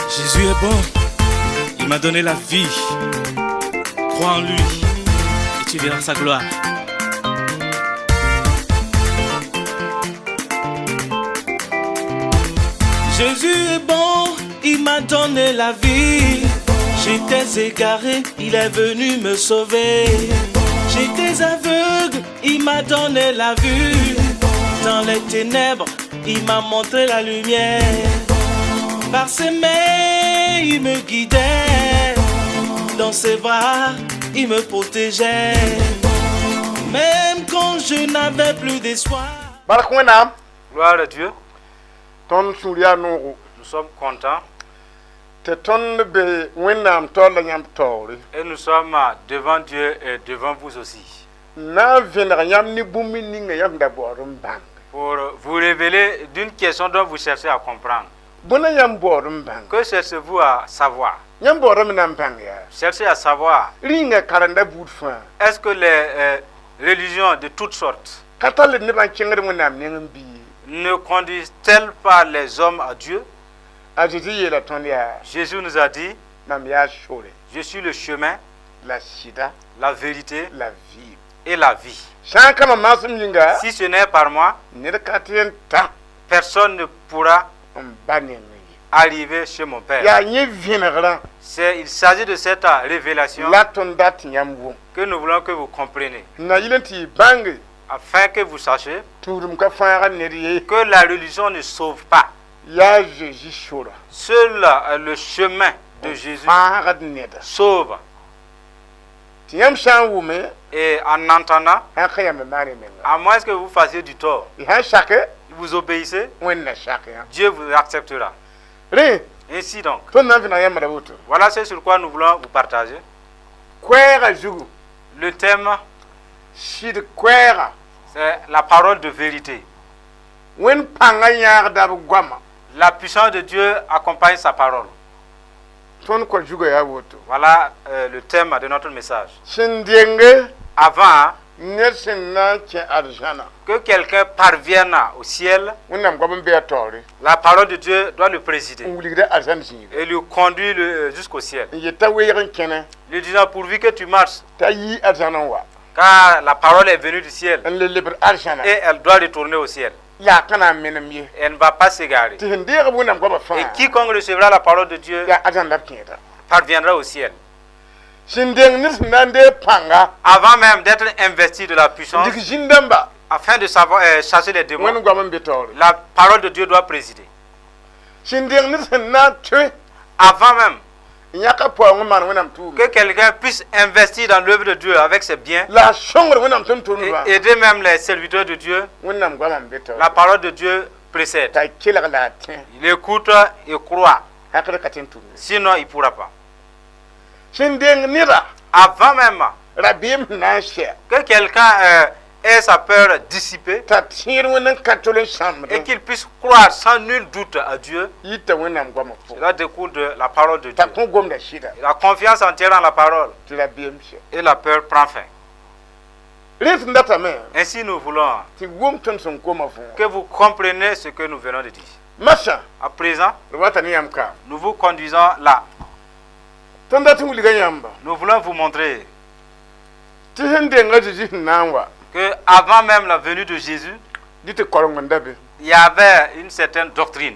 Jésus est bon. Il m'a donné la vie. Crois en lui et tu verras sa gloire. Jésus est bon, il m'a donné la vie. J'étais égaré, il est venu me sauver. J'étais aveugle, il m'a donné la vue. Dans les ténèbres, il m'a montré la lumière. Par ses mains, il me guidait. Dans ses bras, il me protégeait. Même quand je n'avais plus d'espoir. Bark Wẽnnaam. Gloire à Dieu. Tõnd sũur yaa noogo. Nous sommes contents tɩ tõnd be Wẽnnaam taoor la yãmb taoore. Et nous sommes devant Dieu et devant vous aussi n na n vẽneg yãmb ne bũmb ninga yãmb da baood n bãng. Pour vous révéler d'une question dont vous cherchez à comprendre. Bõe yãmb baood n bãng? Que cherchez-vous à savoir? Yãmb baoodame na n bãng yaa. Cherchez à savoir. Rĩnga karenda buud fãa. Est-ce que les religions de toutes sortes ka tall d nebã n kẽngd Wẽnnaam neng n bii? Ne conduisent-elles pas les hommes à Dieu? A Zeezi yeela tõnd yaa. Jésus nous a dit: Mam yaa sore. Je suis le chemin, la sɩda, la vérité la vie. Et la vie. Sã n ka mam maasem yĩnga, Si ce n'est par moi, ned ka tɩ n ta personne ne pourra n ba neng ye. Arriver chez mon Père. Yaa yẽ vẽnegrã Il s'agit de cette révélation la tõnd dat tɩ yãmb wʋm. Que nous voulons que vous compreniez, N na yɩl n tɩ y bãnge afin que vous sachiez tũudem ka fãagd ned ye. Que la religion ne sauve pas. Yaa Zeezi sora. Seul le chemin de Jésus fãagd neda. Sauve. Tɩ yãmb sã n wʋme, Et en entendant, sã n ka yãmb maan y menga. À moins que vous fassiez du tort, Y sã n sake, vous obéissez, Wẽnd na sak yã. Dieu vous acceptera. Rẽ, Ainsi donc, tõnd na n vẽneg yãmb ra woto. Voilà ce sur quoi nous voulons vous partager. Koɛɛgã zugu, Le thème, sɩd koɛɛga, c'est la parole de vérité. Wẽnd pãngã yãagda b goama. La puissance de Dieu accompagne sa parole. Tõnd kõ zugã yaa woto. Voilà le thème de notre message. Sẽn denge, Avant ned sẽn na n kẽ arzãna, que quelqu'un parvienne au ciel, Wẽnnaam goam n be a taoore. La parole de Dieu doit le présider N wilgda arzãn zĩiga. Et lui conduire jusqu'au ciel. N yeta weeg n kẽne. Lui disant: pourvu que tu marches, T'a yi arzãna n wa. Car la parole est venue du ciel N le lebd arzãna. Et elle doit retourner au ciel. Yaa ka na n menem ye. Elle ne va pas s'égarer. Tɩ sẽn deeg Wẽnnaam goamã Et fãa. Quiconque recevra la parole de Dieu Yaa arzãn la b kẽeda. Parviendra au ciel. Sẽn deng ned sẽn na n deeg pãnga. Avant même d'être investi de la puissance, Dɩk zĩn-dãmba. Afin de savoir chasser les démons, Wẽnd goam n be taoore. La parole de Dieu doit présider. Sẽn deng ned sẽn na n tõe. Avant même N yãka paoong n maan Wẽnnaam tʋʋmde. Que quelqu'un puisse investir dans l'œuvre de Dieu avec ses biens La a sõngd Wẽnnaam tʋm-tʋmdbã. Et aider même les serviteurs de Dieu, Wẽnnaam goamã n be taoore. La parole de Dieu précède. T'a kelg la a tẽ. Il écoute et croit. Hakr ka tõe n tʋm ye. Sinon, il ne pourra pas. Sẽn deng neda. Avant même Rabeem sẽn na n sɛ. Que quelqu'un ait sa peur dissipée T'a tẽed Wẽnd n ka tol n sãmbd. Et qu'il puisse croire sans nul doute à Dieu, Yita Wẽnnaam goamã pʋgẽ. Cela découle de la parole de T'a Dieu. kõ gomda sɩda. La confiance entière en la parole Tɩ rabeem sɛ. Et la peur prend fin. Rẽ sẽn datame. Ainsi, nous voulons Tɩ wʋm tõnd sẽn koma võor. Que vous compreniez ce que nous venons de dire. Masã. À présent, D wata ne yãmb ka. Nous vous conduisons là. Tõnd dat n wilga yãmba. Nous voulons vous montrer Tɩ sẽn denga Zeezi sẽn na n wa. Que avant même la venue de Jésus, Dɩ tɩ koreng n da be. Il y avait une certaine doctrine.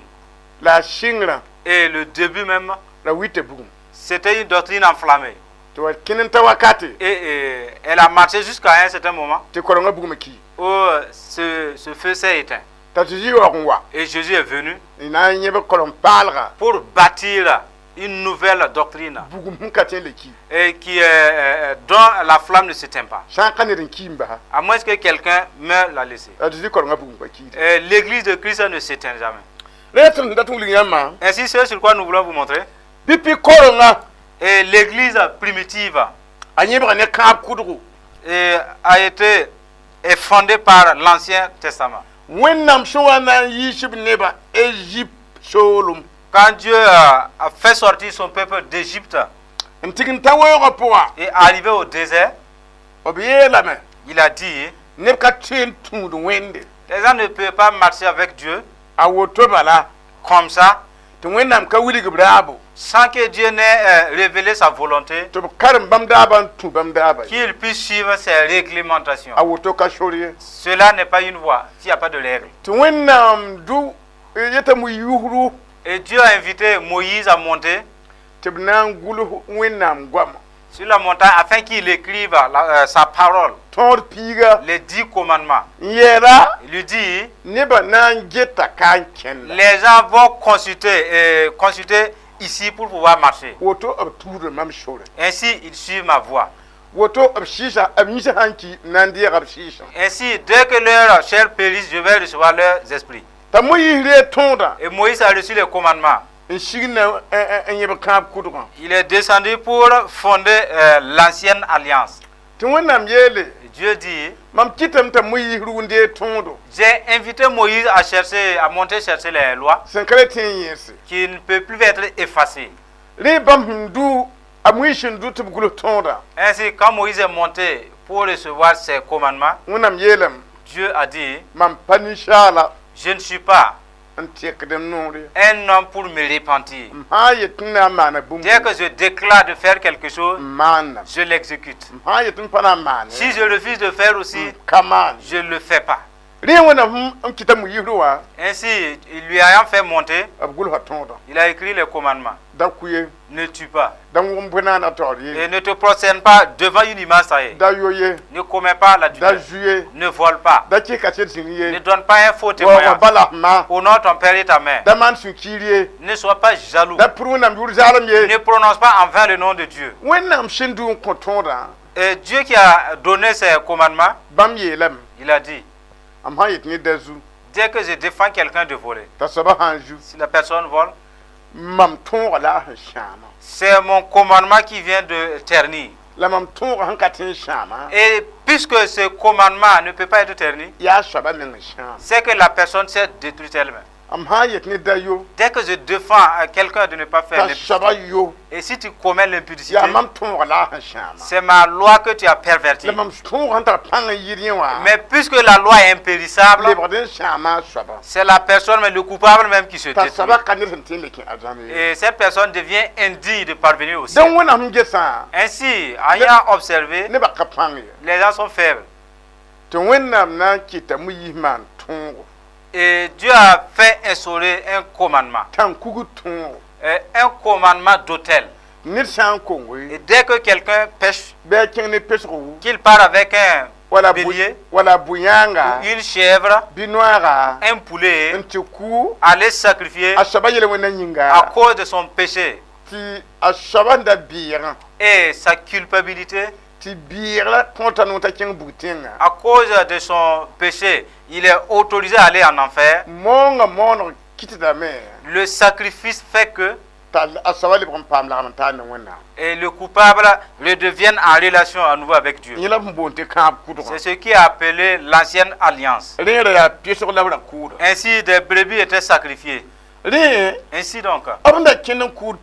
La a sɩngrã. Et le début même, La wita bugum. C'était une doctrine enflammée. Tɩ wa kẽn n ta wakate. Et elle a marché jusqu'à un certain moment Tɩ korengã bugmã ki. Où ce feu s'est éteint. T'a Zeezi waoog n wa. Et Jésus est venu N na n yẽb koreng paalga. Pour bâtir une nouvelle doctrine Bugum sẽn ka tõe n le ki. Et dont la flamme ne s'éteint pas. Sã n ka ned n ki n basa. À moins que quelqu'un meure la laisser. La Zeezi korengã bugum pa kiida. Et l'église de Christ ne s'éteint jamais. Rẽ tõnd sẽn dat n wilg yãmbã. Ainsi, ce sur quoi nous voulons vous montrer, Pipi korenga. Et l'église primitive A yẽbga ne kãab kʋdgo. Et a été est fondée par l'Ancien Testament. Wẽnnaam sẽn wa na n yiis b nebã Égypte soolem. Quand Dieu a fait sortir son peuple d'Égypte N tig n ta weoogã pʋga. Et arrivé au désert, B yeelame. Il a dit: Neb ka tõe n tũud Wẽnde. Les gens ne peuvent pas marcher avec Dieu. A woto bala. Comme ça, Tɩ Wẽnnaam ka wilg b raabo sans que Dieu n'ait révélé sa volonté, tɩ b karem bãmb daabã n tũ bãmb daaba ye. Qu'il puisse suivre ses réglementations. A woto ka sor ye. Cela n'est pas une voie s'il n'y a pas de règles. Tɩ Wẽnnaam du yeta Moyiis Et Dieu a invité Moïse à monter tɩ b na n gʋls Wẽnnaam goama sur la montagne afin qu'il écrive sa parole, tõod piiga les 10 commandements. N yɛɛra Il lui dit, nebã na n geta ka n kẽnda les gens vont consulter ici pour pouvoir marcher. Woto b tuudr mam sore. Ainsi, ils suivent ma voie. Woto b sɩɩsã b yĩsã sãn ki n na n deega b sɩɩsã. Ainsi, dès que leur chair périsse, je vais recevoir leurs esprits. T'a Moyiis reeg tõodã Et Moïse a reçu les commandements. N sig na n yẽb kãab kʋdgã. Il est descendu pour fonder l'ancienne alliance. Tɩ Wẽnnaam yeele Et Dieu dit, mam kɩtame t'a Moyiis rug n deeg tõodo j'ai invité Moïse à chercher, à monter chercher les lois sẽn ka le tẽ n yẽese. Qui ne peuvent plus être effacées. Rẽ bãmb sẽn du a Moyiis sẽn du tɩ b gʋls tõodã Ainsi, quand Moïse est monté pour recevoir ses commandements, Wẽnnaam yeelame Dieu a dit, mam pa ninsaala je ne suis pas n tẽkd m noor ye. Un homme pour me repentir. M sã n yet tɩ n na n maana bũmb Dès que je déclare de faire quelque chose, m maandame. Je l'exécute. M sã n yet tɩ m pa na n maane Si je refuse de faire aussi, m ka maane. Je ne le fais pas. Rẽ Wẽnnaam n kɩta Moyiis wã Ainsi, il lui ayant fait monter, b gʋlsa tõodã. Il a écrit les commandements. Da kʋ ye. Ne tue pas. Da wʋm bõe-naanã taoor ye. Et ne te prosterne pas devant une image taillée. Da yo ye. Ne commets pas Da l'adultère. zu ye. Ne vole pas. Da kɩs kaset zĩng Ne ye. Donne pas un faux Waoog témoignage. bala f ma. Honore ton père et ta mère. Da maan sũ-kiir ye. Ne sois pas jaloux. Da pʋr Wẽnnaam yʋʋr zaalem ye. Ne prononce pas en vain le nom de Dieu. Wẽnnaam sẽn du n kõ tõodã Et Dieu qui a donné ses commandements, bãmb yeelame il a dit, m sã n yet ne da zu dès que je défends quelqu'un de voler, t'a soaba sã n zu si la personne vole, mam tõoga la a sẽn sãama. C'est mon commandement qui vient de ternir. La mam tõoga sẽn ka tõe n sãama Et puisque ce commandement ne peut pas être terni, yaa soaba meng n sãam. C'est que la personne s'est détruite elle-même. M sã n yet ne da yo Dès que je défends à quelqu'un de ne pas faire t'a l'impudicité, soaba yo et si tu commets l'impudicité, yaa mam tõoga la a sẽn sãama. C'est ma loi que tu as pervertie. La mam tõoga sẽn tar pãng n yɩɩd yẽ wã Mais puisque la loi est impérissable, lebgd n sãama a soaba c'est la personne, mais le coupable même qui se t'a détruit. soaba ka ned sẽn tõe n le kẽ arzãn ye. Et cette personne devient indigne de parvenir au ciel. Dẽn Wẽnnaam sẽn gesã Ainsi, ayant observé, nebã ka pãng ye. Les gens sont faibles. Tɩ Wẽnnaam na n kɩta Moyiis maan tõogo. Et Dieu a fait instaurer un commandement. Tãn-kugr tõogo. Un commandement d'autel. Ned sã n kongo Et dès que quelqu'un pèche, bɩ a kẽng ne pesgo qu'il part avec un wala bélier, wala bʋ-yãanga ou une chèvre, bɩ noaaga un poulet, n tɩ kʋ aller sacrifier a soaba yel Wẽnna à yĩnga cause de son péché tɩ a soaba n da bɩɩgã et sa culpabilité, tɩ bɩɩg la kõta noor t'a kẽng bug tẽngã à cause de son péché, il est autorisé à aller en enfer. Moongã mooneg kɩtdame Le sacrifice fait que t'a a soaba lebg n paam lagm n taar ne Wẽnnaam. Et le coupable redevienne en relation à nouveau avec Dieu. Yẽ la b sẽn boond tɩ kãab kʋdgã. C'est ce qui est appelé l'ancienne alliance. Rẽ ra yaa pesg la b ra kʋʋda. Ainsi, des brebis étaient sacrifiées. Rẽ Ainsi donc, b sẽn da kẽnd n kʋʋd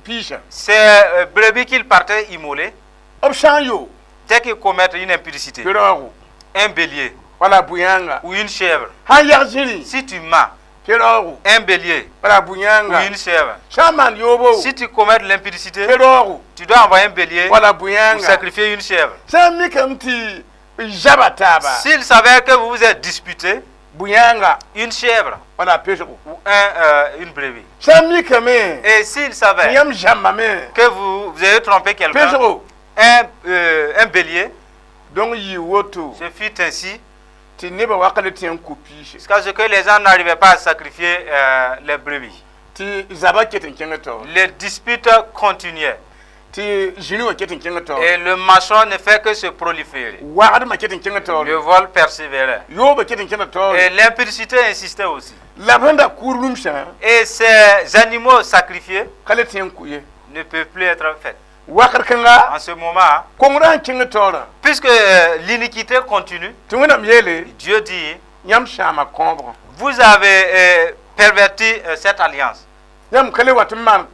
piisã ces brebis qu'il partait immoler, b sã n yo dès qu'ils commettent une impudicité, pe-raoogo un bélier wala bʋ-yãanga ou une chèvre, sã n yag zĩri si tu mens, pe-raoogo un bélier wala ou bʋ-yãanga une chèvre, sã n maan yoobo si tu commets l'impudicité, pe-raoogo tu dois envoyer un bélier wala ou bʋ-yãanga sacrifier une chèvre. Sã n mikame tɩ zaba taaba S'il savait que vous vous êtes disputé, bʋ-yãanga une chèvre wala pesgo ou une brebis. Sã n mikame Et s'il tɩ savait yãmb zãmbame que vous, vous avez trompé quelqu'un, pesgo un bélier, donc yɩ woto ce fut ainsi tɩ nebã waka le tẽ n kʋ piise jusqu'à ce que les gens n'arrivaient pas à sacrifier les brebis. Tɩ zabã ket n kẽng taoore. Les disputes continuaient Tɩ zĩni wã ket n kẽng taoore. Et le mensonge ne fait que se proliférer. Wagdmã ket n kẽng taoore. Le vol persévérait. Yoobã ket n kẽnda taoore. Et l'impudicité insistait aussi. La b sẽn da kʋʋd rũmsã Et ces animaux sacrifiés ka le tẽ n kʋ ye. Ne peuvent plus être faits. Wakr kãnga En ce moment, kongrã n kẽng taoorã puisque l'iniquité continue, tɩ Wẽnnaam yeele Dieu dit, yãmb sãama kõobrã. Vous avez perverti cette alliance. Yãmb ka le wat n maan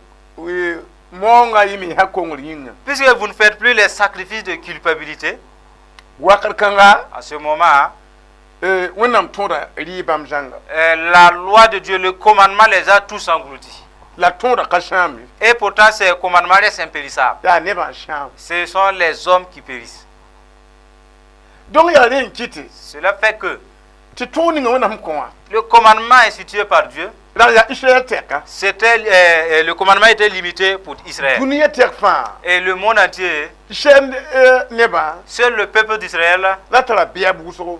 moongã yɩ me kongr yĩnga. Puisque vous ne faites plus les sacrifices de culpabilité, Wakr kãnga à ce moment, Wẽnnaam tõoda rɩ bãmb zãnga. La loi de Dieu, le commandement les a tous engloutis. La tõoda ka sãam ye. Et pourtant, ces commandements restent impérissables. Yaa nebã n sãam. Ce sont les hommes qui périssent. Donc yaa rẽ n kɩtɩ Cela fait que tɩ tõog ninga Wẽnnaam kõ wã le commandement institué par Dieu, la yaa Israɛl tɛka. C'était, le commandement était limité pour Israël. Dũniyã tɛk fãa Et le monde entier, Israɛl nebã seul le peuple d'Israël, la tara bɛɛb wʋsgo.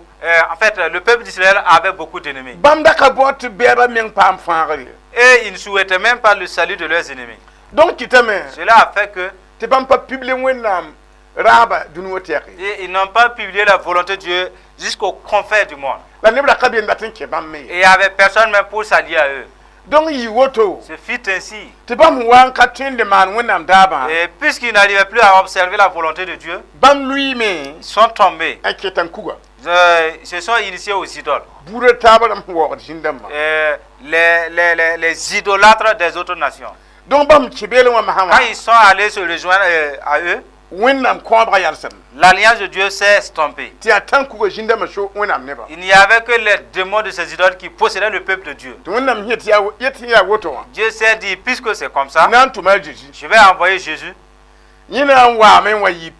En fait, le peuple d'Israël avait beaucoup d'ennemis. Bãmb da ka bao tɩ bɛɛbã meng paam fãagr ye. Et ils ne souhaitaient même pas le salut de leurs ennemis. Donc kɩtame Cela a fait que tɩ bãmb pa publie Wẽnnaam raaba dũni wã tɛk ye. Et ils n'ont pas publié la volonté de Dieu jusqu'aux confins du monde. La neb ra ka be n dat n kẽ bãmb me ye. Et il n'y avait personne même pour s'allier à eux. Donc yɩ woto Ce fut ainsi. Tɩ bãmb wa n ka tõe n le maan Wẽnnaam daabã Et puisqu'ils n'arrivaient plus à observer la volonté de Dieu, bãmb lʋɩɩme ils sont tombés. N ket n kuga. Ils se sont initiés aux idoles. Buudã taabã rãmb sẽn waoogd zĩn-dãmbã. Les idolâtres des autres nations. Donc bãmb kẽ beelẽ wã masã Quand wã ils sont allés se rejoindre à eux, Wẽnnaam kõobgã yalsem l'alliance de Dieu s'est estompée. Tɩ yaa tãn-kuga zĩn-dãmbã so Wẽnnaam nebã. Il n'y avait que les démons de ces idoles qui possédaient le peuple de Dieu. Tɩ Wẽnnaam yẽ tɩ yaa yet tɩ yaa woto wã Dieu s'est dit, puisque c'est comme ça, na n tʋma a Zeezi. Je vais envoyer Jésus. Yẽ na n waame n wa yɩ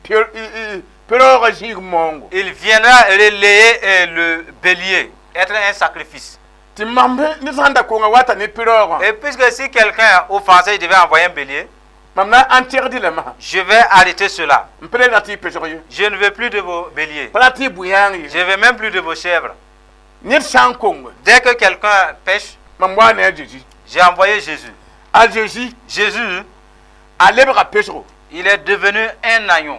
peroogã zĩig maoongo. Il viendra relayer le bélier, être un sacrifice. Tɩ mamb ne sãn da konga wata ne peroogã Et puisque si quelqu'un a offensé, il devait envoyer un bélier, mam na n interdit la masã. Je vais arrêter cela. M pa le rat tɩ y pesg ye. Je ne veux plus de vos béliers. Pa rat tɩ y bʋ-yãang ye. Je ne veux même plus de vos chèvres. Ned sã n kong Dès que quelqu'un pèche, mam wa ne a Zeezi. J'ai envoyé Jésus. A Zeezi Jésus, a lebga pesgo. Il est devenu un agneau.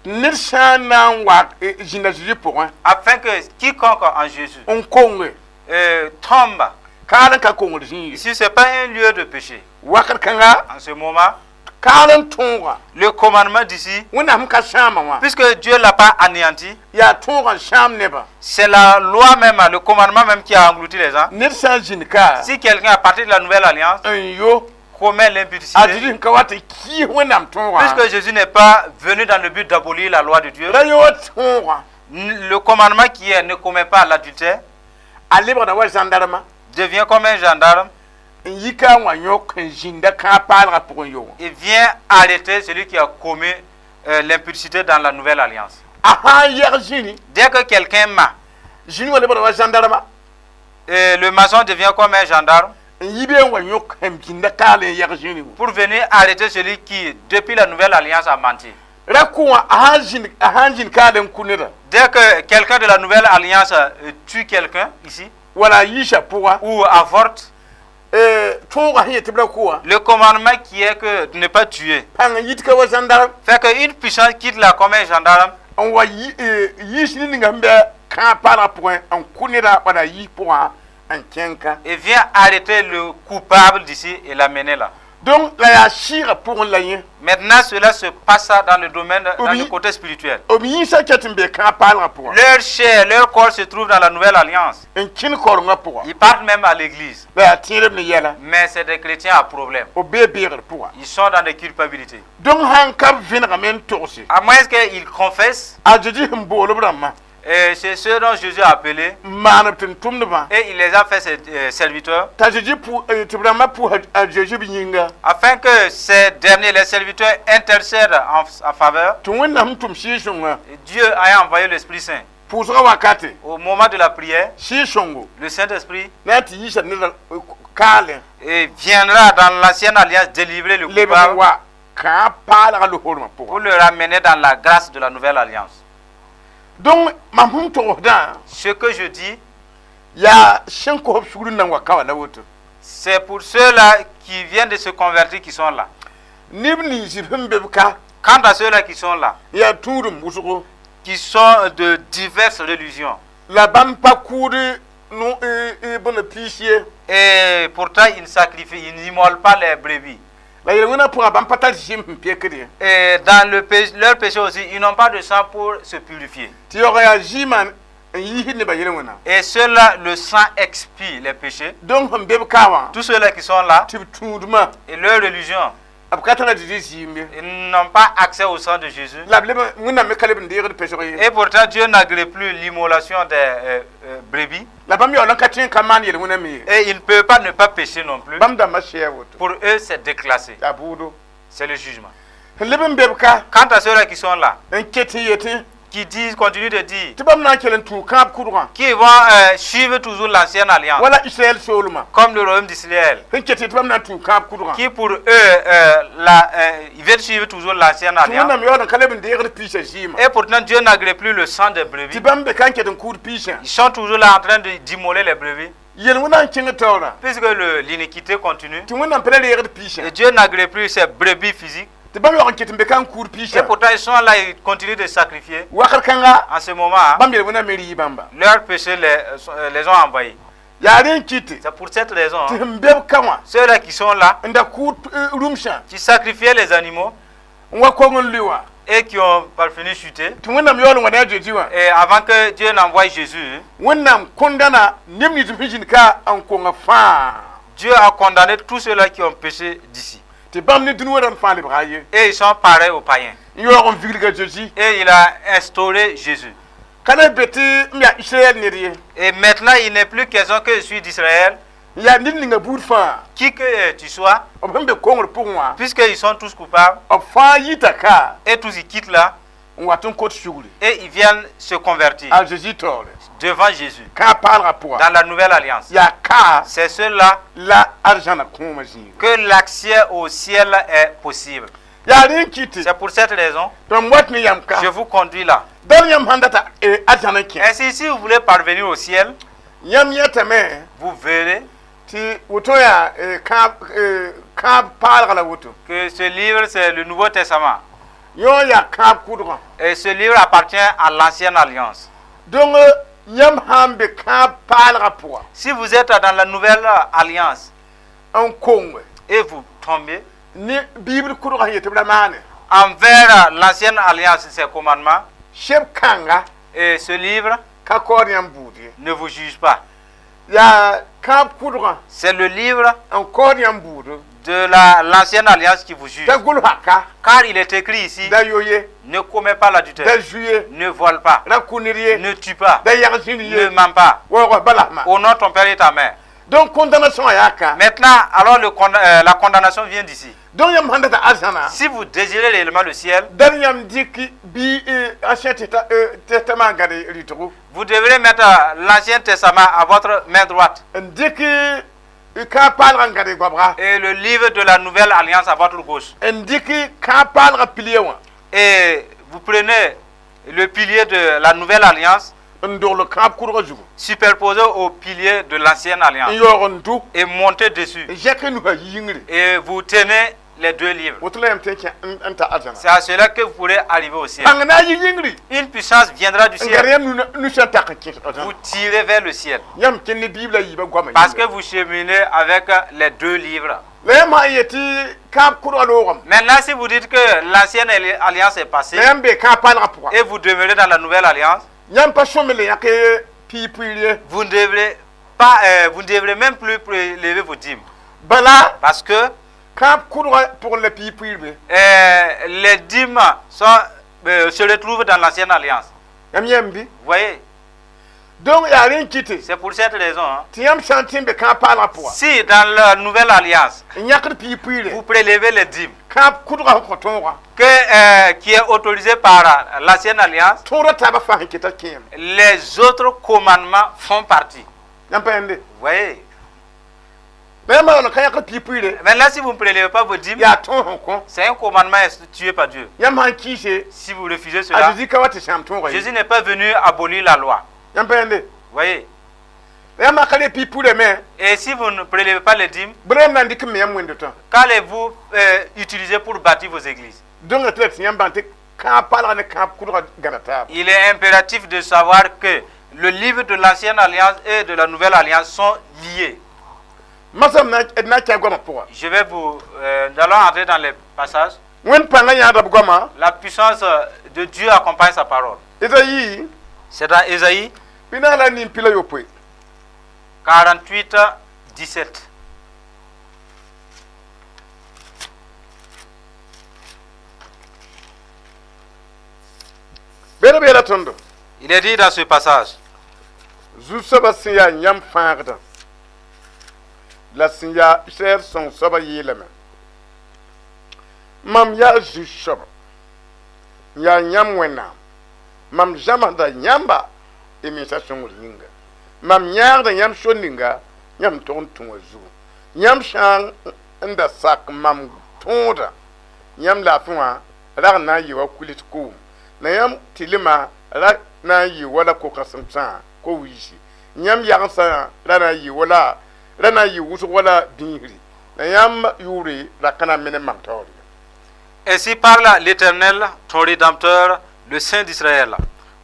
Ned sã n na n wa zĩnda Zeezi pʋgẽ Afin que quiconque en Jésus n konge tombe. Kaal n ka kongd zĩig ye. Ici, ce n'est pas un lieu de péché. Wakat kãnga En ce moment, kaal n tõoga le commandement d'ici, Wẽnnaam ka sãama wã puisque Dieu ne l'a pas anéanti, yaa tõog n sãam nebã. C'est la loi même, le commandement même qui a englouti les gens. Ned sã n zĩnd ka Si quelqu'un, à partir de la nouvelle alliance, n yo commet a l'impudicité, Zeezi sẽn ka wa tɩ kɩɩs Wẽnnaam tõogã puisque Jésus n'est pas venu dans le but d'abolir la loi de Dieu, ra yõ tõogã le commandement qui est ne commet pas l'adultère a lebgda wa gendarme devient comme un gendarme n yi ka n wa yõk n zĩnda kãab paalgã pʋgẽ yo. Et vient arrêter celui qui a commis l'impudicité dans la nouvelle alliance. A sã n yɛg zĩni Dès que quelqu'un ment, zĩni wã lebgda wa gendarme le maçon devient comme un gendarme n yi be n wa yõk n zĩnda kaal n yɛg zĩni wã. Pour venir arrêter celui qui, depuis la nouvelle alliance, a menti. Ra kʋ wã a sã n zĩnd a sã n zĩnd kaal n kʋ neda Dès que quelqu'un de la nouvelle alliance tue quelqu'un ici wala a yiisa pʋga ou avorte, tõogã sẽn yet tɩ b ra kʋ wã le commandement qui est que de ne pas tuer pãng n yit ka wa gendarme fait qu'une puissance quitte là comme un gendarme n wa yiis ne ninga sẽn bɩ kãab paalgã pʋgẽ n kʋ neda wala a yiis pʋgã n kẽng-ka et vient arrêter le coupable d'ici et l'amener là. Donc la yaa sɩɩgã pʋgẽ la yẽ. Maintenant, cela se passe dans le domaine, dans Oui. le côté spirituel. B yĩnsã ket n be kãab paalgã pʋgã Leur chair, leur corps se trouve dans la nouvelle alliance. N kẽn kaorengã pʋga Ils partent même à l'église. La yaa tẽedb ne yɛla. Mais c'est des chrétiens à problème. B bee beegr pʋga. Ils sont dans des culpabilités. Donc sãn ka b vẽnegame n togse À moins qu'ils confessent, a Zeezi sẽn bool b rãmbã et c'est ce dont Jésus a appelé, n maan b tʋm-tʋmdbã et il les a fait ses serviteurs, t'a Zeezi pʋ tɩ b rãmbã pʋʋsa a Zeezi b yĩnga afin que ces derniers, les serviteurs, intercèdent en faveur. Tɩ Wẽnnaam tʋm Sɩɩg-sõngã Et Dieu a envoyé l'Esprit Saint. Pʋʋsgã wakate Au moment de la prière, Sɩɩg-sõngo le Saint-Esprit na n tɩ yiisa neda kaalẽ et viendra dans l'ancienne alliance délivrer le lebg n coupable wa kãab paalgã losormã pʋgã. Pour le ramener dans la grâce de la nouvelle alliance. Donc mam sẽn togsdã Ce que je dis, yaa sẽn kos b sugr n nan wa ka wa la woto. C'est pour ceux-là qui viennent de se convertir qui sont là. Neb nins sẽn be b ka Quant à ceux-là qui sont là, yaa tũudem wʋsgo qui sont de diverses religions, la bãmb pa kʋʋd no bõn piis ye et pourtant ils ne sacrifient, ils n'immolent pas les brebis. La yel-wẽnã pʋgã bãmb pa tar zĩm sẽn pekd ye. Et dans leur péché aussi, ils n'ont pas de sang pour se purifier. Tɩ yaoog yaa zɩɩmã n yiisd nebã yel-wẽna. Et ceux-là, le sang expie les péchés. Donc sẽn be b ka wã Tous ceux-là qui sont là, tɩ b tũudmã et leur religion, B ka tar a Zeezi zɩɩm ye. Ils n'ont pas accès au sang de Jésus. La b leb Wẽnnaam me ka leb n deegd pesg ye. Et pourtant, Dieu n'agrée plus l'immolation des brebis. La bãmb yaool n ka tõe n ka maan yel-wẽnã me ye. Et ils ne peuvent pas ne pas pécher non plus. Bãmb dãmbã sɛɛ woto. Pour eux, c'est déclassé. Yaa bʋʋdo. C'est le jugement. Sẽn leb n be b ka Quant à ceux-là qui sont là, n ket n yetẽ qui disent, continuent de dire, tɩ bãmb na n kell n tũu kãab kʋdgã qui vont suivre toujours l'ancienne alliance, wala Israɛl soolmã comme le royaume d'Israël, sẽn ket tɩ bãmb na n tũu kãab kʋdgã qui pour eux, ils veulent suivre toujours l'ancienne tɩ alliance. Wẽnnaam yaool n ka leb n deegd piisã zɩɩmã Et pourtant, Dieu n'agrée plus le sang des tɩ brebis. bãmb be ka n ket n kʋʋd piisã. Ils sont toujours là en train d'immoler les brebis. Yel-wẽnã n kẽng taoorã Puisque l'iniquité continue, tɩ Wẽnnaam pa la reegd piisã et Dieu n'agrée plus ces brebis physiques. Tɩ bãmb yaool n ket n be ka n kʋʋd Et piisã pourtant, ils sont là, ils continuent de sacrifier. Wakat kãnga En ce moment, hein, bãmb yel-wẽnã me rɩ bãmba. leurs péchés les ont envahis. Yaa rẽ n kɩte C'est pour cette raison, tɩ hein, sẽn be b ka wã ceux-là qui sont là, n da kʋʋd rũmsã qui sacrifiaient les animaux n wa kong n lʋɩ wã et qui ont par fini chuté, tɩ Wẽnnaam yaool n wa ne a Zeezi wã et avant que Dieu n'envoie Jésus, Wẽnnaam kõndãna neb nins sẽn zĩnd ka n konga fãa Dieu a condamné tous ceux-là qui ont péché d'ici. Tɩ bãmb ne dũni wã rãmb fãa lebga ye. Et ils sont pareils aux païens. N yaoog n viglga Zeezi. Et il a instauré Jésus. Ka la be tɩ m yaa Israɛl ned ye. Et maintenant, il n'est plus question que je suis d'Israël, N yaa ned ninga buud fãa qui que tu sois, b sẽn be kongr pʋgẽ wã puisqu'ils sont tous coupables, b fãa yita ka et tous ils quittent là, n wat n kot sugri et ils viennent se convertir a Zeezi taoore devant Jésus, kãab paalgã pʋga dans la nouvelle alliance. Yaa ka C'est ceux-là la arzãna kõomã zĩiga. Que l'accès au ciel est possible. Yaa rẽ n kɩtɩ C'est pour cette raison tɩ m wat ne yãmb ka je vous conduis là. dal yãmb sãn data arzãna n kẽ Ainsi, si vous voulez parvenir au ciel, yãmb yẽtame vous verrez tɩ woto yaa kãab kãab paalga la woto. Que ce livre, c'est le Nouveau Testament. Yõ yaa kãab kʋdgã. Et ce livre appartient à l'ancienne alliance. Donc yãmb sãn be kãab paalgã pʋga Si vous êtes dans la nouvelle alliance n kong et vous tombez ne Biibl kʋdgã sẽn yet tɩ b ra maane envers l'ancienne alliance, ses commandements, seb kãnga et ce livre ka kaood yãmb buud ye. Ne vous juge pas. Yaa kãab kʋdgã C'est le livre n kaood yãmb buudo de l'ancienne alliance qui vous juge. Da gʋlsaka Car il est écrit ici, da yo ye ne commets pas l'adultère, da zu ye ne vole pas, ra kʋ ned ye ne tue pas, da yag zĩnd ne ye mens pas, waoog balasma. Honore ton père et ta mère. Donc condamnation yaa ka. Maintenant, alors la condamnation vient d'ici. Donc yãmb sãn data arzãna Si vous désirez réellement le ciel, dal yãmb dɩk bɩ Ancien Testament n gãde rɩtgo vous devrez mettre l'Ancien Testament à votre main droite n dɩk kãab paalgã n gãde goabga et le livre de la nouvelle alliance à votre gauche. N dɩk kãab paalgã pilier wã Et vous prenez le pilier de la nouvelle alliance n dogl kãab kʋdgã zugu superposé au pilier de l'ancienne n alliance yaoog n dʋ et montez dessus. N zẽk nusã yĩngre. Et vous tenez les deux livres. Woto la yãmb tõe n kẽ n ta arzãna. C'est à cela que vous pourrez arriver au ciel. Pãng na n yɩ yĩngri Une puissance viendra du n gãd ciel. yãmb nusã tak n kẽ Vous arzãna. tirez vers le ciel. Yãmb kẽnd ne Biibla yiibã goamã Parce que yĩnga. vous cheminez avec les deux livres. La yãmb sã n yet tɩ kãab kʋdgã loogame Maintenant, si vous dites que l'ancienne alliance est passée la yãmb bee kãab paalgã pʋga et vous demeurez dans la nouvelle alliance, yãmb pa sõmb le yãk pii pʋɩɩr ye. Vous ne devrez pas, vous ne devrez même plus prélever vos dîmes. Bala Parce que kãab kʋdgã pʋgẽ la pii pʋɩɩr be. Les dîmes se retrouvent dans l'ancienne alliance. Yãmb yãmb bɩ. Vous voyez, Donc yaa rẽ n kɩte c'est pour cette raison, hein. Tɩ yãmb sã n tẽ n be kãab paalgã pʋga Si dans la nouvelle alliance, n yãkd pii pʋɩɩre vous prélevez les dîmes kãab kʋdgã sẽn kõ tõogã qui est autorisé par l'ancienne alliance, tõodã taabã fãa sẽn keta kẽeme. Les autres commandements font partie. Yãmb pa yãmbe. Vous voyez. La yãmb yaool n ka yãkd pii pʋɩɩre Maintenant, si vous ne prélevez pas vos dîmes, yaa tõog sẽn kõ c'est un commandement institué par Dieu. Yãmb sã n kɩɩse Si vous refusez a cela, Zeezi ka wa tɩ sãam tõoga ye. Jésus n'est pas venu abolir la loi. Yãmb pa yãmbe. Vous voyez. La yãmb sã ka le pii pʋɩɩrã me Et si vous ne prélevez pas les dîmes, bɩ yãmb na n dɩk n me yãmb wẽnd-tã. Qu'allez-vous utiliser pour bâtir vos églises? Donc tɩ la tɩ yãmb bãng tɩ kãab paalga ne kãab kʋdgã gãda taaba. Il est impératif de savoir que le livre de l'ancienne alliance et de la nouvelle alliance sont liés. Masam na d na n kɛ goamã pʋga. Je vais vous. Nous allons entrer dans les passages. Wẽnd pãngã yãada b goamã. La puissance de Dieu accompagne sa parole. Ezayi C'est dans Ésaïe pinaas la nin pila yopoe. 48, 17. Bed b yeela tõndo. Il est dit dans ce passage, Zu-soabã sẽn yaa yãmb fãagdã la sẽn yaa Israɛl sõng soabã yeelame: mam yaa zu-soaba n yaa yãmb Wẽnnaam, mam zãmsda yãmba y mensã sõngr yĩnga, mam yãagda yãmb sor ninga yãmb tog n tũ wã zugu. Yãmb sã n da sak mam tõodã, yãmb laafɩ wã rag n na n yɩ wa kuls koom, la yãmb tɩlmã ra na n yɩ wala ko-kãsem-sã ko-wiisi, yãmb yagsã ra na n yɩ wala ra na n yɩ wʋsg wala bĩisri, la yãmb yʋʋre ra ka na n menem mam taoor ye. Ainsi parle l'Éternel, ton Rédempteur, le Saint d'Israël.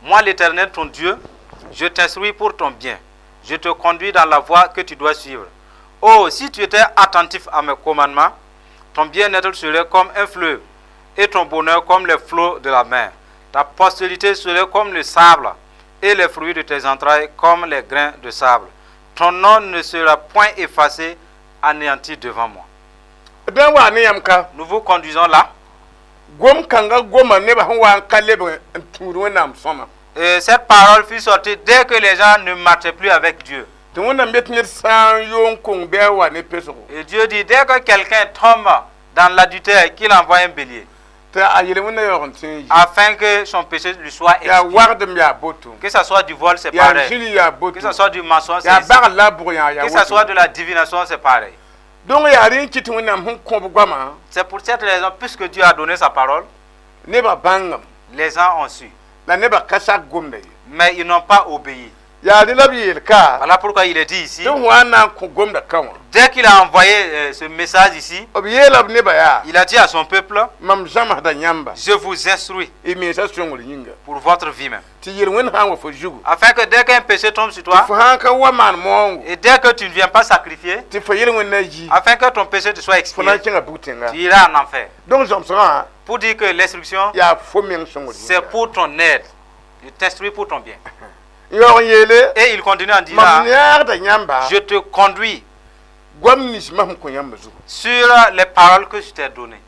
Moi, l'Éternel, ton Dieu, je t'instruis pour ton bien. Je te conduis dans la voie que tu dois suivre. Oh, si tu étais attentif à mes commandements, ton bien-être serait comme un fleuve et ton bonheur comme les flots de la mer. Ta postérité serait comme le sable et les fruits de tes entrailles comme les grains de sable. Ton nom ne sera point effacé, anéanti devant moi. D wa ne yãmb ka. Nous vous conduisons là. Gom kãngã goma nebã sẽn wa n ka leb n tũud Wẽnnaam sõma. Et cette parole fut sortie dès que les gens ne marchaient plus avec Dieu. Tɩ Wẽnnaam bet ned sã n yoong kong bɩ a wa ne pesgo. Et Dieu dit, dès que quelqu'un tombe dans l'adultère, qu'il envoie un bélier, Tɩ a yel wẽnna yaoog n tõe n yi. afin que son péché lui soit Yaa expié. wagdem yaa boto. Que ce soit du vol, c'est Yaa pareil. zĩri yaa boto. Que ce soit du mensonge, c'est Yaa ainsi. bagl la a bʋg yã yaa Que ce soit woto. de la divination, c'est pareil. Donc yaa rẽ n kɩt Wẽnnaam sẽn kõb goamã. C'est pour cette raison, puisque Dieu a donné sa parole, Nebã bãngame. les gens ont su. La nebã ka sak gomda ye. Mais ils n'ont pas obéi. Yaa rẽ la b yeel ka Voilà pourquoi il est dit ici, tɩ f wa n na n kõ gomda ka wã. dès qu'il a envoyé ce message ici, B yeela b nebã yaa: il a dit à son peuple, mam zãmsda yãmba je vous instruis y mensã sõngr yĩnga. pour votre vie même. Tɩ yel-wẽnd sã n wa fo zugu, Afin que dès qu'un péché tombe sur toi, fo sã n ka wa maan maoongo, et dès que tu ne viens pas sacrifier, tɩ fo yel-wẽnd na yi, afin que ton péché te soit fo na expié, n kẽnga bug-tẽnga. tu iras en enfer. Donc zãmsgã Pour dire que l'instruction, yaa fo meng sõngr c'est yĩnga. pour ton aide. Je t'instruis pour ton bien. N yaoog n yeele: Et il continue en disant, mam yãagda yãmba je te conduis goam nins mam sẽn kõ yãmba zugu. sur les paroles que je t'ai données.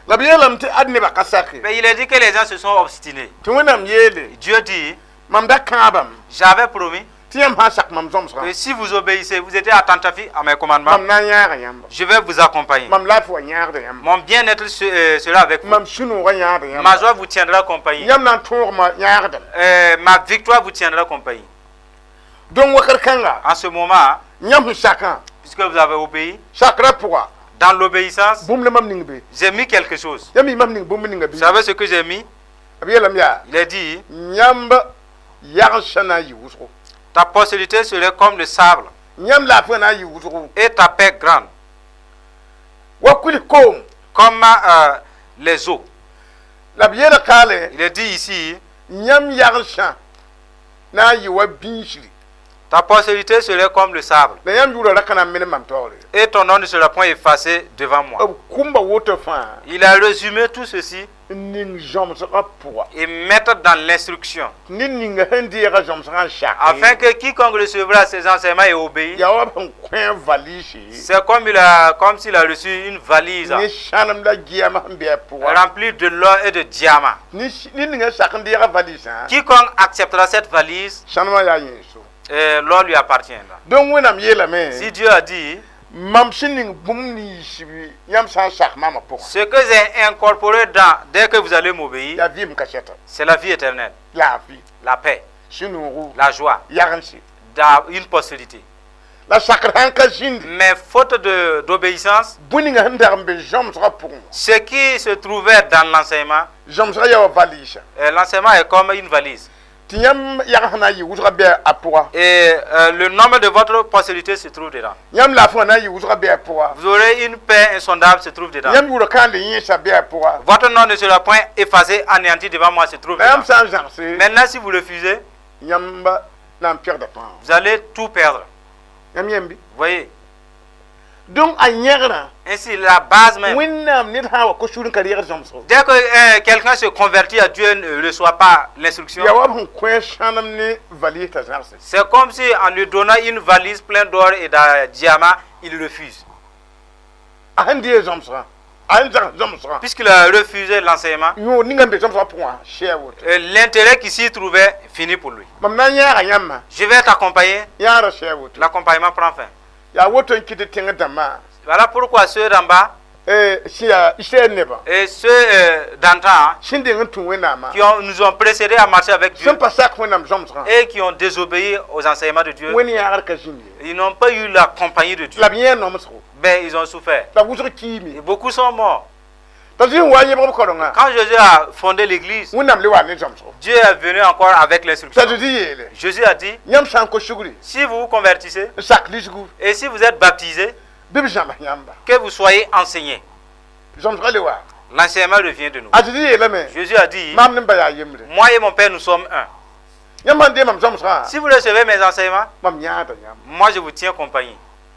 La b yeelame tɩ ad nebã ka sake. Mais il est dit que les gens se sont obstinés. Tɩ Wẽnnaam yeele: Dieu dit, mam da kãabame j'avais promis tɩ yãmb sã n sak mam zãmsgã, que si vous obéissez, vous étiez attentifs à mes commandements, mam na n yãaga yãmba. je vais vous accompagner. Mam laafɩ wa yãagda yãmba. Mon bien-être sera avec vous. Mam sũ-noogã yãagda Ma yãmba. joie vous tiendra compagnie. Yãmb na n tõogmã yãagdame. Ma victoire vous tiendra compagnie. Donc wakat kãnga, En ce moment, yãmb sẽn sakã, puisque vous avez obéi, sakrã pʋga, dans l'obéissance, bũmb la mam ning be. j'ai mis quelque chose. Yãmb mi mam ning bũmb ninga Vous bɩ? savez ce que j'ai mis? B yeelame yaa: Il est dit, yãmb yagsã na n yɩ wʋsgo. ta postérité serait comme le sable Yãmb laafɩ na n yɩ wʋsgo et ta paix grande, wa kuls koom. comme les eaux. La b yeela kaale: Il est dit ici, yãmb yagsã na n yɩ wa bĩisri, ta postérité serait comme le sable la yãmb yʋʋra ra ka na n menem mam taoore. et ton nom ne sera point effacé devant moi. B kũmba woto fãa Il a résumé tout ceci n ning zãmsgã pʋga, et mettre dans l'instruction, ned ninga sẽn deega zãmsgã n sake, afin que quiconque recevra ces enseignements et obéit, yaa wa b sẽn kõ valise c'est comme s'il a reçu une valise ne sãnem la gɩama sẽn be a pʋga. remplie de l'or et de diamants. Ned ninga sak n deega valisã, Quiconque acceptera cette valise, sãnemã yaa yẽeso. L'or lui appartient. Donc Wẽnnaam yeelame: Si Dieu a dit, mam sẽn ning bũmb nins yãmb sã n sak maamã pʋgã, ce que j'ai incorporé dans, dès que vous allez m'obéir, yaa vɩɩm kasɛta, c'est la vie éternelle, laafɩ, la paix, sũ-noogo, la joie, yagense. dans une postérité. La sakr sã n ka zĩndi, Mais faute d'obéissance, bũn ninga sẽn dag n be zãmsgã pʋgẽ, ce qui se trouvait dans l'enseignement, zãmsgã yaa wa valisa, l'enseignement est comme une valise. Tɩ yãmb yags na n yɩ wʋsga bɩ a pʋga, Et le nombre de votre postérité se trouve dedans. yãmb laafɩ wã na n yɩ wʋsga bɩ a pʋga, Vous aurez une paix insondable se trouve dedans. yãmb yʋʋra ka n le yẽesa bɩ a pʋga. Votre nom ne sera point effacé, anéanti devant moi se trouve La dedans. yãmb sã n zãgse, Maintenant, si vous refusez, yãmb na n pɛgda fãa. vous allez tout perdre. Yãmb yẽmbe. Vous voyez? Donc a yẽgrã, Ainsi, la base même. Wẽnnaam ned sã n wa ko-sũur n ka reegd zãmsgo, Dès que quelqu'un se convertit à Dieu et ne reçoit pas l'instruction, yaa wa b sẽn kõ sãnem ne valise t'a zãgse. c'est comme si en lui donnant une valise pleine d'or et de diamants, il refuse. A sẽn dee zãmsgã, A n zãgs zãmsgã. Puisqu'il a refusé l'enseignement, Yõod ninga n be zãmsgã pʋgã sɩ a woto. L'intérêt qui s'y trouvait finit pour lui. Mam na n yãaga yãmba. Je vais t'accompagner, Yãagrã sɩ a woto. L'accompagnement prend fin. Yaa woto n kɩt tɩ tẽng dãmbã Voilà pourquoi ceux d'en bas sẽn yaa Israɛl nebã et ceux d'antan sẽn deng n tũ Wẽnnaamã qui nous ont précédés à marcher avec Dieu sẽn pa sak Wẽnnaam zãmsgã et qui ont désobéi aux enseignements de Dieu, Wẽnd yãagr ka zĩnd ye. Ils n'ont pas eu la compagnie de Dieu. La b yẽ nomsgo. Mais ils ont souffert. La wʋsg kiime. Et beaucoup sont morts. T'a Zezi n wa n yẽbg b kaorengã Quand Jésus a fondé l'église, Wẽnnaam le wa ne zãmsgo. Dieu est venu encore avec l'instruction. T'a Zezi yeele Jésus a dit, yãmb sã n kos sugri si vous vous convertissez n sak lisgu et si vous êtes baptisé, bɩ b zãms yãmba. Que vous soyez enseignés. Zãmsgã le wa. L'enseignement revient de nous. A Zezi yeelame Jésus a dit, maam ne m ba yaa yembre. Moi et mon Père, nous sommes un. Yãmb sãn dee mam zãmsgã Si vous recevez mes enseignements, mam yãada yãmb. Moi je vous tiens compagnie.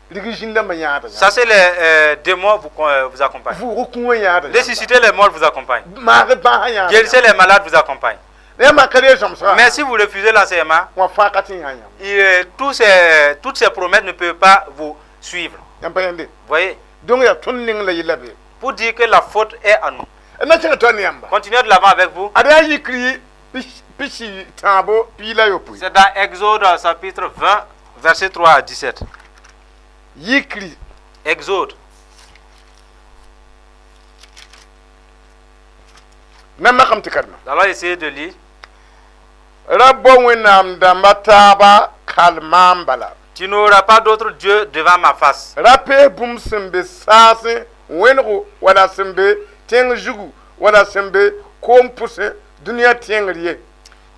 Rig zĩn-dãmbã yãada yãmb. Chassez les démons, vous accompagne. Vʋʋg kũumã yãada yãmba. Ressuscitez les morts, vous accompagne. Maag bãasã yãada. Guérissez les malades, vous accompagne. Yãmb sã ka reeg zãmsgã Mais si vous refusez l'enseignement, wã fãa ka tɩ yã yãmb. Toutes ces promesses ne peuvent pas vous suivre. Yãmb pa yãnde. Voyez? Donc yaa tõnd neng la yella be. Pour dire que la faute est à nous. Na kẽngã toa ne yãmba. Continuez de l'avant avec vous. Ad yaa yikri pisi tãabo piig la yopoe. C'est dans Exode chapitre 20, verset 3 à 17. Yikri. Exode. Na makame tɩ karema. Nous allons essayer de lire. Ra bao Wẽnnaam dãmba taaba kalmaam bala. Tu n'auras pas d'autre Dieu devant ma face. Ra pees bũmb sẽn be saasẽ wẽnego wala sẽn be tẽng zugu wala sẽn be koom pʋsẽ dũniyã tẽngr ye.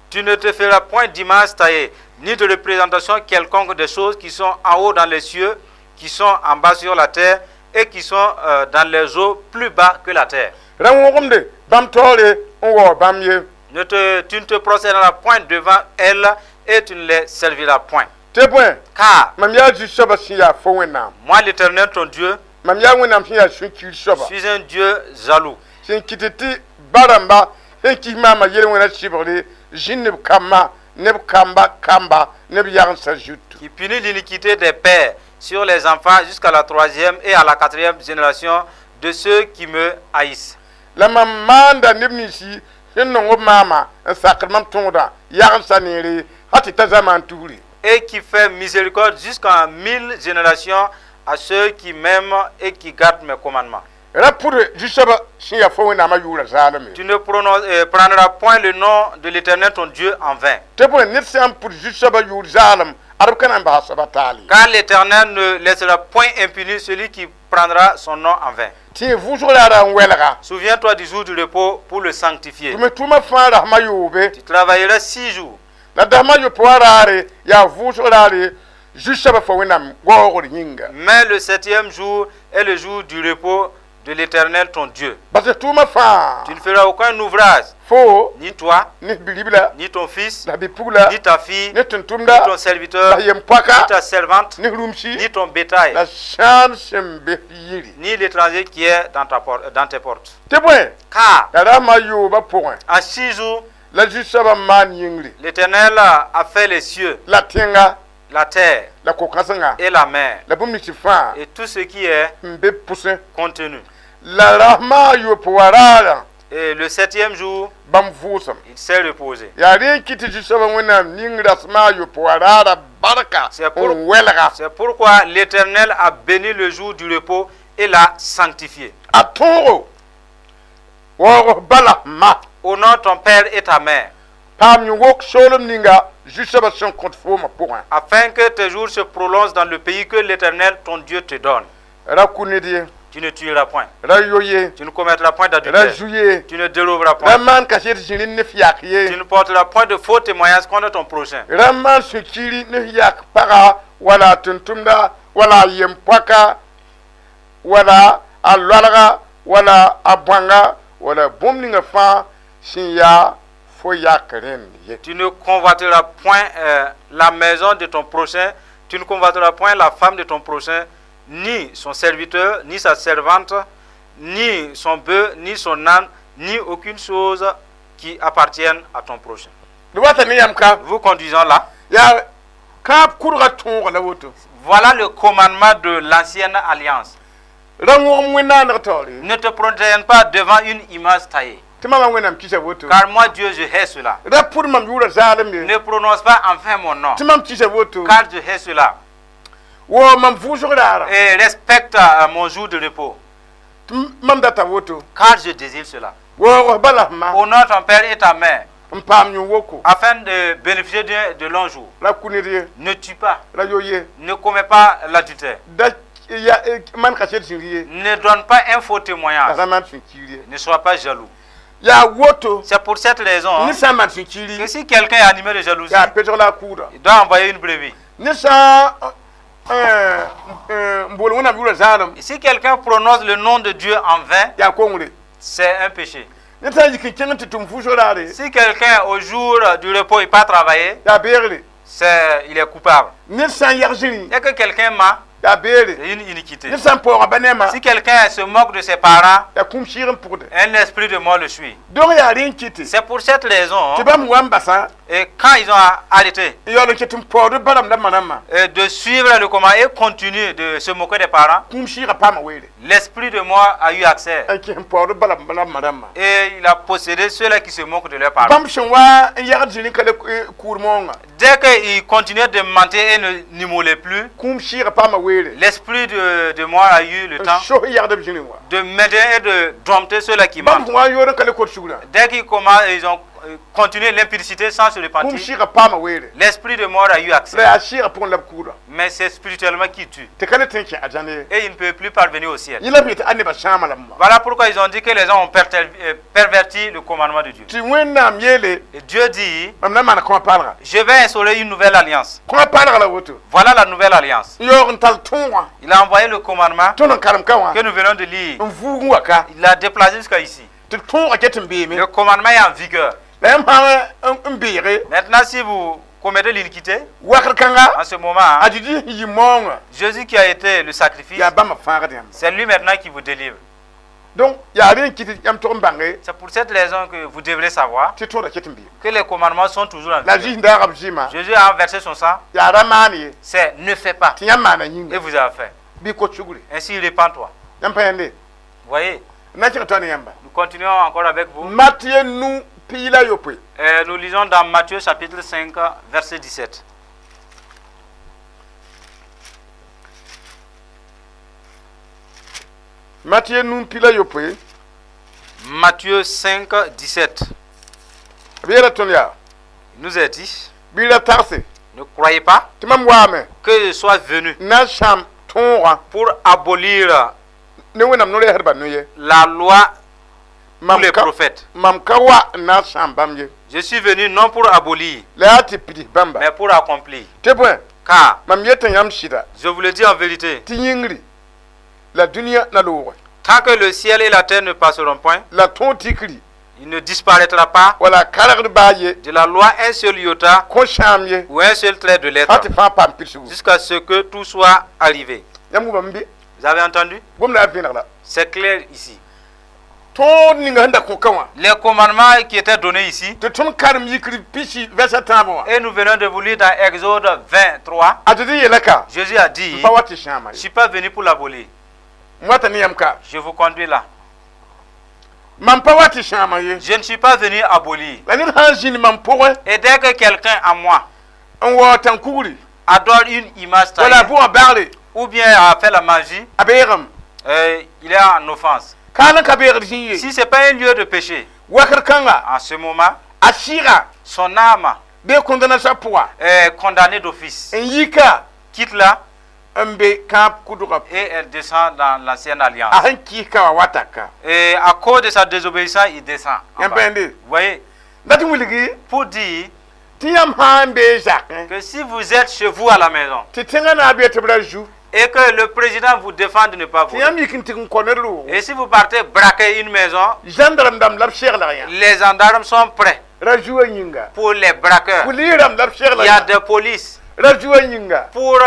Tu ne te feras point d'image taillée, ni de représentation quelconque des choses qui sont en haut dans les cieux, qui sont en bas sur la terre et qui sont dans les eaux plus bas que la terre. Ra wõgemde bãmb taoore n waoog bãmb ye. Tu ne te prosterneras point devant elles et tu ne les serviras point. Tɩ bõe Car mam yaa Zu-soabã sẽn yaa fo Wẽnnaam. Moi, l'Éternel, ton Dieu, Mam yaa Wẽnnaam sẽn yaa sũ-kiir soaba. Suis un Dieu jaloux, Sẽn kɩt tɩ ba-rãmba sẽn kis maamã yel-wẽnã sɩbgre zĩnd neb kambã neb kamba kamba neb yagendsã zutu. Qui punit l'iniquité des pères sur les enfants jusqu'à la troisième et à la quatrième génération de ceux qui me haïssent. La mam maanda neb ninsi sẽn nong b maamã n sakd mam tõodã yagendsã neere hal tɩ ta zamaan tusri. Et qui fait miséricorde jusqu'en 1000 générations à ceux qui m'aiment et qui gardent mes commandements. Ra pʋd Zu-soabã sẽn yaa fo Wẽnnaamã yʋʋra zaalem ye. Tu ne prendras point le nom de l'Éternel ton Dieu en vain. Tɩ bõe ned sã n pʋd Zu-soabã yʋʋr zaalem ad b ka na n basa soaba taal ye. Car l'Éternel ne laissera point impuni celui qui prendra son nom en vain. Tɩ vʋʋsg raara n wɛlga. Souviens-toi du jour du repos pour le sanctifier. Tɩ me tʋʋmã fãa rasmã yoobe. Tu travailleras 6 jours. La dasmã yopoe wã raare yaa vʋʋsg raare Zu-soabã fo Wẽnnaam waoogr yĩnga. Mais le septième jour est le jour du repos de l'Éternel ton Dieu. Bas tʋʋmã fãa. Tu ne feras aucun ouvrage, Fo ni toi, ne bi-ribla ni ton fils, la bi-pugla ni ta fille, ne ni tʋm-tʋmda ton serviteur, la yem-poaka ni ta servante, ne rũmsi ni ton bétail, la sãam sẽn be yiri. Ni l'étranger qui est dans tes portes. Tɩ bõe Car la rasmã yoobã pʋgẽ en 6 jours, la Zu-soabã maan yĩngri l'Éternel a fait les cieux, la tẽnga la terre la ko-kãsenga et la mer, la bũmb nins fãa et tout ce qui est n be pʋsẽ contenu. La rasmã yopoe wã raarã Et le septième jour, bãmb vʋʋsem. Il s'est reposé. Yaa rẽ n kɩt tɩ Zu-soabã Wẽnnaam ning rasmã yopoe wã raarã barka n wɛlga. C'est pourquoi l'Éternel a béni le jour du repos et l'a sanctifié. A tõogo waoog bala ma. Honore ton père et ta mère, Paam yẽ-wok soolem ninga Zu-soabã sẽn kõt foomã pʋgẽ. Afin que tes jours se prolongent dans le pays que l'Éternel, ton Dieu, te donne. Ra kʋ ned ye. Tu ne tueras point. Ra yo ye. Tu ne commettras point Ra d'adultère. zu ye. Tu ne déroberas Ra point. maan kaset zĩri ne f yak ye. Tu ne porteras point de faux témoignages contre ton prochain. Ra maan sũ-kiiri ne f yak paga wala a tʋm-tʋmda wala a yem-poaka wala a loalga wala a bõanga wala bũmb ninga fãa sẽn yaa fo yak rẽnd ye. Tu ne convoiteras point la maison de ton prochain. Tu ne convoiteras point la femme de ton prochain, ni son serviteur, ni sa servante, ni son bœuf, ni son âne, ni aucune chose qui appartienne à ton prochain. D wata ne yãmb ka. Vous conduisons là. Yaa kãab kʋrga tõoga la woto. Voilà le commandement de l'ancienne alliance. Ra wõgem wẽn-naaneg taoore. Ne te prosterne pas devant une image taillée. Tɩ mama Wẽnnaam kisa woto. Car moi, Dieu, je hais cela. Ra pʋd mam yʋʋra zaalem ye. Ne prononce pas enfin mon nom. Tɩ mam kisa woto. Car je hais cela. Wa mam vʋʋsg raara. Et respecte mon jour de repos. Tɩ mam data woto. Car je désire cela. Waoog f ba la f ma. Honore ton père et ta mère. N paam yũ-woko. Afin de bénéficier de longs jours. Ra kʋ ned ye. Ne tue pas. Ra yo ye. Ne commets pas l'adultère. Da ya maan kaset zĩig ye. Ne donne pas un faux témoignage. La ra maan sũ-kiir ye. Ne sois pas jaloux. Yaa woto. C'est pour cette raison Ned sã n maan sũ-kiiri. Que si quelqu'un est animé de jalousie, Yaa pesg la a kʋʋda. Il doit envoyer une brebis. Ned sã n bool Wẽnnaam yʋʋra zaalem. Et si quelqu'un prononce le nom de Dieu en vain, Yaa kongre. C'est un péché. Ned sã n yik n kẽng tɩ tʋm vʋʋsg raare. Si quelqu'un au jour du repos il pas travailler, Yaa beegre. C'est il est coupable. Ned sã n yag zĩri. Dès que quelqu'un ment, Yaa beere. C'est une iniquité. Ned sã n paooga ba ne-ma. Si quelqu'un se moque de ses parents, Yaa kũum sɩɩg n pʋgde. Un esprit de mort le suit. Donc yaa rẽ n kɩte. C'est pour cette raison, Tɩ bãmb wa n basã. Et quand ils ont arrêté N yaool n ket n paood b ba rãmb la ma rãmbã. De suivre le commandement et continuer de se moquer des parents, Kũum sɩɩgã paama weere. L'esprit de mort a eu accès. N kɩs n paood b ba rãmb la ma rãmbã. Et il a possédé ceux-là qui se moquent de leurs parents. Bãmb sẽn wa n yagd zĩri n ka le kʋʋd moongã. Dès qu'ils continuaient de mentir et ne n'immolaient plus, Kũum sɩɩgã paama weere. L'esprit de mort a eu le N temps sos n yagd b zĩri wã. De maintenir et de dompter ceux-là qui Bãmb mentent. sẽn wa n yood n ka le kot sugrã. Dès qu'ils commencent, ils ont continué l'impudicité sans se Kũum repentir, sɩɩgã paama weere. L'esprit de mort a eu accès. La yaa sɩɩgã pʋgẽ la b kʋʋda. Mais c'est spirituellement qui tue. Tɩ ka le tõe n kẽ arjãne ye. Et il ne peut plus parvenir au ciel. Yẽ la b yetɩ a nebã sãama la b Voilà pourquoi ils ont dit que les gens ont perverti le commandement de Dieu. Tɩ Wẽnnaam yeele. Et Dieu dit, Mam na n maan kõa paalga. Je vais instaurer une nouvelle alliance. Kõa paalga la woto. Voilà la nouvelle alliance. N yaoog n tall tõogã. Il a envoyé le commandement Tõnd n karem ka wã. Que nous venons de lire. N vuug n wa ka. Il l'a déplacé jusqu'à ici. Tɩ tõogã ket n beeme. Le commandement est en vigueur. La yãmb sã n beege. Maintenant, si vous commettez l'iniquité, Wakr kãnga. En ce moment, hein, A Zezi sẽn yi maoongã. Jésus qui a été le sacrifice, Yaa bãmba fãagd yãmba. C'est lui maintenant qui vous délivre. Donc yaa rẽ n kɩt tɩ yãmb tog n bãnge. C'est pour cette raison que vous devrez savoir Tɩ tõoda ket n beeme. Que les commandements sont toujours en La vigueur. Zezi sẽn daaga b zɩɩmã. Jésus a versé son sang, Yaa ra maan ye. C'est ne fais pas. Tɩ yãmb maana Et yĩnga. vous avez fait. Bɩ kot sugre. Ainsi, répands-toi. Yãmb pa yãnde. Vous voyez, Na kẽg tõa ne yãmba. Nous continuons encore avec vous. Matɩ nu piig la yopoe. Nous lisons dans Matthieu chapitre 5, verset 17. Matɩ nu piig la yopoe. Matthieu 5, 17. B yeela tõnd yaa. Il nous est dit, Bɩ ra tagse. Ne croyez pas Tɩ mam waame. Que je sois venu N na n sãam tõogã. Pour abolir Ne Wẽnnaam no-rɛɛsdbã no ye. La loi ou Mam les ka prophètes. Mam ka wa n na n sãam bãmb ye. Je suis venu non pour abolir, La yaa tɩ pids bãmba. Mais pour accomplir. Tɩ bõe. Car, Mam yetã yãmb sɩda. Je vous le dis en vérité, Tɩ yĩngri la dũniyã na loogre. Tant que le ciel et la terre ne passeront point, La tõog tikri. Il ne disparaîtra pas Wala kargd baa ye. De la loi un seul iota Kõ sãam ye. Ou un seul trait de lettre Sã tɩ fãa paam pidsgu. Jusqu'à ce que tout soit arrivé. Yãmb wʋmame bɩ. Vous avez entendu? Gomda a vẽneg la. C'est clair ici. Tõog ninga sẽn da kõ ka wã. Les commandements qui étaient donnés ici, Tɩ tõnd karem yikr pisi vɛrsa tãabã wã. Et nous venons de vous lire dans Exode 23, A Zezi yeela ka. Jésus a dit, N pa wa tɩ sãama je ne ye. suis pas venu pour l'abolir. N wata ne yãmb ka. Je vous conduis là. Mam pa wa tɩ sãama ye. Je ne suis pas venu abolir. La ned sã n zĩnd mam pʋgẽ. Et dès que quelqu'un à moi N waoog tãn-kugri. Adore une image Wala a taillée, bʋgã bagre. Ou bien a fait la magie, A beegem. Il est en offense. Kaal n ka beegd zĩ ye. Si ce n'est pas un lieu de péché, Wakr kãnga. En ce moment, A sɩɩga. Son âme Bee condamnation pʋga. Est condamnée d'office. N yika. Quitte là N be kãab kʋdgã. Et elle descend dans l'ancienne alliance. A sẽn kɩs ka wã wata ka. Et à cause de sa désobéissance, il descend en Yãmb bas. pa yãnde. Vous voyez, Dat n wilgi. Pour dire Tɩ yãmb sã n bee zakẽ. Que si vous êtes chez vous à la maison Tɩ tẽngã na n bee tɩ b ra zu. Et que le président vous défend de ne pas Tɩ voler, yãmb yik n tɩg n kõ ned roogo. Et si vous partez braquer une maison, Gendarme dãmb la b segl yã. Les gendarmes sont prêts Ra zu a yĩnga. Pour les braqueurs. Police rãmb la b segl Il y a yã. des polices Ra zu a yĩnga. Pour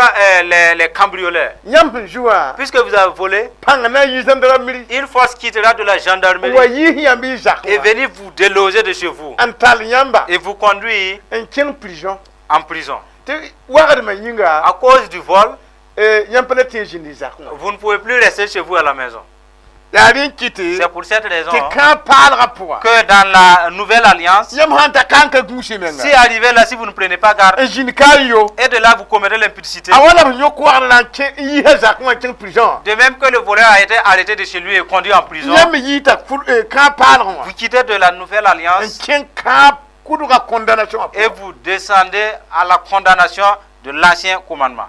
les cambrioleurs. Yãmb sẽn zu wã. Puisque vous avez volé, Pãng na n yi gendarmerie. Une force quittera de la N wa gendarmerie yiis yãmb y zak et wã. venir vous déloger de chez vous N tall yãmba. Et vous conduire N kẽng prison. En prison. Tɩ wagdmã yĩnga. À cause du vol, Yãmb pa le tɩ n zĩnd y zakẽ wã. Vous ne pouvez plus rester chez vous à la maison. Yaa rẽ n kɩte C'est pour cette raison tɩ kãab paalgã pʋga, que dans la nouvelle alliance, yãmb sãn ta ka n ka gũus y menga si arrivé là, si vous ne prenez pas garde, n zĩnd ka n yo, et de là vous commettez l'impudicité, a wala b yõk wagr la n kẽ n yiisa zakẽ wã n kẽng prison wã. De même que le voleur a été arrêté de chez lui et conduit en prison, Yãmb me yiita kãab paalgẽ wã vous quittez de la nouvelle n alliance kẽng kãab kʋdga condamnation wã. Et vous descendez à la condamnation de l'ancien commandement.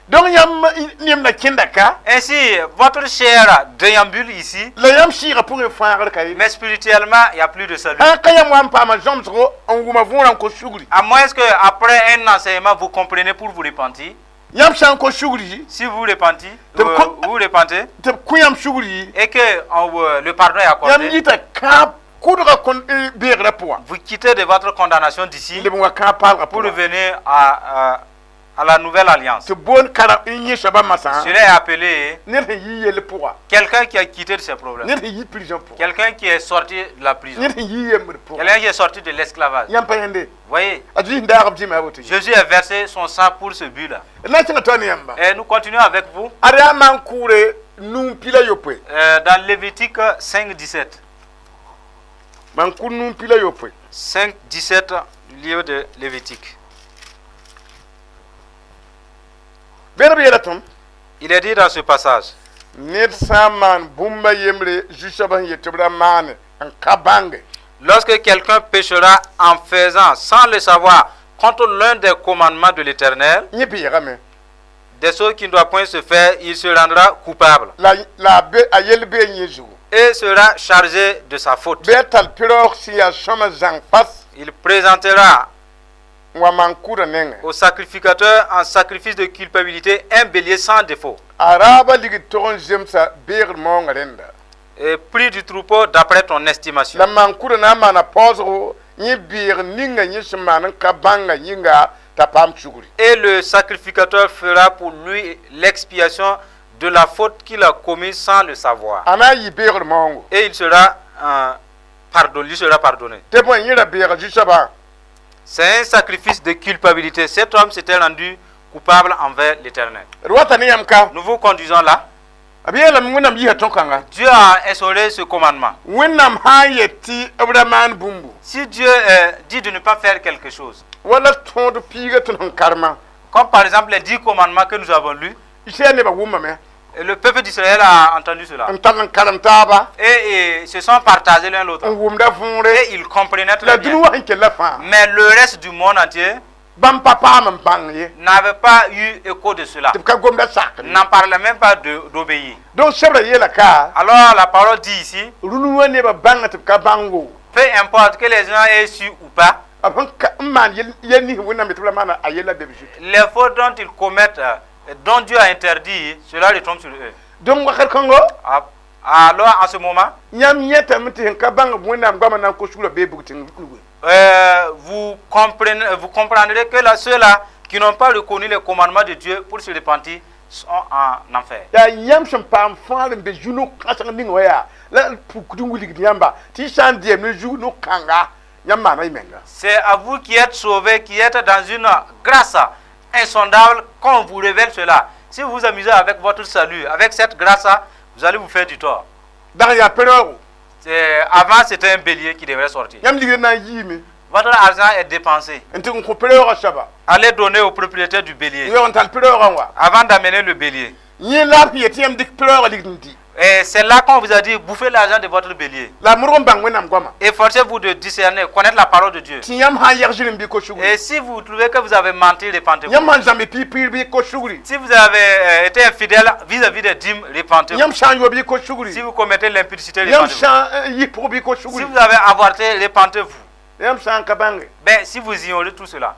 Donc yãmb nemda kẽnda ka, Ainsi, votre chair déambule ici, la yãmb sɩɩgã pʋgẽ fãagr ka ye. Mais spirituellement, il n'y a plus de salut. Sã n ka yãmb wa n paama zãmsgo n wʋma võorã n kos sugri, À moins que après un enseignement, vous compreniez pour vous repentir. Yãmb sã n kos sugri, Si vous repentez, vous repentez tɩ b kõ yãmb sugri, et que le pardon est yãmb accordé, yita kãab kʋdga beegrã pʋga vous quittez de votre condamnation d'ici leb n wa kãab paalgã pour pʋga revenir à la nouvelle alliance. tɩ boond kara n yẽ soabã masã Cela est appelé ned sẽn yi yell pʋga, quelqu'un qui a quitté de ses problèmes, ned sẽn yi prison pʋga, quelqu'un qui est sorti de la prison, ned sẽn yi yembd pʋga. Quelqu'un qui est sorti de l'esclavage. Yãmb pa yẽnde? Voyez, A Zezi sẽn daag b dĩmã a woto. Jésus a versé son sang pour ce but-là. D na n kẽnga toa ne yãmba. Et nous continuons avec vous Ad yaa maan-kʋʋre nuu pila yopoe. Dans Lévitique 5, 17. Maan-kʋʋd nuu pila yopoe. 5, 17 du livre de Lévitique. Bẽd b yeela tõnd: Il est dit dans ce passage, ned sã n maan bũmba yembre zu-soabã sẽn yet tɩ b ra maane n ka bãnge, lorsque quelqu'un péchera en faisant sans le savoir contre l'un des commandements de l'Éternel, yẽ beegame, des choses qui ne doivent point se faire, il se rendra coupable la a be a yell bee yẽ zugu, et sera chargé de sa faute. Bɩ a tall pɩraoog sẽn yaa sõma zãng fas Il présentera n wa maan-kʋʋdã nengẽ, au sacrificateur en sacrifice de culpabilité un bélier sans défaut a raabã ligd tog n zemsa beegd maoongã rẽnda, et prix du troupeau d'après ton estimation. La maan-kʋʋdã na n maana paoosgo yẽ beeg ninga yẽ sẽn maan n ka bãnga yĩnga t'a paam sugri. Et le sacrificateur fera pour lui l'expiation de la faute qu'il a commise sans le savoir. A na n yɩ beegd maoongo. Et il sera pardonné, lui sera pardonné. Tɩ bõe yẽ ra beega zu-soabã. C'est un sacrifice de culpabilité. Cet homme s'était rendu coupable envers l'Éternel. D wata ne yãmb ka. Nous vous conduisons là. B yeelame Wẽnnaam yiisa tõd-kãnga. Dieu a instauré ce commandement. Wẽnnaam sã n yet tɩ b ra maan bũmbu, Si Dieu dit de ne pas faire quelque chose, wala tõod piiga tõnd sẽn karema, comme par exemple les 10 commandements que nous avons lus, Israɛl nebã wʋmame et le peuple d'Israël a entendu cela. n tag n karem taaba Et ils se sont partagés l'un l'autre. n wʋmda võore, Et ils comprenaient la très bien. dũni wã sẽn kella fãa, Mais le reste du monde entier bãmb pa paam n bãng ye, n'avait pas eu écho de cela. tɩ b ka gomda sakre. N'en parlait même pas d'obéir. Donc sebra yeela ka, Alors la parole dit ici, rũnu wã nebã bãnga tɩ b ka bãngo, peu importe que les gens aient su ou pas, b sẽn ka n maan yel nins Wẽnnaam yetɩ b ra maana a yella be b zutu. Les fautes dont ils commettent, dont Dieu a interdit, cela retombe sur eux. Donc wakat kãngo, Ah, alors en ce moment, yãmb yẽtame tɩ sẽn ka bãng Wẽnnaam goamã na n kos sugrã bee bug tẽng nugu. Vous comprendrez que là, ceux-là qui n'ont pas reconnu les commandements de Dieu pour se repentir sont en enfer. Yaa yãmb sẽn paam fãagr n be zu-no-kãseng ning wã yaa la pukd n wilgd yãmba tɩ y sã n dɛɛm ne zug no-kãnga yãmb maana y menga. C'est à vous qui êtes sauvés, qui êtes dans une grâce insondable, qu'on vous révèle cela. Si vous vous amusez avec votre salut, avec cette grâce, vous allez vous faire du tort. Dag yaa pɛrɛɛgo. Avant, c'était un bélier qui devait sortir. Yãmb ligd na n yiime Votre argent est dépensé. N tɩ n kõ pɛrɛoogã soaba. Allez donner au propriétaire du bélier Yaoog n tall pɛrɛoogã n wa. Avant d'amener le bélier. Yẽ la b yet tɩ yãmb dɩk pɛrɛoogã ligd n dɩ. Et c'est là qu'on vous a dit, bouffez l'argent de votre bélier. La a modg n bãng Wẽnnaam goama. Efforcez-vous de discerner, connaître la parole de Dieu. Tɩ yãmb sã n yɛg zĩrim bɩ ko sugri, Et si vous trouvez que vous avez menti, repentez-vous. yãmb sã n zãmbe piig piir bɩ ko sugri, Si vous avez été infidèle vis-à-vis des dîmes, repentez-vous. Yãmb sã n yo bɩ ko sugri, Si vous commettez l'impudicité, yãmb repentez-vous. sã n yɩ pʋg bɩ ko Si sugri, vous avez avorté, repentez-vous. Yãmb sã n ka bãnge, Ben, si vous ignorez tout cela,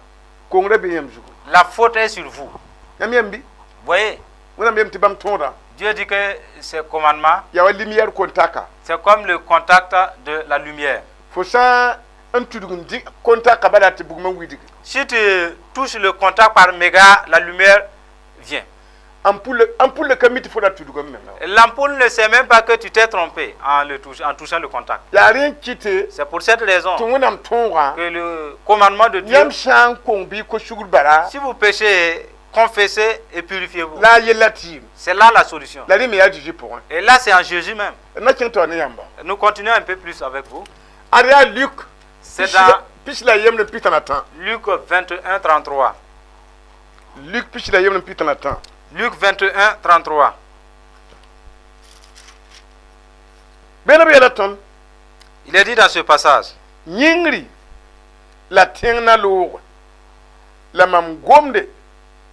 kongrã be yãmb zugu. La faute est sur vous. Yãmb yãmb bɩ? Voyez, Wẽnnaam yem tɩ bãmb tõoda Dieu dit que ces commandements, yaa wa lumière kontaka. C'est comme le contact de la lumière. Fo sã n tudg n dɩ kontaka bala tɩ bugmã widgi. Si tu touches le contact par mégarde, la lumière vient. Ampoule ka mi tɩ fo ra tudgame menga. L'ampoule ne sait même pas que tu t'es trompé en touchant le contact. Yaa rẽ n kɩte C'est pour cette raison tɩ Wẽnnaam tõogã, que le commandement de Dieu, yãmb sã n kong bɩ ko sugr bara, si vous péchez Confessez et purifiez-vous. La a yella tɩɩm. C'est là la solution. La rẽ me yaa Zeezi pʋgẽ. Et là, c'est en Jésus même. D na kẽng taoor ne yãmba. Nous continuons un peu plus avec vous. Ad yaa Luk C'est dans 21. Luc 21, 33. Luc 21. Luc 21, 33. Bẽneb yeela tõnd. Il est dit dans ce passage, Yĩngri la tẽng na loog la mam gomde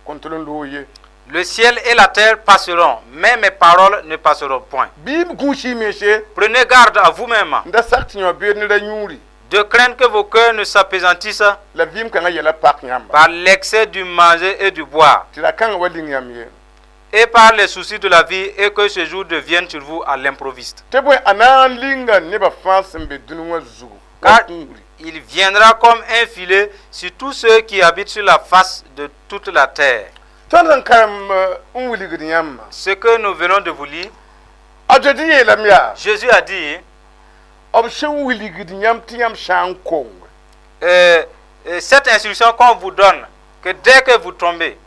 kõn tol n loog ye. Le ciel et la terre passeront, mais mes paroles ne passeront point. Bɩ b gũus y mense. Prenez garde à vous-même n da sak tɩ yõ beed ne ra yũuri de craindre que vos cœurs ne s'appesantissent la vɩɩm kãngã yɛla pak yãmba par l'excès du manger et du boire tɩ ra kãngã wa ling yãmb ye et par les soucis de la vie et que ce jour devienne sur vous à l'improviste. Tɩ bõe a na n linga nebã fãa sẽn be dũni wã zugu wa Car kũuri. Il viendra comme un filet sur tous ceux qui habitent sur la face de toute la terre. Tõnd sẽn karem n wilgd yãmbã, Ce que nous venons de vous lire, a Zezi yeelame yaa, Jésus a dit, b sẽn wilgd yãmb tɩ yãmb sã n kong, cette instruction qu'on vous donne, que dès que vous tombez,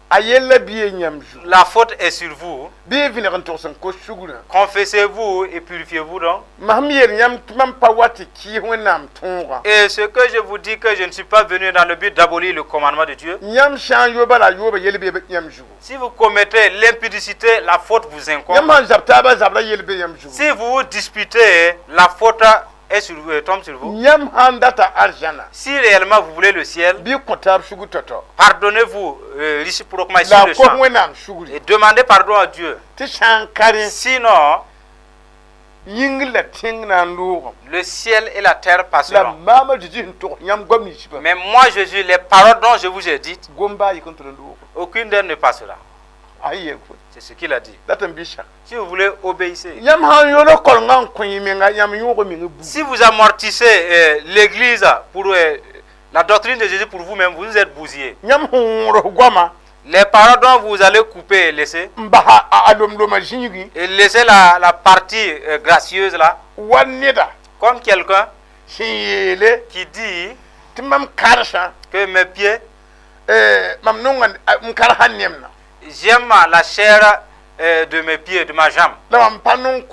a yella bɩ ye yãmb zugu, la faute est sur vous. Bɩ y vẽneg n togs n kos sugrã. Confessez-vous et purifiez-vous donc. Mam yeel yãmb tɩ mam pa wa tɩ kɩɩs Wẽnnaam tõogã. Et ce que je vous dis, que je ne suis pas venu dans le but d'abolir le commandement de Dieu. Yãmb sã n yoba la a yooba yel bee yãmb zugu. Si vous commettez l'impudicité, la faute vous incombe. Yãmb sãn zab taabã zabra yel be yãmb zugu. Si vous vous disputez, la faute tombe sur vous. Yãmb sãn data arzãna, Si réellement vous voulez le ciel, bɩ kõ taab sugr tao-tao pardonnez-vous réciproquement la sur a le kos champ Wẽnnaam sugri. Et demandez pardon à Dieu. Tɩ sã n ka rẽ, Sinon, yĩngr la tẽng na n loogame le ciel et la terre la passeront. Maama Zeezi sẽn togs yãmb goam ninsbã, Mais moi, Jésus, les paroles dont je vous ai dites, gom baa yik n tɩ n loog. Aucune d'elles ne passera. A yeel fo. C'est ce qu'il a dit. Dat n bɩ sak. Si vous voulez, obéissez. Yãmb sãn yõlg kolengã n kõ y menga yãmb yõog meng bu. Si vous amortissez l'église pour la doctrine de Jésus pour vous-même, vous vous êtes bousillé. Yãmb sẽn wõrs goamã Les paroles dont vous allez couper et laisser, n basa a lom-lomã zĩigẽ, et laisser la partie gracieuse là, wa neda comme quelqu'un sẽn yeele qui dit tɩ mam karsã, que mes pieds, mam nonga m karsa nemna, j'aime la chair de mes pieds, de ma jambe, la mam pa nong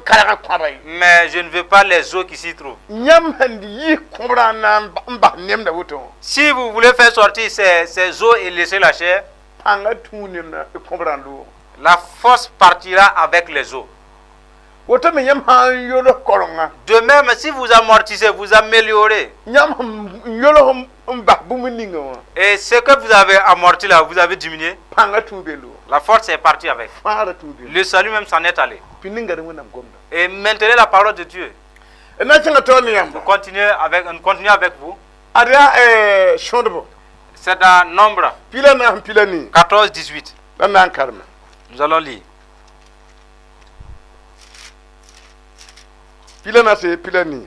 karg kõaba ye. Mais je ne veux pas les os qui s'y trouvent. Yãmb sẽn yis kõbrã n na n bas nemda woto wã, Si vous voulez faire sortir ces os et laisser la chair, pãngã tũu nemda kõbrã loog. La force partira avec les os. Woto me yãmb sã n yolg korengã, De même, si vous amortissez, vous améliorez, yãmb sẽn yolg n bas bũmb ninga wã, et ce que vous avez amorti là, vous avez diminué, pãngã tũu be loog. La force est partie avec. Fãagrã tũu be. Le salut même s'en est allé. Pĩnd n gad Wẽnnaam gomda. Et maintenez la parole de Dieu. D na kẽnga taoor ne yãmba. On continue avec vous. Ad yaa sõdbo C'est dans Nombre 14 14. 14, 18. La na n karema. Nous allons lire. 14 14.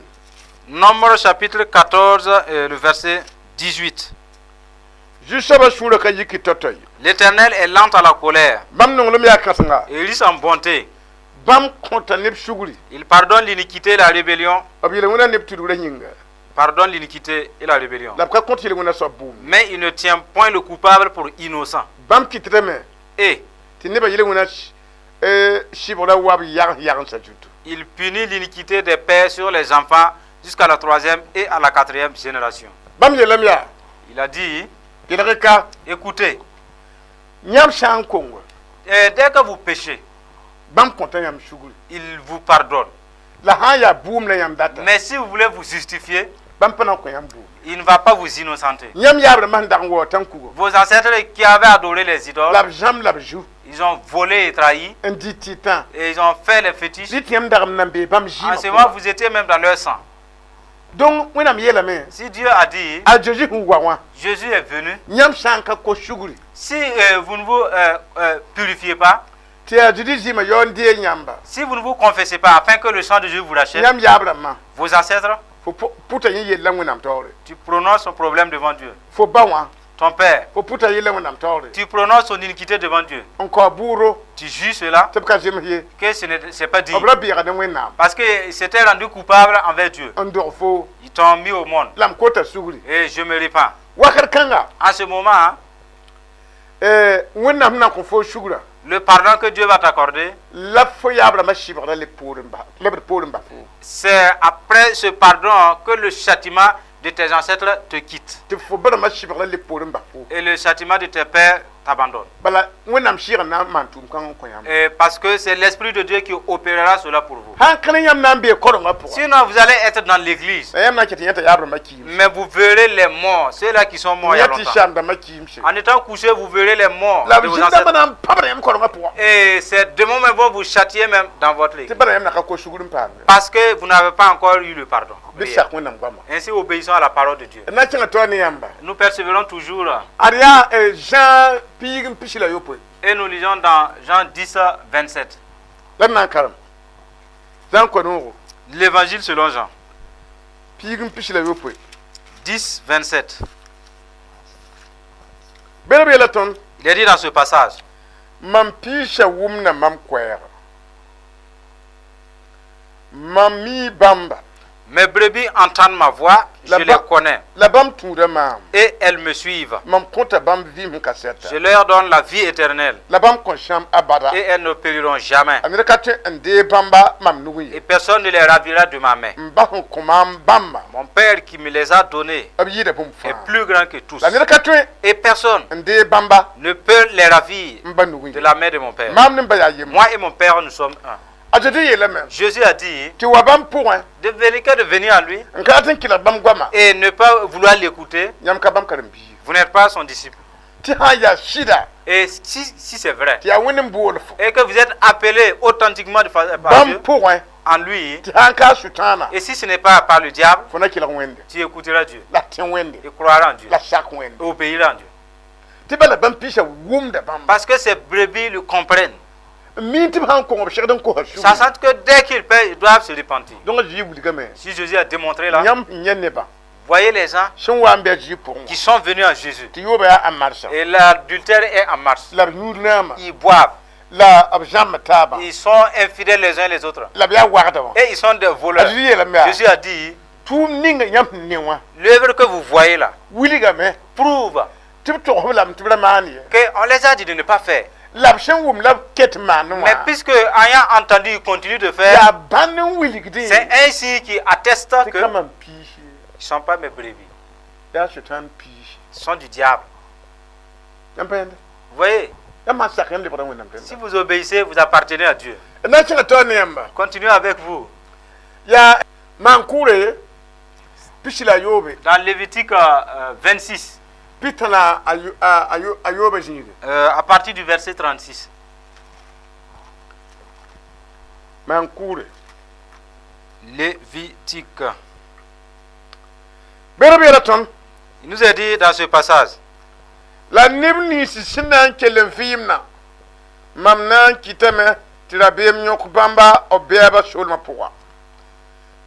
Nombre chapitre 14, le verset 18. Zu-soabã sũurã ka yiki tao-tao ye. L'Éternel est lent à la colère Bãmb nonglem yaa kãsenga. Et riche en bonté. Bãmb kõta neb sugri. Il pardonne l'iniquité et la rébellion. B yel-wẽna neb tudgrã yĩnga. Pardonne l'iniquité et la rébellion. La b ka kõt yel-wẽna soab bʋʋm. Mais il ne tient point le coupable pour innocent. Bãmb kɩtdame Et tɩ nebã yel-wẽna sɩbgrã wa b yagens yagensã zutu. Il punit l'iniquité des pères sur les enfants jusqu'à la troisième et à la quatrième génération. Bãmb yeelame yaa, Il a dit, kelg ka, écoutez, yãmb sã n kongo, dès que vous péchez, bãmb kõta yãmb sugri. Il vous pardonne. La sã n yaa bʋʋm la yãmb data, Mais si vous voulez vous justifier, bãmb pa na n kõ yãmb bʋʋm. Il ne va pas vous innocenter. Yãmb yaab rãmbã sẽn dag n waoog tãn-kugo, Vos ancêtres qui avaient adoré les idoles, la b zãmb la b zu ils ont volé et trahi, n dɩ tɩtã. Et ils ont fait les fétiches. Rɩ tɩ yãmb dagem nan bee bãmb En zɩɩmã ce moment, vous étiez même dans leur sang. Donc Wẽnnaam yeelame, Si Dieu a dit, a Zeezi sẽn wa wã, Jésus est venu, yãmb sã n ka kos sugri, si vous ne vous purifiez pas, tɩ yaa Zeezi zɩɩmã yao n deeg yãmba, si vous ne vous confessez pas afin que le sang de Jésus vous rachète, yãmb yaab rãmbã, vos ancêtres, fo pʋta yẽ yella Wẽnnaam taoore. Tu prononces son problème devant Dieu. Fo ba wã, Ton père, fo pʋta yella Wẽnnaam taoore. Tu prononces son iniquité devant Dieu. N kao bʋʋro Tu juges cela, tɩ b ka zems ye. Que ce n'est c'est pas dit. B ra beega ne Wẽnnaam. Parce qu'il s'était rendu coupable envers Dieu. N dog fo. Ils t'ont mis au monde. La m kota sugri. Et je me répands. Wakat kãnga, En ce moment, hein, Wẽnnaam na n kõ fo sugrã, Le pardon que Dieu va t'accorder, la fo yaab-rãmbã sɩbgrã le poor n bas, lebd poor n bas fo. C'est après ce pardon que le châtiment de tes ancêtres te quitte. Tɩ fo ba-rãmbã sɩbgrã le poor n bas fo. Et le châtiment de tes pères t'abandonne. Bala Wẽnnaam sɩɩg n na n maan tʋʋm-kãng n kõ yãmb. Et parce que c'est l'Esprit de Dieu qui opérera cela pour vous. Sãn ka ne yãmb na n bee korengã pʋga, Sinon, vous allez être dans l'église. La yãmb na n ket tɩ yãta yaab-rãmbã kiimse. Mais vous verrez les morts, ceux-là qui sont morts il y a Yã tɩ longtemps. saam-dãmbã kiimse. En étant couché, vous verrez les morts La de vos zĩn-dãmbã ancêtres. na n pabda yãmb korengã pʋga. Et ces démons même vont vous châtier même dans votre Tɩ église. bala yãmb na ka kos sugr n paam. Parce que vous n'avez pas encore eu le pardon. Bɩ sak Wẽnnaam goama. Ainsi, obéissons à la parole de Dieu. D na n kẽngã taoor ne yãmba. Nous persévérons toujours. Ad yaa Zã 21. Et nous lisons dans Jean 10, 27. La d na n karem Zã n koa-noogo. L'évangile selon Jean. 21. 10, 27. Bẽd b yeela tõnd: Il est dit dans ce passage: Mam piisã wʋmda mam koɛɛga, mam mi bãmba. Mes brebis entendent ma voix, je les connais La bãmb tũuda maam. Et elles me suivent. Mam kõta bãmb vɩɩm sẽn ka sɛta. Je leur donne la vie éternelle La bãmb kõn sãam abada. Et elles ne périront jamais. A ned ka tõe n dee bãmba mam nugẽ Et ye. Personne ne les ravira de ma main. N ba sẽn kõ maam bãmba, Mon Père qui me les a donnés b yɩɩda bũmb est fãa. Plus grand que tous. La ned ka tõe Et personne n dee bãmba ne peut les ravir n ba nugẽ de ye. la main de mon Père. Maam ne n ba yaa yem. Moi et mon Père, nous sommes un. A Zezi yeelame Jésus a dit tɩ wa bãmb pʋgẽ de venir que de venir à lui n ka rat n kelg bãmb goama, et ne pas vouloir l'écouter, yãmb ka bãmb karen-biig. Vous n'êtes pas son disciple. Tɩ sã n yaa sɩda Et si c'est vrai, tɩ yaa Wẽnd n bool fo et que vous êtes appelé authentiquement par bãmb Dieu, pʋgẽ, en lui, tɩ sã n ka Sʋtãana, et si ce n'est pas par le diable, fo na kelg Wẽnde, tu écouteras Dieu, la tẽ Wẽnde, et croiras en Dieu, la sak Wẽnde. Et obéiras en Dieu. Tɩ bala bãmb piisã wʋmda bãmba. Parce que ces brebis le comprennent. N mi tɩ b sãn kong b segd n kosa sugr. Sachant que dès qu'ils pèchent, ils doivent se repentir. Donc a Zezi wilgame. Si Jésus a démontré là, Yãmb sẽn yẽ nebã voyez les gens sẽn wa n bɩ a Zezi pʋgẽ, qui sont venus à Jésus. Tɩ yooba yaa a marsã. Et l'adultère est en marche. La b yũud naamã. Ils boivent. La b zãmb taabã. Ils sont infidèles les uns les autres. La b yaa wagda wã. Et ils sont des A voleurs. Zezi yeelame yaa: Jésus a dit, tʋʋm ninga yãmb sẽn ne wã l'œuvre que vous voyez là wilgame prouve tɩ b togs b lame tɩ b ra maan ye. Qu'on les a dit de ne pas faire. La b sẽn wʋm la b ket maan Mais wã, puisque ayant entendu, ils continuent de faire, yaa bãnd n wilgdẽ c'est ainsi qui atteste tɩ que ka ils mam piis ye. Ne sont pas mes brebis. Yaa Sʋtãan piis. Ils sont du diable. Yãmb pa yẽnde? Vous voyez, Yãmb sãn sak yãmb lebgra Wẽnnaam si tẽnda. Vous obéissez, vous appartenez à Dieu. D na n kẽnga taoor ne yãmba. Continuez avec vous. Yaa maan-kʋʋre 63. Dans Lévitique 26, Pita la a yoobã zĩige. À partir du verset 36. Maan-kʋʋre. Lévitique. Bẽd b yeela tõnd: Il nous est dit dans ce passage, la neb nins sẽn na n kell n vɩɩmdã, mam na n kɩtame tɩ rabeem yõk bãmba b bɛɛbã solmã pʋga,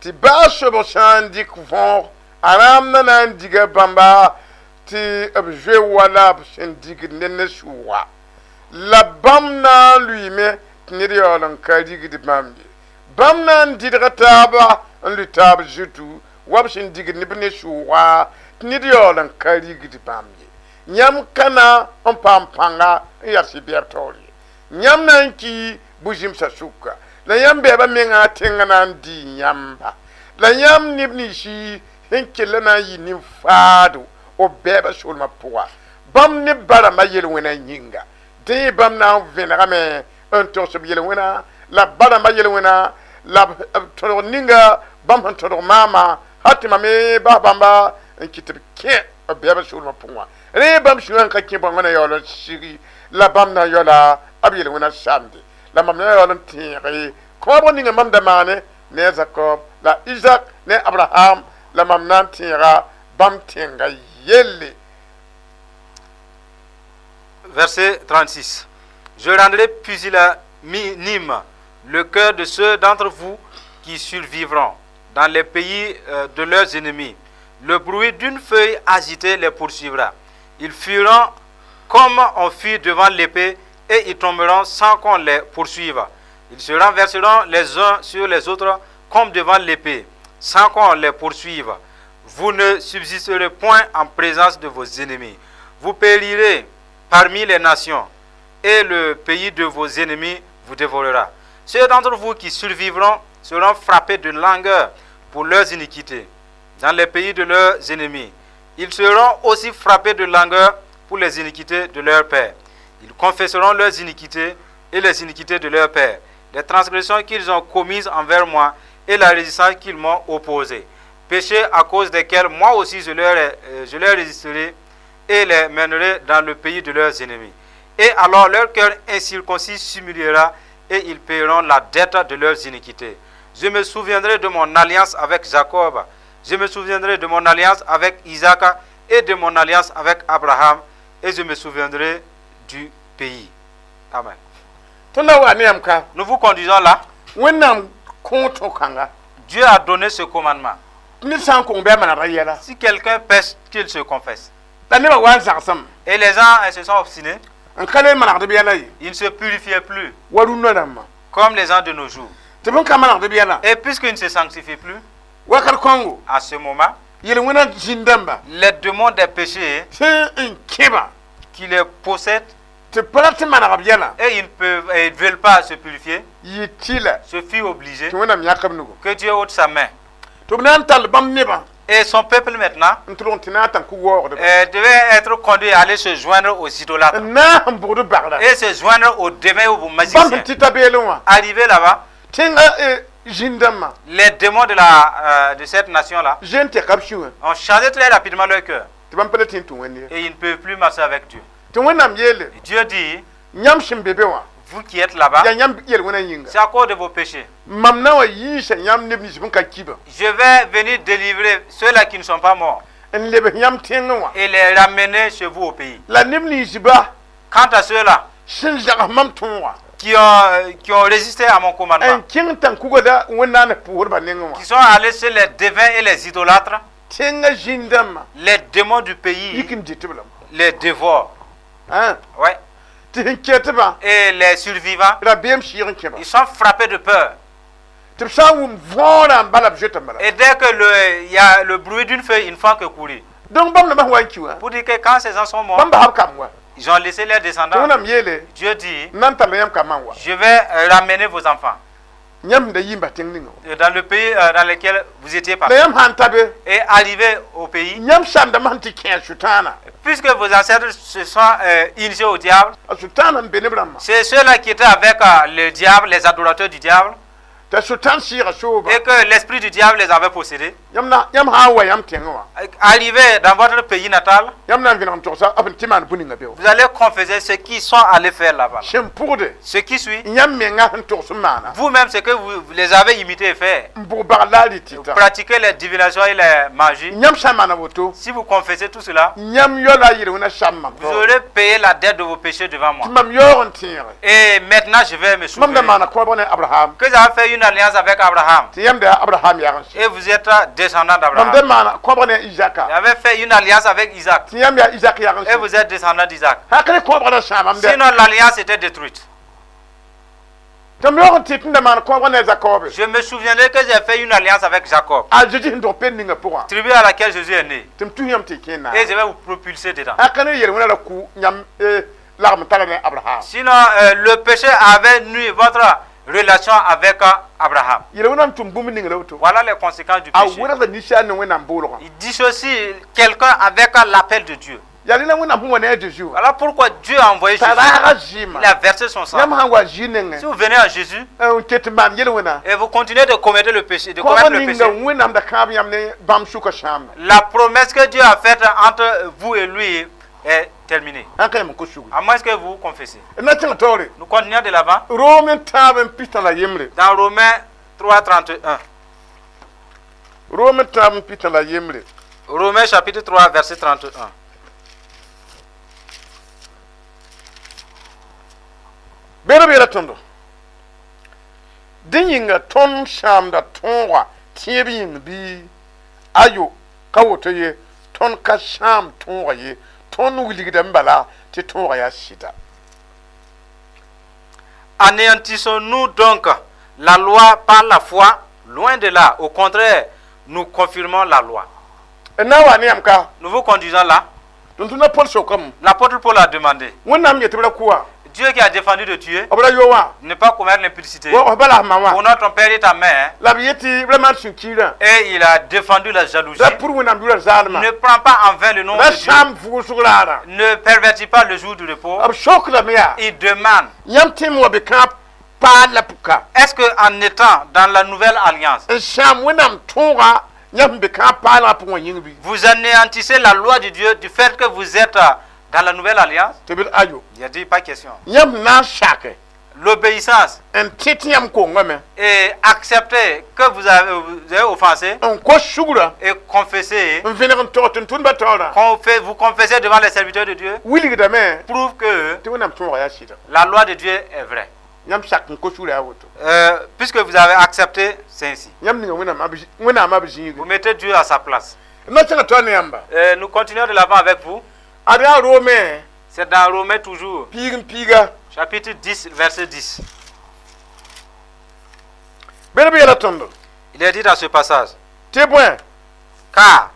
tɩ baa sobg sã n dɩk võog, a rãamdã na n diga bãmba tɩ b zoe wala b sẽn digd ned ne sʋʋga, la bãmb na n lʋɩɩme tɩ ned yaool n ka rigd bãmb ye. Bãmb na n dɩdga taaba n lʋ taab zutu wa b sẽn digd neb ne sʋʋga, tɩ ned yaool n ka rigd bãmb ye. Yãmb ka na n paam pãnga n yags y bɛɛb taoor ye. Yãmb na n ki bu-zẽmsã sʋka, la yãmb bɛɛbã mengã tẽngã na n dɩ yãmba, la yãmb neb ninsi sẽn kell na n yɩ nin-faado b bɛɛbã solmã pʋga, bãmb ne ba-rãmbã yel-wẽna yĩnga. Dẽ bãmb na n vẽnegame n togs b yel-wẽna la ba-rãmbã yel-wẽna la b tõdg ninga bãmb sẽn tõdg maama, hal tɩ mam me bas bãmba n kɩt tɩ b kẽ b bɛɛbã solmã pʋgẽ wã. Rẽ bãmb sũyã n ka kẽ bõngã na yaool n sigi, la bãmb na n yaoola b yel-wẽna samde, la mam na yaool n tẽege kõobg ninga mam da maane ne a Zakob la Izak ne Abraham, la mam na n tẽega bãmb tẽnga yelle. Verset 36. Je rendrai pusillanime le cœur de ceux d'entre vous qui survivront dans les pays de leurs ennemis. Le bruit d'une feuille agitée les poursuivra. Ils fuiront comme on fuit devant l'épée et ils tomberont sans qu'on les poursuive. Ils se renverseront les uns sur les autres comme devant l'épée, sans qu'on les poursuive. Vous ne subsisterez point en présence de vos ennemis. Vous périrez parmi les nations, et le pays de vos ennemis vous dévorera. Ceux d'entre vous qui survivront seront frappés de langueur pour leurs iniquités dans les pays de leurs ennemis. Ils seront aussi frappés de langueur pour les iniquités de leur père. Ils confesseront leurs iniquités et les iniquités de leur père, les transgressions qu'ils ont commises envers moi et la résistance qu'ils m'ont opposée. Péchés à cause desquels moi aussi je leur résisterai et les mènerai dans le pays de leurs ennemis. Et alors leur cœur incirconcis s'humiliera et ils paieront la dette de leurs iniquités. Je me souviendrai de mon alliance avec Jacob. Je me souviendrai de mon alliance avec Isaac et de mon alliance avec Abraham. Et je me souviendrai du pays. Amen. Tõnd na wa ne yãmb ka. Nous vous conduisons là. Wẽnnaam kõ tõ-kãnga. Dieu a donné ce commandement. Ned sã n kong bɩ a manegda yɛla. Si quelqu'un pèche, qu'il se confesse. La nebã wa n zagsem. Et les gens se sont obstinés. N ka le manegd b yɛla ye. Ils ne se purifiaient plus. Wa rũnnã rãmbã. Comme les gens de nos jours. Tɩ b ka manegd b yɛla. Et puisqu'ils ne se sanctifient plus, wakat kõngo, à ce moment, yel-wẽnã zĩn-dãmba les démons des péchés sẽn n kẽba qui les possèdent tɩ pa rat tɩ maneg b yɛla et ils ne peuvent, et ils ne veulent pas se purifier, yɩ tɩla se fit obligé tɩ Wẽnnaam yãk b nugu. Que Dieu ôte sa main. Tɩ b na n tall bãmb nebã Et son peuple maintenant n tʋlg tɩ na n tãn kug-waoogdba devait être conduit à aller se joindre aux idolâtres n na n bʋgd bagrã et se joindre aux devins ou aux bãmb magiciens. sẽn tɩ tabeelẽ wã. Arrivé là-bas, Tẽngã zĩn-dãmbã les démons de cette nation-là zoe n tɛka b sũwã ont changé très rapidement leur cœur tɩ bãmb pa le tẽ n tũ Wẽnd ye. Et ils ne peuvent plus marcher avec Dieu. Tɩ Wẽnnaam yeele Dieu dit, yãmb sẽn be be wã vous qui êtes là-bas, yaa yãmb yel-wẽnã yĩnga c'est à cause de vos péchés. Mam na wa yiisa yãmb neb nins bẽn ka kiba Je vais venir délivrer ceux-là qui ne sont pas morts n lebs yãmb tẽngẽ wã et les ramener chez vous au pays. La neb ninsba Quant à ceux-là sẽn zags mam tõogã qui ont résisté à mon commandement, n kẽng tãn-kugda wẽnnaam pʋʋsdbã nengẽ wã qui sont allés chez les devins et les idolâtres, tẽngã zĩn-dãmbã les démons du pays yik n dɩt b lame. Les dévorent. Hein? Ouais. Tɩ sẽn kɛtbã Et les survivants, rabeem sɩɩg n kẽba ils sont frappés de peur. Tɩ b sã n wʋm võorã n bala b zoeta n bala. Et dès que il y a le bruit d'une feuille, ils ne font que courir. Donc bãmb rãmbã sẽn wa n ki wã Pour dire que quand ces gens sont morts, bãmb basa b kamb wa ils ont laissé leurs tɩ descendants. Wẽnnaam yeele Dieu dit, n na n tall yãmb kambã n wa je vais ramener vos enfants yãmb sẽn da yi n bas tẽng ninga wã dans le pays dans lequel vous étiez la partis. Yãmb sã n ta be Et arriver au pays, yãmb samdame sẽn tɩ kẽ a sʋtãana puisque vos ancêtres se sont initiés au diable, a sʋtãana n be ne b rãmbã c'est ceux-là qui étaient avec le diable, les adorateurs du diable, t'a sʋtãan sɩɩga sooba et que l'esprit du diable les avait possédés. Yãmb na yãmb sã n wa yãmb tẽngẽ wã Arrivé dans votre pays natal, yãmb na n vẽneg n togsa b sẽn tɩ maan bũ-ninga be wã vous allez confesser ce qu'ils sont allés faire là-bas. Sẽn pʋgde Ce qui suit, yãmb menga sẽn togs n maana vous-même, ce que vous les avez imités et fait. N bʋg bag la a rɩtɩta Pratiquez les divinations et les magies. Yãmb sã n maana woto Si vous confessez tout cela, yãmb yaoola a yel-wẽnã sam mam vous aurez payé la dette de vos péchés devant moi. Tɩ mam yaoog n tẽege Et maintenant, je vais me mam da souvenir maana kõobg ne Abraham que j'avais fait une alliance avec Abraham. Tɩ yãmb da yaa Abraham yag n Et vous êtes descendant mam da d'Abraham. Maana kõobg ne Isaka J'avais fait une alliance avec Isaac. Tɩ yãmb yaa Isak yag n Et vous êtes descendant d'Isaac. sã ne kõobg da sãam mam dɛ Sinon, l'alliance était détruite. Tɩ m yaoog n tɩ tɩ n da maan kõobg ne Zakobe Je me souviendrai que j'ai fait une alliance avec Jacob, a Zeezi sẽn dog pen ninga pʋgã tribu à laquelle Jésus est né. Tɩ m tus yãmb tɩ y kẽ na Et je vais vous propulser dedans. haka ne yel-wẽnã ra ku yãmb lagm tara ne Abraham. Sinon, le péché avait nui votre relation avec Abraham. Yel-wẽnã n tʋm bũmb ning la woto Voilà les conséquences du a péché. wẽrgda ninsaal ne Wẽnnaam boolgã. Il dissocie quelqu'un avec l'appel de Dieu. Yaa rẽna Wẽnnaam sẽn wa ne a Zeezi wã Voilà pourquoi Dieu a envoyé t'a Jésus. raaga zɩɩmã Il a versé son sang. yãmb sã n wa zɩ nengẽ Si vous venez à Jésus n ket n maan yel-wẽnã et vous continuez de commettre le péché, de kõobg commettre le ninga péché, Wẽnnaam da kãab yãmb ne bãmb sʋka sãamda la promesse que Dieu a faite entre vous et lui est terminée. Sãn ka yãmb n kos sugri À moins que vous confessiez. D na tẽng taoore. Nous continuons de l'avant. Rom n tãab n pistã la yembre. Dans Romains 3, 31. Rom n tãab n pistã la yembre. Romains chapitre 3, verset 31. Beera beela tõndo dẽ yĩnga tõnd sãamda tõoga tẽeb yĩng bɩ ayo ka woto ye tõnd ka sãam tõoga ye tõnd wilgdame bala tɩ tõoga yaa sɩda. Anéantissons-nous donc la loi par la foi? Loin de là. Au contraire, nous confirmons la loi. N na n wa ne yãmb ka. Nous vous conduisons là. Tʋm-tʋmda Pol sokame. L'apôtre Paul a demandé. Wẽnnaam yet tɩ b ra kʋ wã. Dieu qui a défendu de tuer, B ra yo wã. ne pas commettre l'impudicité. Wa b la f ma wã. Honore ton père et ta mère. La b yet tɩ b ra maan sũ-kiirã. Et il a défendu la jalousie. Ra pur Wẽnnaam yʋra zaalmã. Ne prends pas en vain le nom Ra de Dieu. sãam vʋʋsg raarã. Ne pervertis pas le jour du repos. B sokdame yaa. Il demande, Yãmb tẽem wa be kãab paal la pʋka. Est-ce qu'en étant dans la nouvelle alliance, N sãam Wẽnnaam tõoga yãmb be kãab paalgã pʋgã yĩng bɩ? Vous anéantissez la loi de Dieu du fait que vous êtes dans la nouvelle alliance? Tɩ b ayo. Il a dit, pas question. Yãmb na n sake L'obéissance n tẽ tɩ yãmb kongame et accepter que vous avez offensé n kos sugrã et confesser, n vẽneg n tog tʋm-tʋmdbã taoorã vous confessez devant les serviteurs de Dieu, wilgdame prouve que tɩ Wẽnnaam tõoga yaa sɩda. La loi de Dieu est vraie. Yãmb sak n kos sugrã yaa woto. Puisque vous avez accepté, c'est ainsi. Yãmb ninga Wẽnnaamã b zĩige. Vous mettez Dieu à sa place. D na kẽnga taoor ne yãmba. Nous continuons de l'avant avec vous. Ad yaa Rome C'est dans Romains toujours, piig n piiga. Chapitre 10, verset 10. Bẽd b yeela tõndo. Il est dit dans ce passage, Tɩ bõe car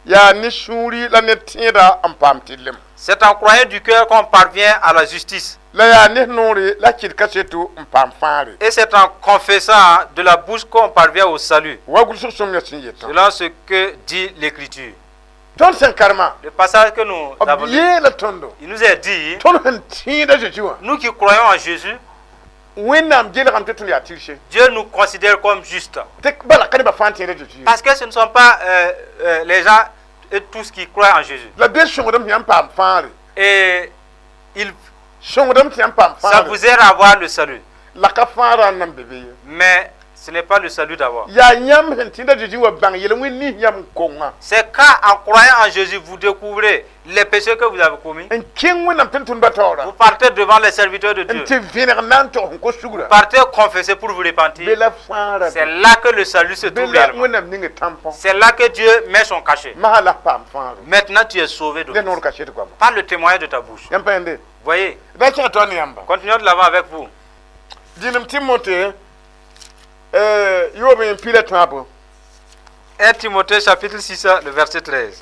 yaa ne sũuri la ne tẽeda n paam tɩrlem. C'est en croyant du cœur qu'on parvient à la justice. La yaa ne noore la kɩd kaseto n paam fãagre. Et c'est en confessant de la bouche qu'on parvient au salut, Wa gʋlsg sõm ya sẽn yetã. Selon ce que dit l'Écriture. Tõnd sẽn karema Le passage que nous b avons lu, yeela tõndo. Il nous est dit, Tõnd sẽn tẽeda Zeezi wã. Nous qui croyons en Jésus, Wẽnnaam gelgame tɩ tõnd yaa tɩrse. Dieu nous considère comme justes. Tɩ bala ka nebã fãa n tẽeda Zeezi ye. Parce que ce ne sont pas les gens et tous qui croient en Jésus. La be sõngdame tɩ yãmb paam fãagre. Et il, Sõngdame tɩ yãmb paam ça fãagre. Vous aide à avoir le salut. La ka fãagrã n nan be be ye. Mais ce n'est pas le salut d'abord. Yaa yãmb sẽn tẽeda Zeezi wã bãng yel-wẽnd nins yãmb n kongã. C'est quand en croyant en Jésus, vous découvrez les péchés que vous avez commis. N kẽng Wẽnnaam tʋm-tʋmdbã taoora. Vous partez devant les serviteurs de N Dieu. tɩ vẽneg na n tog n kos sugrã. Partez confesser pour vous repentir. Be la fãagrã. C'est là que le salut se Be trouve la réellement. Wẽnnaam ning tãmpõ. C'est là que Dieu met son cachet. Masã la f paam fãagre. Maintenant, tu es sauvé Ne d'office. noor kaset goama. Par le témoignage de ta bouche. Yãmb pa yẽnde. Voyez, Da kẽngã taoor ne yãmba. Continuons de l'avant avec vous. Dĩnem Timote yoob n pi la tãabo. 1 Timothée chapitre 6, le verset 13.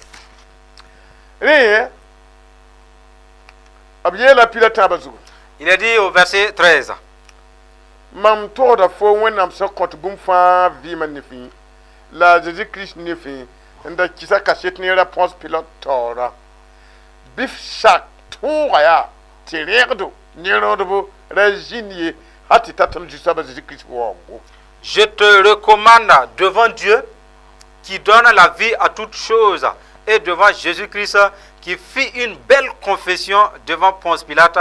Rẽ b yeela pi la tãabã zugu. Il est dit au verset 13. Mam togda fo Wẽnnaam sẽn kõt bũmb fãa vɩɩmã nefẽ la Zeezi Kirist nefẽ n da kɩsa kaset neerã Pons Pilot taoora bɩ f sak tõoga yaa tɩ rẽgdo ne rõdbo ra zĩnd ye hal tɩ ta tõnd Zu-soabã Zeezi Kirist waoongo. Je te recommande devant Dieu qui donne la vie à toutes choses et devant Jésus-Christ qui fit une belle confession devant Ponce Pilate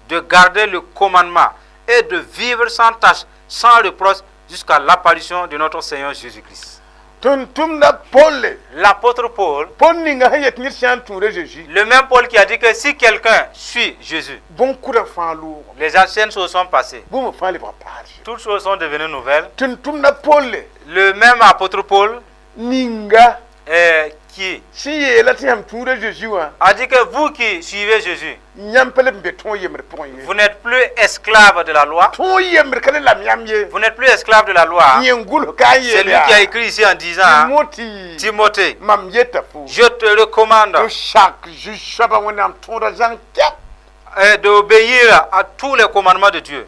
de garder le commandement et de vivre sans tache, sans reproche jusqu'à l'apparition de notre Seigneur Jésus-Christ. Tʋm-tʋmda Polle. L'apôtre Paul, Paul ninga sẽn yet ned sã n tũuda Zeezi le même Paul qui a dit que si quelqu'un suit Jésus, bõn-kʋdã fãa loogame. Les anciennes choses sont passées. Bũmb fãa lebga paase. Toutes choses sont devenues nouvelles. Tʋm-tʋmda Polle Le même apôtre Paul ninga qui sẽn yeela tɩ yãmb tũuda Zeezi wã a dit que vous qui suivez Jésus, yãmb pa leb n be tõog yembr pʋgẽ ye. Vous n'êtes plus esclave de la loi. Tõog yembr ka le lam yãmb ye. Vous n'êtes plus esclave de la loi. Yẽ n gʋls ka n C'est lui qui a écrit ici en disant, Timoti Timothée, mam yeta fo je te recommande tɩ sak Zu-soabã Wẽnnaam tõoda zãng kɛp d'obéir à tous les commandements de Dieu,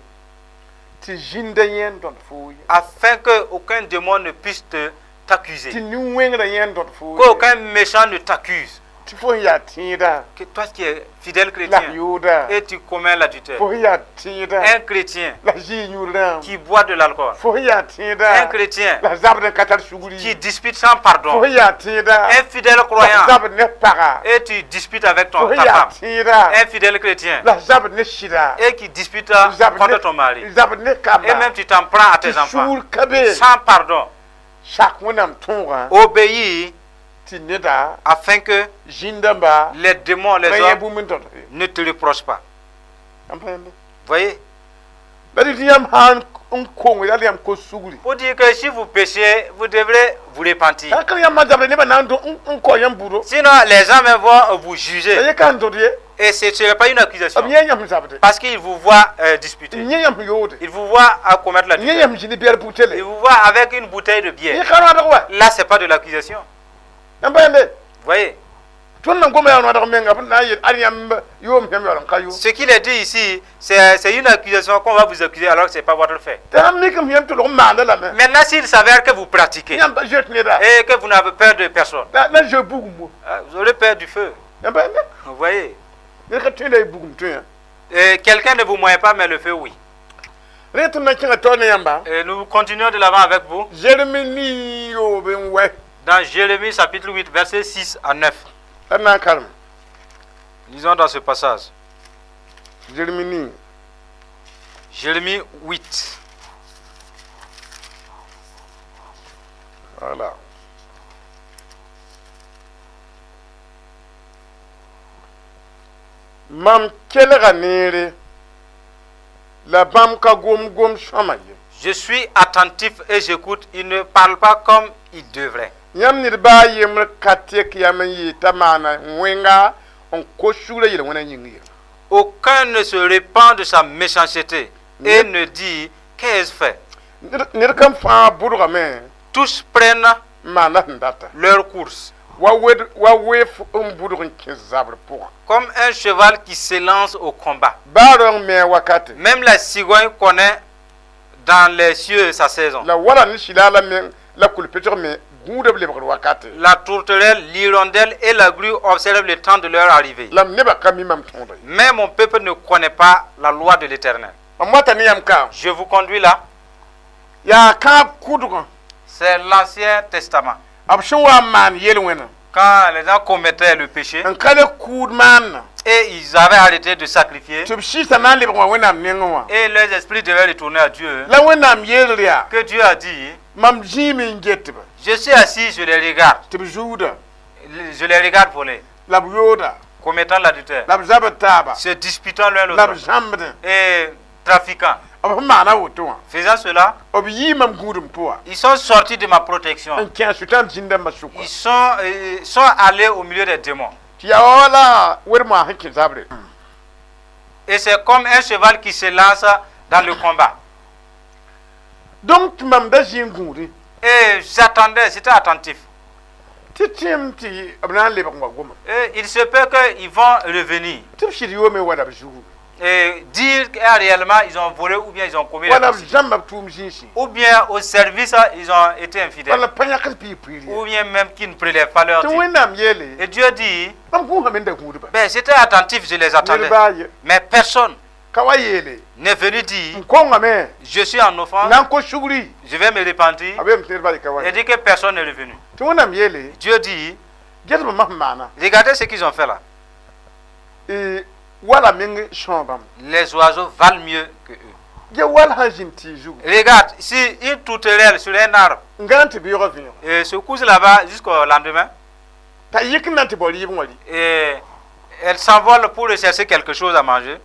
tɩ zĩnda yẽ n dõd foo ye. Afin que aucun démon ne puisse te t'accuser, Tɩ nin-wẽngrã yẽ n dõd foo ye. Qu'aucun méchant ne t'accuse, Tɩ fo sẽn yaa tẽeda que toi qui es fidèle la chrétien f yooda. Et tu commets l'adultère. Fo sẽn yaa tẽeda Un chrétien la zɩ yũudrã. Qui boit de l'alcool, Fo sẽn yaa tẽeda un chrétien la zabd n ka tar sugri. Qui dispute sans pardon, Fo sẽn yaa tẽeda un fidèle la croyant zabd ne paga. Et tu disputes avec Fo ta sẽn yaa femme, tẽeda un fidèle chrétien la zabd ne sɩda. Et qui dispute Zabd contre ton mari, zabd ne kamba. Et même tu t'en prends à tes Tɩ enfants, sũur ka be. Sans pardon. Sak Wẽnnaam tõogã Obéis tɩ neda afin que zĩn-dãmba les démons, les pa yẽ hommes bũmb n tõd ye. Ne te reprochent pas. Yãmb pa yẽmbe. Voyez? La dɩ tɩ yãmb sã n kong la yãmb kos sugri. Pour dire que si vous péchez, vous devrez vous repentir. Sã n ka yãmb ma zabra nebã na n n kao yãmb budo. Sinon, les gens même vont vous La juger. yẽ ka n dõd ye. Et ce ne serait pas une accusation. B yẽ yãmb zabde. Parce qu'ils vous voient disputer. Yẽ yãmb yoode. Ils vous voient à commettre la Yẽ yãmb zĩni biɛr butele. Ils vous voient avec une bouteille de bière. Yẽ ka rõadg wa. Là, ce n'est pas de l'accusation. Yãmb pa yẽmbe. Voyez? Tõnd na goma yaa rõadg menga b na n yeel ad yãmb yoom yãmb yaool n ka yo. Ce qu'il est dit ici, c'est une accusation qu'on va vous accuser alors que ce n'est pas votre fait. Tɩ sãn mikame yãmb tʋlg n maanda lame. Maintenant, s'il s'avère que vous pratiquez Yãmb pa zoet neda. Et que vous n'avez peur de personne, La zoe bugum. Hein, vous aurez peur du feu. Yãmb pa yãmb. Vous voyez. Ned ka tõe la y bugum tõe. Et quelqu'un ne vous moyen pas, mais le feu, oui. Rẽ tɩ na kẽngã taoor ne yãmba. Et nous continuons de l'avant avec vous Zeremi 9 n wɛ. Dans Jérémie chapitre 8, versets 6 à 9. La d na n karem. Lisons dans ce passage. Zeremi 9. Jérémie 8. Voilà. Mam kelga neere la bãmb ka gom gom sõma ye. Je suis attentif et j'écoute. Il ne parle pas comme il devrait. Yãmb ned baa a yembr ka tek yam n yɩɩ t'a maana wẽnga n kos sugrã yel-wẽnã yĩng ye. Aucun ne se répand de sa méchanceté et ne dit: Qu'ai-je fait? Ned kam fãa bʋdgame Tous prennent n maanda sẽn data. Leur course, Wa wed wa weef n bʋdg n kẽ zabr pʋgã. Comme un cheval qui s'élance au combat. Baa raoong me a wakate. Même la cigogne connaît dans les cieux sa saison. La wala ne sɩla la meng la kʋlpetg me gũudã b lebgd wakate. La tourterelle, l'hirondelle et la grue observent le temps de leur arrivée. La m nebã ka mi mam tõoda ye. Mais mon peuple ne connaît pas la loi de l'Éternel. Mam wata ne yãmb ka. Je vous conduis là. Yaa kãab kʋdgã. C'est l'Ancien Testament. B sẽn wa n maan yel-wẽnã. Quand les gens commettaient le péché n ka le kʋʋd maanna. Et ils avaient arrêté de sacrifier tɩ b sɩɩsã na n lebg wã Wẽnnaam nengẽ wã. Et leurs esprits devaient retourner à Dieu. La Wẽnnaam yeel yaa. Que Dieu a dit: Mam zĩime n get ba. Je suis assis, je les regarde. Tɩ b zuuda. Je les regarde voler, La b yooda. Commettant l'adultère, La b zabd taaba. Se disputant l'un La b l'autre zãmbdẽ. Et trafiquant. B sẽn maana a woto wã. Faisant cela, B yii mam gũudum pʋga. Ils sont sortis de ma protection. N kẽ sʋtãan zĩn-dãmbã sʋka. Ils sont allés au milieu des démons. Tɩ yaa wala wed-moasã sẽn kẽ zabre. Et c'est comme un cheval qui se lance dans le combat. Donc tɩ mam da zĩ n gũudẽ. Et j'attendais, j'étais attentif. Tɩ tẽem tɩ b na n lebg n wa goma. Et il se peut qu'ils vont revenir Tɩ b sɩd yoome wala b zugu. Et dire que réellement ils ont volé ou bien ils ont commis la Wala b prostitution. zãmba b tʋʋm zĩisẽ. Ou bien au service, ils ont été infidèles. Wala pa yãkd pɩɩ pʋɩɩr Ou ye. bien même qu'ils ne prélèvent pas leur Tɩ dîme. Wẽnnaam yeele. Et Dieu dit: Mam gũusame n da gũudba. Ben, j'étais attentif, je les attendais. Ned baa ye. Mais personne Ka wa yeele. N'est venu dire: N kongame. Je suis en offense, Na n kos sugri. Je vais me repentir. A beem tɩ ned baa ye ka wa Il ye. dit que personne n'est revenu. Tɩ Wẽnnaam yeele. Dieu dit: Ges-b masã maana. Regardez ce qu'ils ont fait là. Wala meng sõo bãmb. Les oiseaux valent mieux que eux. Ge wal sã n zĩnd tɩɩg zugu. Regarde, si une tourterelle sur un arbre N gãn tɩ beoogã vẽego. Et se couche là-bas jusqu'au lendemain, T'a yɩk n na n tɩ bao rɩɩb wã rɩ. Et elle s'envole pour rechercher quelque chose à manger,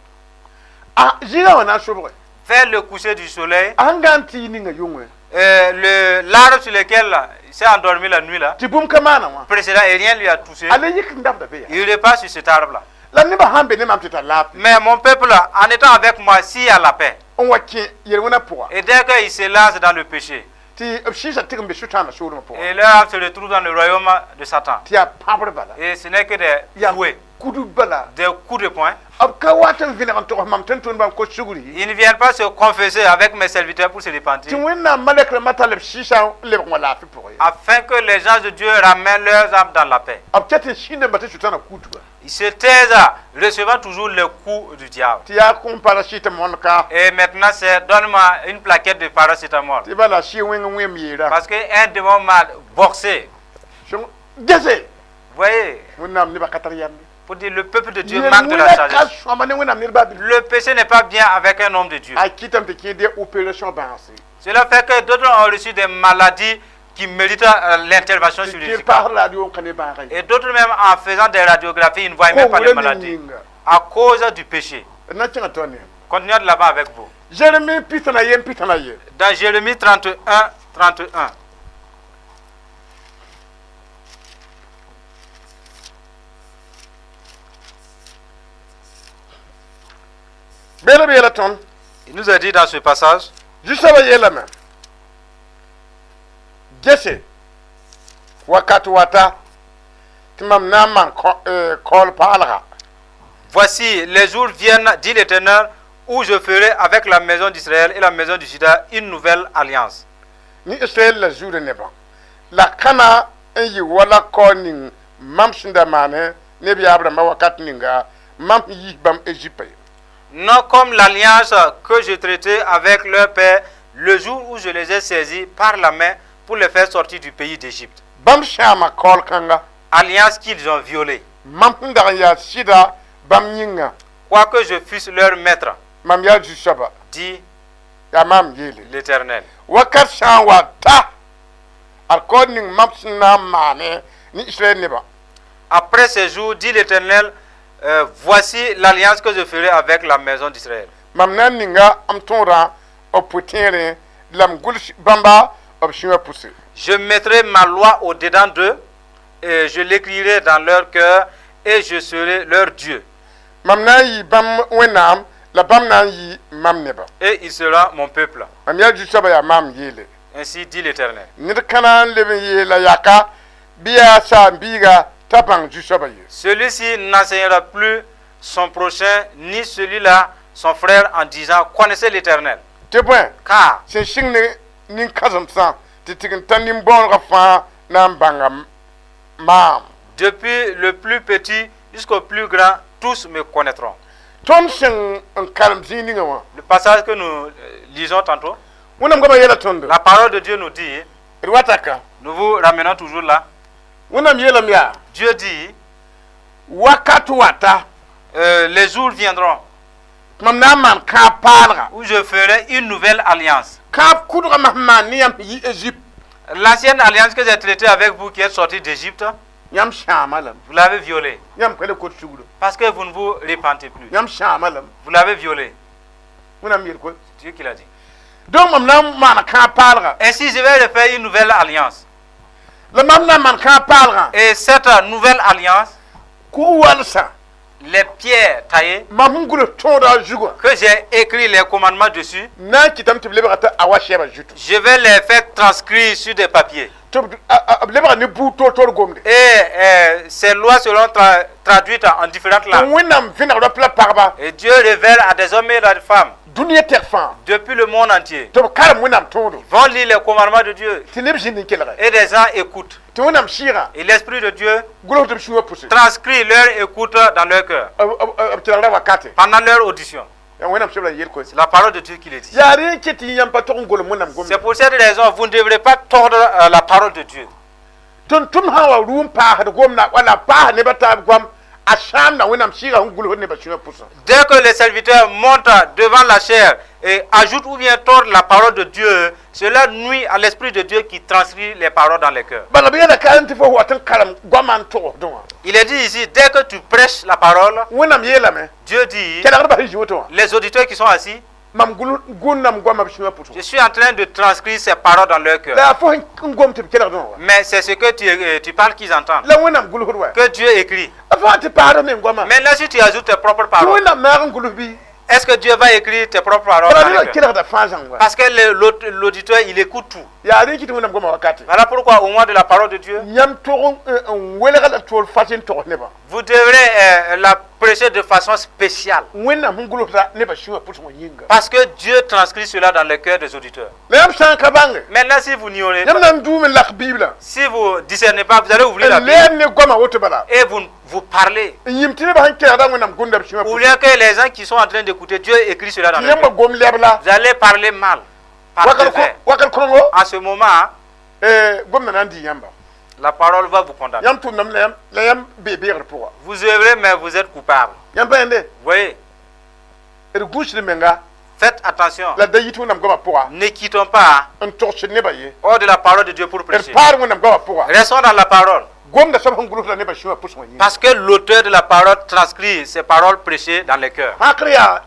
A zĩigã wã na n sobge. Vers le coucher du soleil, A sẽn gãn tɩɩg ninga yʋngẽ. L'arbre sur lequel il s'est endormi la nuit là, Tɩ bũmb ka maana wã. Précédent, et rien lui a touché, A le yɩk n dabda be yaa. Il repart sur cet arbre-là. La nebã sãn be ne mam tɩ tar laafɩ. Mais mon peuple, en étant avec moi, s'il y a la paix, N wa kẽ yel-wẽnã pʋga. Et dès qu'il se lance dans le péché, Tɩ b sɩɩsã tɩg n be sʋtãanã soolmã pʋga. Et leur âme se retrouve dans le royaume de Satan. Tɩ yaa pãbr bala. Et ce n'est que des Yaa fouets, kudu bala. Des coups de poing. B ka wat n vẽneg n togs mam tɩ n tʋnd bãmb kos sugri. Ils ne viennent pas se confesser avec mes serviteurs pour se Tɩ repentir, Wẽnnaam malɛkrãmbã tall b sɩɩsã n lebg wã laafɩ pʋgẽ. Afin que les gens de Dieu ramènent leurs âmes dans la paix. B ket n sĩndame tɩ sʋtãanã kutuba. Ils se taisent, recevant toujours les coups du diable. Tɩ yaa kõ paracétamol ka. Et maintenant, c'est: donne-moi une plaquette de paracétamol. Tɩ bala sɩ wẽng wẽm yeera. Parce qu'un démon m'a boxé. Gese. Vous voyez, Wẽnnaam nebã ka tar yambe. Pour dire le peuple de Dieu manque de la Yel-wẽnã ka sagesse. sõama ne Wẽnnaam ned baa bil. Le péché n'est pas bien avec un homme de Dieu. A kɩtame tɩ kẽ de opération bãase. Cela fait que d'autres ont reçu des maladies qui méritent l'intervention Tɩ kẽ chirurgicale. paas radio n ka ne bãaga ye. Et d'autres même en faisant des radiographies, ils ne voient même pas les Kongrã ne maladies. yĩnga. À cause du péché. D na n kẽngã taoor ne. Continuons de l'avant avec vous. Zeremi 31 31. Dans Jérémie 31, 31. Beela beela tõnd. Il nous a dit dans ce passage, Zu-soabã yeelame. Gese wakat wata. Tɩ mam na n maan kaool paalga. Voici, les jours viennent, dit l'Éternel, où je ferai avec la maison d'Israël et la maison de Juda une nouvelle alliance. Ne Israɛl la Zuda nebã la kãna n yɩ wala kaool ning mam sẽn da maane ne b yaab rãmbã wakat ninga mam sẽn yis bãmb Égypte ye. Non comme l'alliance que je traitais avec leur père le jour où je les ai saisis par la main pour les faire sortir du pays d'Égypte. Bãmb sãama kaool kãnga. Alliance qu'ils ont violée. Mam sẽn dag n yaa sɩda bãmb yĩnga. Quoique je fusse leur maître, Mam yaa zu-soaba. dit Yaa maam yeele. l'Éternel. Wakat sã n wa ta ad kaool ning mam sẽn na n maane ne Israɛl nebã. Après ces jours, dit l'Éternel, voici l'alliance que je ferai avec la maison d'Israël. Mam na n ninga m tõodã b pʋ-tẽerẽ la m gʋls bãmba b sũyã pʋse. Je mettrai ma loi au-dedans d'eux, et je l'écrirai dans leur cœur, et je serai leur Dieu. Mam na n yɩ bãmb Wẽnnaam la bãmb na n yɩ mam nebã. Et il sera mon peuple. Mam yaa zu-soabã yaa maam yeele. Ainsi dit l'Éternel. Ned kãna n leb n yeela yaka bɩ yaa saam-biiga t'a bãng zu-soabã ye. Celui-ci n'enseignera plus son prochain, ni celui-là son frère, en disant: Connaissez l'Éternel. Tɩ bõe Car sẽn sɩng ne nin-kãsemsã tɩ tɩg n ta nin-bõonegã fãa na n bãnga maam. Depuis le plus petit jusqu'au plus grand, tous me connaîtront. Tõnd sẽn n karem zĩig ninga wã. Le passage que nous lisons tantôt, Wẽnnaam goamã yeela tõndo. la parole de Dieu nous dit, D wata ka. nous vous ramenons toujours là. Wẽnnaam yeelame yaa. Dieu dit, Wakat wata. Les jours viendront Mam na n maan kãab paalga. où je ferai une nouvelle alliance. Kãab kʋdga mam sẽn maan ne yãmb sẽn yi Égypte. L'ancienne alliance que j'ai traitée avec vous qui êtes sortis d'Égypte, Yãmb sãama lame. vous l'avez violée. Yãmb ka le kot sugro. Parce que vous ne vous repentez plus. Yãmb sãama lame. Vous l'avez violée. Wẽnnaam yeel koe. C'est Dieu qui l'a dit. Donc mam na n maana kãab paalga. Ainsi, je vais refaire une nouvelle alliance. La mam na n maan kãab paalgã. Et cette nouvelle alliance, Kug-walsã. les pierres taillées, Mam sẽn gʋls tõoda zugã. que j'ai écrit les commandements dessus, Na n kɩtame tɩ b lebga tɩ a wa sɛba zutu. je vais les faire transcrire sur des papiers. Tɩ b lebga ne buud toor-toor gomde. Et ces lois seront traduites en différentes Tɩ langues. Wẽnnaam vẽneg rap la pagba. Et Dieu révèle à des hommes et à des femmes Dũniyã tɛk fãa. depuis le monde entier. Tɩ b karem Wẽnnaam tõodo. Vont lire les commandements de Dieu. Tɩ neb zĩnd n kelge. Et des gens écoutent. Tɩ Wẽnnaam sɩɩgã. Et l'Esprit de Dieu Gʋls tɩ b sũyã pʋse. transcrit leur écoute dans leur cœur B kelgra wakate. pendant leur audition. Yaa Wẽnnaam sebra yel koe. C'est la parole de Dieu qui le dit. Yaa rẽ n ket tɩ yãmb pa tog n golem Wẽnnaam gomda. C'est pour cette raison vous ne devrez pas tordre la parole de Dieu. Tʋm-tʋmd sã n wa rʋʋm paasd gomda wala paas nebã taab goam a sãamda Wẽnnaam sɩɩgã sẽn gʋlsd nebã sũyã pʋsã. Dès que les serviteurs montent devant la chaire et ajoutent ou bien tordent la parole de Dieu, cela nuit à l'Esprit de Dieu qui transcrit les paroles dans les cœurs. Bala b yeela ka n tɩ fo wat n karem goamã n togsdẽ wã. Il est dit ici, dès que tu prêches la parole, Wẽnnaam yeelame. Dieu dit, Kelgdbã sẽn zĩ woto wã. les auditeurs qui sont assis, Mam gʋlnam goamã b sũyã pʋsẽ. je suis en train de transcrire ces paroles dans leur cœur. La yaa fo n gom tɩ b kelgdẽ wã wa. Mais c'est ce que tu parles qu'ils entendent. La Wẽnnaam gʋlsd wa. Que Dieu écrit. A fãa tɩ paasd meng goamã. Maintenant, si tu ajoutes tes propres Tɩ paroles, Wẽnnaam maag n gʋls bɩ. est-ce que Dieu va écrire tes propres paroles Bala dans neda le cœur? kelgda fãa zãng wa. Parce que l'auditeur, il écoute tout. Yaa rẽ n kɩt Wẽnnaam goamã wakate. Voilà pourquoi, au moment de la parole de Dieu, Yãmb tog n welga la toor fas n togs nebã. vous devrez la prêcher de façon spéciale. Wẽnnaam sẽn gʋlsda nebã sũyã pʋsẽ wã yĩnga. Parce que Dieu transcrit cela dans le cœur des auditeurs. La yãmb sã n ka bãnge. Maintenant, si vous n'ignorez Yãmb pas, na n duum n lak Biblã. si vous ne discernez pas, vous allez ouvrir la N Bible leeb ne goamã woto bala. et vous, vous parlez. N yĩm tɩ nebã sẽn kelgda Wẽnnaam gomda b sũyã Ou pʋsẽ. bien que les gens qui sont en train d'écouter, Dieu écrit cela dans Tɩ leur yãmb cœur. gom lɛb la. Vous allez parler mal. Par travers. Wakat kõngo. En ce moment, Gomda na n dii yãmba. la parole va vous condamner. Yãmb tʋmdame la yãmb bee beegr pʋga. Vous œuvrez, mais vous êtes coupable. Yãmb pa yẽnde. Vous voyez, D gũusd menga. faites attention. La da yit Wẽnnaam goamã pʋga. Ne quittons pas N togsd nebã ye. hors de la parole de Dieu pour D prêcher. paad Wẽnnaam goamã pʋga. Restons dans la parole. Gomda soab sẽn gʋlsda nebã sũyã pʋsẽ wã yĩnga. Parce que l'auteur de la parole transcrit ces paroles prêchées dans les cœurs. Hakr yaa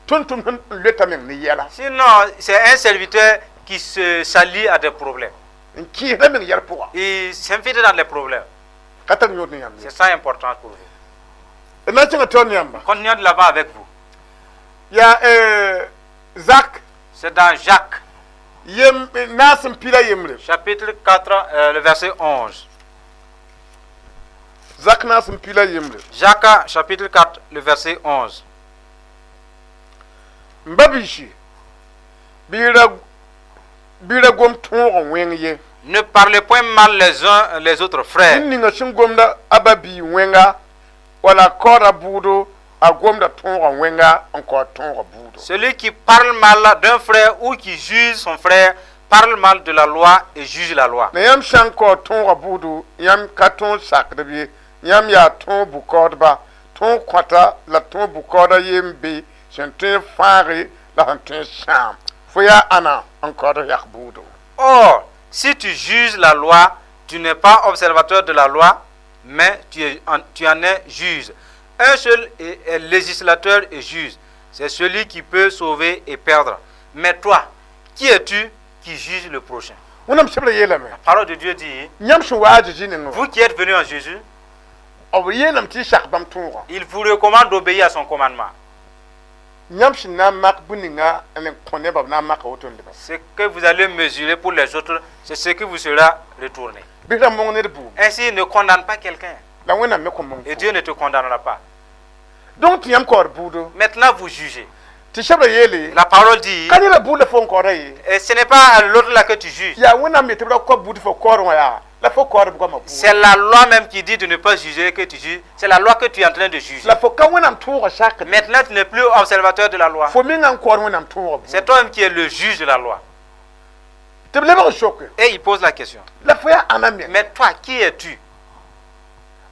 tʋm-tʋmd sẽn loeta meng ne yɛla. Sinon, c'est un serviteur qui se s'allie à des problèmes. N kɩɩsda meng yɛl pʋga. Il s'invite dans les problèmes. Ka tar yõod ne yãmb ye. C'est ça important pour vous. D na n kẽnga taoor ne yãmba. Continuons de l'avant avec vous. Yaa Zak C'est dans Jacques, yem naas n pila yembre. Chapitre 4, le verset 11. Zak naas n pila yembre. Jacques chapitre 4, le verset 11. M ba-biisi, bɩ ra gom tõog n wẽng ye. Ne parlez point mal les uns les autres, frères. Ned ninga sẽn gomda a ba-bii wẽnga wala a kaooda bʋʋdo, a gomda tõogã wẽnga n kaood tõogã bʋʋdo. Celui qui parle mal d'un frère ou qui juge son frère parle mal de la loi et juge la loi. La yãmb sã n kaood tõogã bʋʋdo, yãmb ka tõog sakdb ye, yãmb yaa tõog bʋ-kaoodba. Tõog kõta la tõog bʋ-kaooda ye n be sẽn tõe n fãage la sẽn tõe n sãam. Fo yaa ãna n kaood f yak bʋʋdo? Or, si tu juges la loi, tu n'es pas observateur de la loi, mais tu en es juge. Un seul est législateur et juge. C'est celui qui peut sauver et perdre. Mais toi, qui es-tu qui juge le prochain? Wẽnnaam sebra yeelame. La parole de Dieu dit, Yãmb sẽn wa a Zeezi nengẽ, vous qui êtes venus en Jésus, b yeelame tɩ y sak bãmb tõogã. Il vous recommande d'obéir à son commandement. Yãmb sẽn na n mak bũn-ninga n kõ nebã, b na n maka woto n leba. Ce que vous allez mesurer pour les autres, c'est ce qui vous sera retourné. Bɩ ra mong ned bʋʋm. Ainsi, ne condamne pas quelqu'un. La Wẽnnaam me kõn mong. Et Dieu ne te condamnera pas. Donc tɩ yãmb kaood bʋʋdo. Maintenant, vous jugez. Tɩ sebra yeele. La parole dit, Ka ned bʋʋd la fo n kaooda ye. Et ce n'est pas à l'autre là que tu juges. Yaa Wẽnnaam yetɩ b ra kao bʋʋd fo kaood wã yaa la fo kaood b goamã bʋʋd. C'est la loi même qui dit de ne pas juger que tu juges. C'est la loi que tu es en train de juger. La fo ka Wẽnnaam tõogã sakd. Maintenant, tu n'es plus observateur de la loi. Fo menga n kaood Wẽnnaam tõogã bʋʋd. C'est toi-même qui es le juge de la loi. Tɩ b lebg n soke. Et il pose la question. La fo yaa ãna meng? Mais toi, qui es-tu?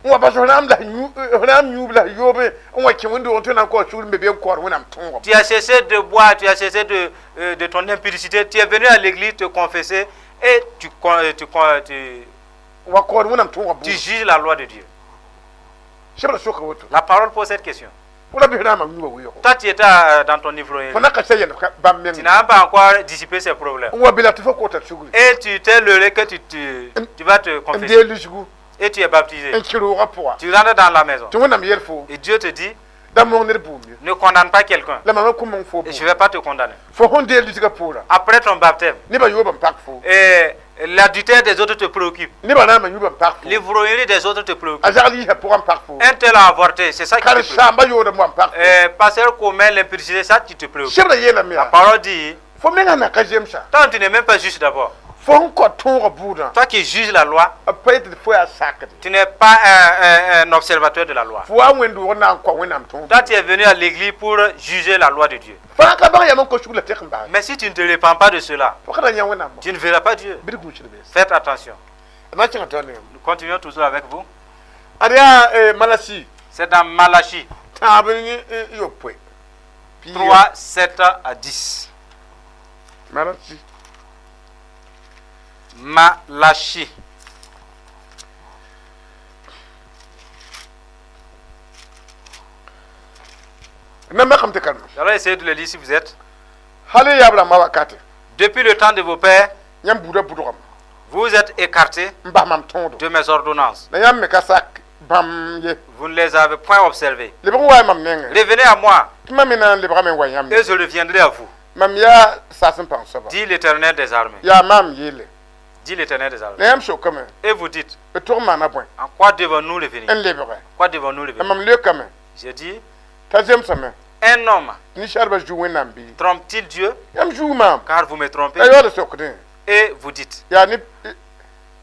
N wa bas f rãam la f rãam yũub la yoobe n wa kẽ wẽnd-doogẽ tɩ na n kaood sugr n be be n kaood Wẽnnaam tõogã. Tu as cessé de boire, tu as cessé de ton impudicité, tu es venu à l'église te confesser et tu, con- tu, con- tu, Wa kaood Wẽnnaam tõogã tu bʋʋd. juges la loi de Dieu. Sebra soka woto. La parole pose cette question. Fo ra bɩ rãamã yũubã weoogo. Toi, tu étais dans ton ivrogne. Fo na ka sa yɛl bãmb Tu meng. n'as même pas encore dissipé ces problèmes. N wa bela tɩ fo kota sugri. Et tu t'es leurré que tu vas te N confesser. dee lisgu. Et tu es baptisé. N kẽ roogã pʋga. Tu rentres dans la maison. Tɩ Wẽnnaam yel fo. Et Dieu te dit, Da mong ned bʋʋm ye. ne condamne pas quelqu'un. La mam kõ mong fo Et je bʋʋm. ne vais pas te condamner. Fo sẽn dee lisgã poorã. Après ton baptême, Nebã yoobã n pak fo. et l'adultère des autres te préoccupe. Nebã rãambã yũubã n pak fo. L'ivrognerie des autres te préoccupe. A zagl yiisã pʋgã n pak fo. Un tel a avorté, c'est ça qui te préoccupe. Karen-saambã yoodame wã n pak fo. Pasteur commet l'impudicité, ça qui te préoccupe. Sebra yeelame La yaa. parole dit, Fo menga na ka zemsa. toi tu n'es même pas juste d'abord. Fo sẽn kao tõogã bʋʋdã. Toi qui juges la loi, B pa yetɩ fo yaa sakde. tu n'es pas un observateur de la loi. Fo wa wẽnd-doog na n kao Wẽnnaam tõog. Toi tu es venu à l'église pour juger la loi de Dieu. Fãa ka bãng yam n kos sugr la tẽk n baas. Mais si tu ne te repens pas de cela, Fo ka ra yã Wẽnnaam. tu ne verras pas Dieu. Bɩ d gũusd bees. Faites attention. Na kẽngã tao ne. Nous continuons toujours avec vous. Ad yaa Malasi. C'est dans Malachie Tãab n yopoe. 3, 7 à 10. Malasi. Malachie. Na makame tɩ karema. Nous allons essayer de le lire si vous êtes. Hal y yaab rãmbã wakate. Depuis le temps de vos pères, Yãmb buudã bʋdgame. vous êtes écartés N bas mam tõodo. de mes ordonnances. La yãmb me ka sak bãmb ye. Vous ne les avez point observées. Lebg n wa y mam nengẽ. Revenez à moi Tɩ mam me na n lebgame n wa yãmb. et je reviendrai à vous, Mam yaa sas n pãng soaba. dit l'Éternel des armées. Yaa maam yeele. Dit l'Éternel des armées. La yãmb sokame. Et vous dites, B tʋg n maana bõe? en quoi devons-nous revenir? N lebge. Quoi devons-nous La revenir? mam leokame. J'ai dit, T'a zemsame. un homme Ninsaarbã zu Wẽnnaam bɩ? trompe-t-il Dieu? Yãmb zuu maam. Car vous me trompez. La yaool sokdẽ. Et vous dites, Yaa ne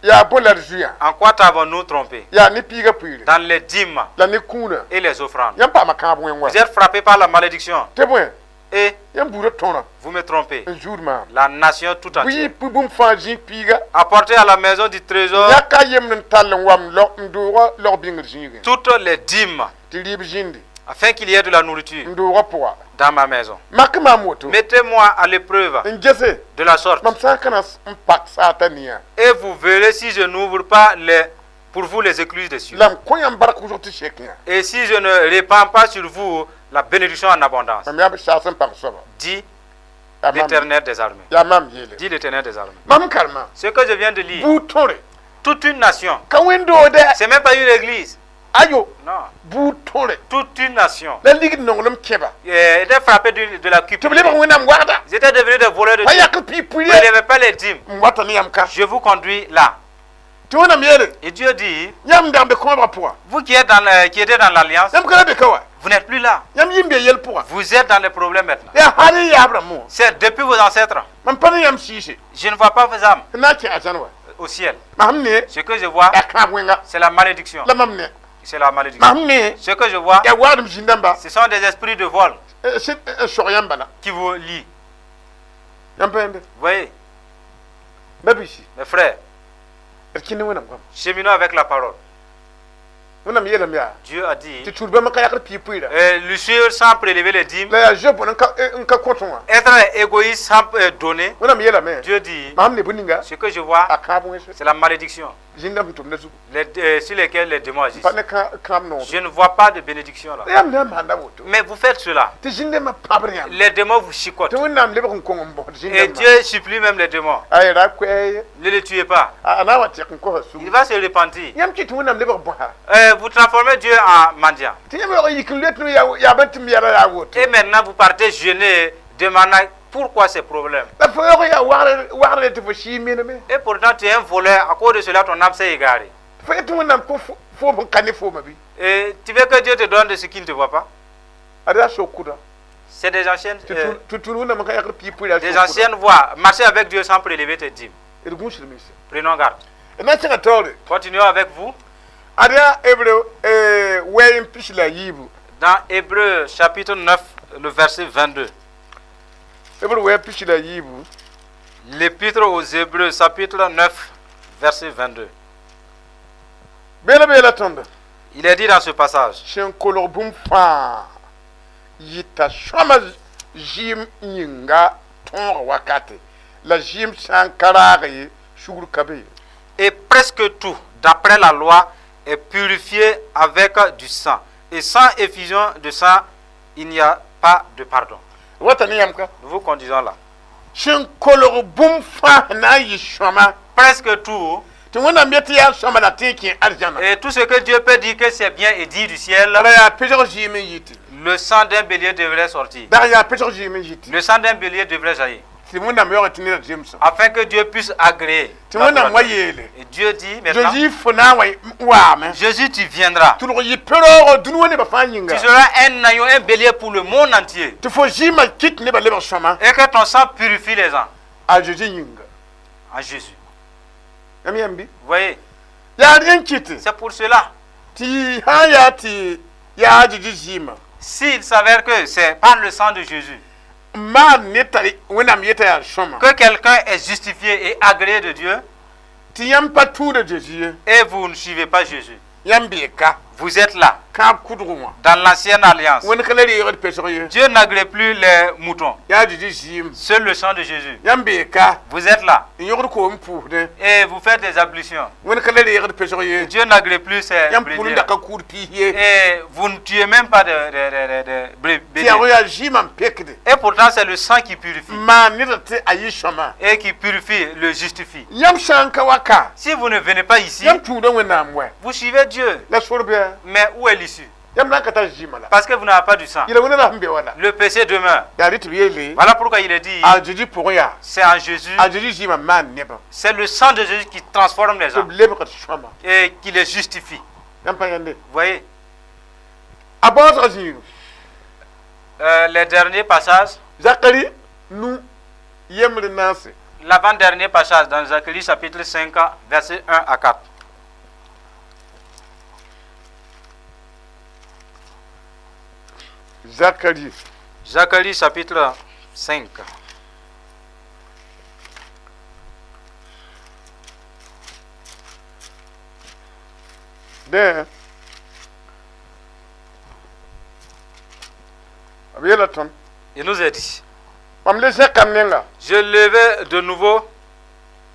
yaa bõe la d zuya? en quoi t'avons-nous trompé? Yaa ne piigã pʋɩɩre. Dans les dîmes La ne kũunã. et les offrandes. Yãmb paama kãab wẽng wa. Vous êtes frappés par la malédiction Tɩ bõe? Et Yãmb buudã tõrã vous me trompez. n zuud maam. La nation tout Bʋ entière. yɩ bũmb fãa zĩ piiga. Apportez à la maison du trésor Yãka yemd n tall n wam n doogã laog bĩngr zĩigẽ. toutes les dîmes Tɩ rɩɩb zĩndi. afin qu'il y ait de la nourriture N doogã pʋga. dans ma maison. Mak maam woto. Mettez-moi à l'épreuve N gese. de la sorte Mam sã n ka na n pak saata nia. et vous verrez si je n'ouvre pas pour vous les écluses des cieux. La m kõ yãmb bark wʋsg tɩ sek yã. Et si je ne répands pas sur vous la bénédiction en abondance, Mam yaa saas n pãng soaba. dit Yaa maam- l'Éternel des armées. yaa maam yeele. Dit l'Éternel des armées. Mam karema. Ce que je viens de lire, Buud tõre. toute une nation, Ka wẽn-doode. c'est même pas une église, Ayo. non, Buud tõre. toute une nation La ligd nonglem kẽba. Était frappée de la Tɩ b cupidité. lebg Wẽnnaam wagda. Ils étaient devenus des voleurs de Pa Dieu. yak piig Vous pʋɩɩre. ne pas les dîmes. N wata ne yãmb ka. Je vous conduis là. Tɩ Wẽnnaam yeele Et Dieu dit, yãmb n dag n be kõobgã pʋga, vous qui étiez dans l'alliance, yãmb ka ra be ka wa, vous n'êtes plus là. Yãmb yĩm be yel pʋga. Vous êtes dans les problèmes maintenant. Yaa hal y yaab rãmbẽ wã. C'est depuis vos ancêtres. Mam pa ne yãmb sɩɩse. Je ne vois pas vos âmes Tɩ na n kẽ arzãn wa. Au ciel. Mam sẽn ne Ce que je vois, yaa kãab wẽnga. C'est la malédiction. La mam ne. C'est la malédiction. Mam ne Ce que je vois, yaa waadem zĩn-dãmba ce sont des esprits de vol sẽn n sog yãmb bala. Qui vous lient. Yãmb pa yẽmbe. Vous voyez, Ba-biisi, mes frères, d kẽnd ne Wẽnnaam goama. Cheminons avec la parole. Wẽnnaam yeelame yaa Dieu a dit, tɩ tuud bãmb n ka yagd piig pʋɩɩra luxure sans prélever les dîmes, la yaa zoe bõn n ka kõt wã. Être égoïste sans donner. Wẽnnaam yeelame Dieu dit, mam ne bũn-ninga ce que je vois, a kãab wẽnse c'est la malédiction zĩn-dãmb sẽn tʋmda zugu. Sur lesquelles les démons agissent. Pa ne kãab noor. Je ne vois pas de bénédiction là. Yãmb na n maanda woto Mais vous faites cela. Tɩ zĩn-dãmbã pãbr yãmb. Les démons vous chicotent. Tɩ Wẽnnaam lebg n kong n bõsd Et zĩn-dãmbã. Dieu supplie même les démons. A ra koɛɛ. Ne les tuez pas. A na n wa tɩk n kosa Il sug. Va se repentir. Yãmb kɩt tɩ Wẽnnaam lebg bõsa. Vous transformez Dieu en mendiant. Tɩ yãmb yaoog n yik n loet yaa bãn tɩ m yɛla yaa woto. Et maintenant, vous partez jeûner, demandant pourquoi ces problèmes. La fo yaoog n yaa wagre tɩ fo sɩɩ meneme. Et pourtant, tu es un voleur. À cause de cela, ton âme s'est égarée. Fo yet tɩ Wẽnnaam kõ foom n ka ne fooma bɩ. Et tu veux que Dieu te donne de ce qu'il ne te voit pas? Ad yaa sok-kʋda. C'est des anciennes, Tɩ tũud Wẽnnaam n ka yagd piig pʋɩɩra. Des anciennes voies. Marcher avec Dieu sans prélever tes dîmes. D gũusd mense. Prenons garde. D na n kẽngã taoore. Continuons avec vous. Ad yaa Hebreu wɛɛ n pis la yiibu. Dans Hébreux chapitre 9, le verset 22. Hebreu wɛɛ pis la yiibu. L'épître aux Hébreux, chapitre 9, verset 22. Beela beela tõndo. Il est dit dans ce passage, Sẽn kolg bũmb fãa yɩta sõama zɩɩm yĩnga tõog wakate la zɩɩm sã n ka raag ye sugr ka be ye. Et presque tout, d'après la loi, est purifié avec du sang. Et sans effusion de sang, il n'y a pas de pardon. Wata ne yãmb ka. Nous vous conduisons là. Sẽn kolg bũmb fãa na n yɩ sõama Presque tout, tɩ Wẽnnaam yet tɩ yaa sõama la tɩ n kẽ arzãna et tout ce que Dieu peut dire que c'est bien et dit du ciel, la yaa pesg zɩɩm n yɩte. Le sang d'un bélier devrait sortir. Dag yaa pesg zɩɩm n yɩte. Le sang d'un bélier devrait jaillir. Tɩ Wẽnnaam yaoog tɩ neda zemsã. Afin que Dieu puisse agréer. Tɩ Wẽnnaam wa yeele. Et Dieu dit maintenant, Zeezi fo na n wa waame. Jésus, tu viendras. Tʋlg yɩ peroogã dũni wã nebã fãa yĩnga. Tu seras un agneau, un bélier pour le monde entier. Tɩ fo zɩɩmã kɩt nebã lebg sõama. Et que ton sang purifie les gens. A Zeezi yĩnga. En Jésus. Yãmb yãmb bɩ. Vous voyez, Yaa rẽ n kɩtɩ c'est pour cela. Tɩ sã n yaa tɩ yaa Zeezi zɩɩmã S'il s'avère que c'est par le sang de Jésus n maan ne t'a Wẽnnaam yeta yaa sõma que quelqu'un est justifié et agréé de Dieu, tɩ yãmb pa tũuda Zeezi ye et vous ne suivez pas Jésus, yãmb bee ka vous êtes là, kãab kʋdg wã. Dans l'ancienne alliance. Wẽnd ka la reegd pesg ye. Dieu n'agrée plus les moutons, Yaa Zeezi zɩɩm. Seul le sang de Jésus. Yãmb bee ka Vous êtes là n yõgd koom pʋʋsdẽ et vous faites des ablutions. Wẽnd ka la reegd pesg ye. Dieu n'agrée plus ces Yãmb pʋʋl n béliers. da ka kuud piis ye. Et vous ne tuez même pas de Tɩ béliers. yaa yaa zɩɩmã n pekde Et pourtant, c'est le sang qui purifie. N maan nedã tɩ a yɩ sõama. Et qui purifie, le justifie. Yãmb sã n ka wa ka Si vous ne venez pas ici, yãmb tũuda Wẽnnaam wɛ. Vous suivez Dieu. La sor bɩa. Mais où est l'issue? Yãmb na n ka tar zɩɩmã la. Parce que vous n'avez pas du sang. Yela wẽnna la sẽn be wa la. Le péché demeure. Yaa rɩ tɩ b yeele Voilà pourquoi il est dit, a Zeezi pʋgẽ yaa c'est en Jésus, a Zeezi zɩɩmã maan nebã c'est le sang de Jésus qui transforme les tɩ gens b lebgd sõama. Et qui les justifie. Yãmb pa yãnde. Vous voyez, A baoosgã zĩigu. Les derniers passages, Zakari nu yembr naase. L'avant-dernier passage dans Zacharie chapitre 5, versets 1 à 4. Zakari. Zacharie chapitre 5. Dẽ b yeela tõnd. Il nous est dit, Mam le zẽkam nenga je levais de nouveau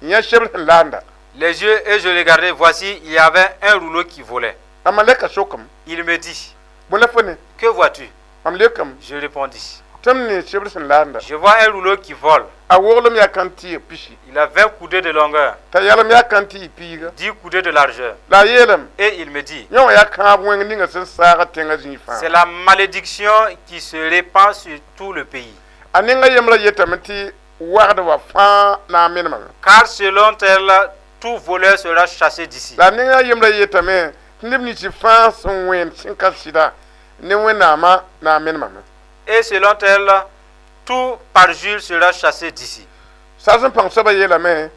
n yã sebr sẽn laanda. Les yeux et je regardais, voici, il y avait un rouleau qui volait. La malɛka sokame. Il me dit, Bõe la fo ne? Que vois-tu? Mam leokame. Je répondis, Tɩ m ne sebr sẽn laanda. Je vois un rouleau qui vole. A woglem yaa kãn-tɩɩg pisi. Il a 20 coudées de longueur, T'a yalem yaa kãn-tɩɩg piiga. 10 coudées de largeur. La a yeelame. Et il me dit, Yẽ wã yaa kãab wẽng ninga sẽn saaga tẽngã zĩig fãa. C'est la malédiction qui se répand sur tout le pays. A nenga yembrã yetame tɩ wagd wa fãa na n menemame. Car selon elle, tout voleur sera chassé d'ici. La nengã yembrã yetame tɩ neb nins fãa sẽn wẽnd sẽn ka sɩda ne Wẽnnaamã na n menemame. Et selon elle, tout parjure sera chassé d'ici. Sas n pãng soabã yeelame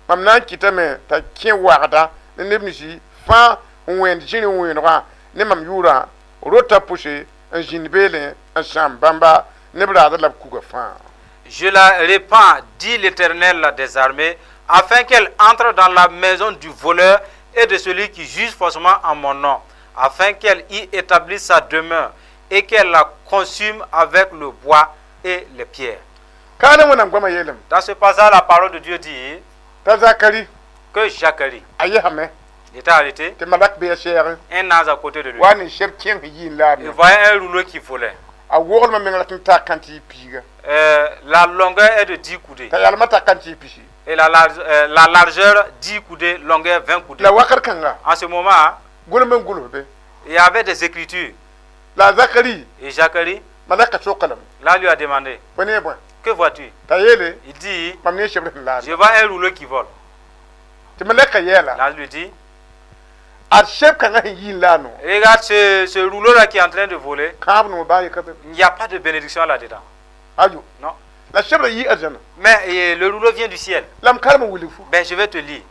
mam na n kɩtame t'a kẽ wagda ne neb nins fãa n wẽnd zĩri wẽenegã ne mam yʋʋrã rota pʋse n zĩnd beelẽ n sãam bãmba ne b raadr la b kuga fãa. Je la répands, dit l'Éternel des armées, afin qu'elle entre dans la maison du voleur et de celui qui jure faussement en mon nom, afin qu'elle y établisse sa demeure et qu'elle la consume avec le bois et les pierres. Kaana Wẽnnaam goamã yeelame Dans ce passage, la parole de Dieu dit t'a Zakari que Zacharie a yesame était arrêté, tɩ malak bɩ a sɛɛgẽ un ange à côté de lui. wa ne sɛb kẽng yɩ n laab. Il voyait un rouleau qui volait. A woglmã meng la tɩ n taa kãntɩ piiga. La longueur est de 10 coudées. T'a yalmã ta kãntɩ pisi. Et la largeur 10 coudées, longueur 20 coudées. La wakat kãnga En ce moment, gʋlem n gʋls be. il y avait des écritures. La Zakari Et Zacharie, malaka sokalame. Là, lui a demandé, Fo ne bõe? Que vois-tu? T'a yeele Il dit, mam ne sebr sẽn laad. Je vois un rouleau qui vole. Tɩ malaka yɛɛla L'ange lui dit, ad sɛb kãngã sẽn yi n la no. Regarde ce rouleau-là qui est en train de voler. Kãab no baa ye ka be. Il n'y a pas de bénédiction là-dedans. Ayo. Non. La sebra yi arzãna. Mais le rouleau vient du ciel. La m karem n wilg fu. Ben, je vais te lire.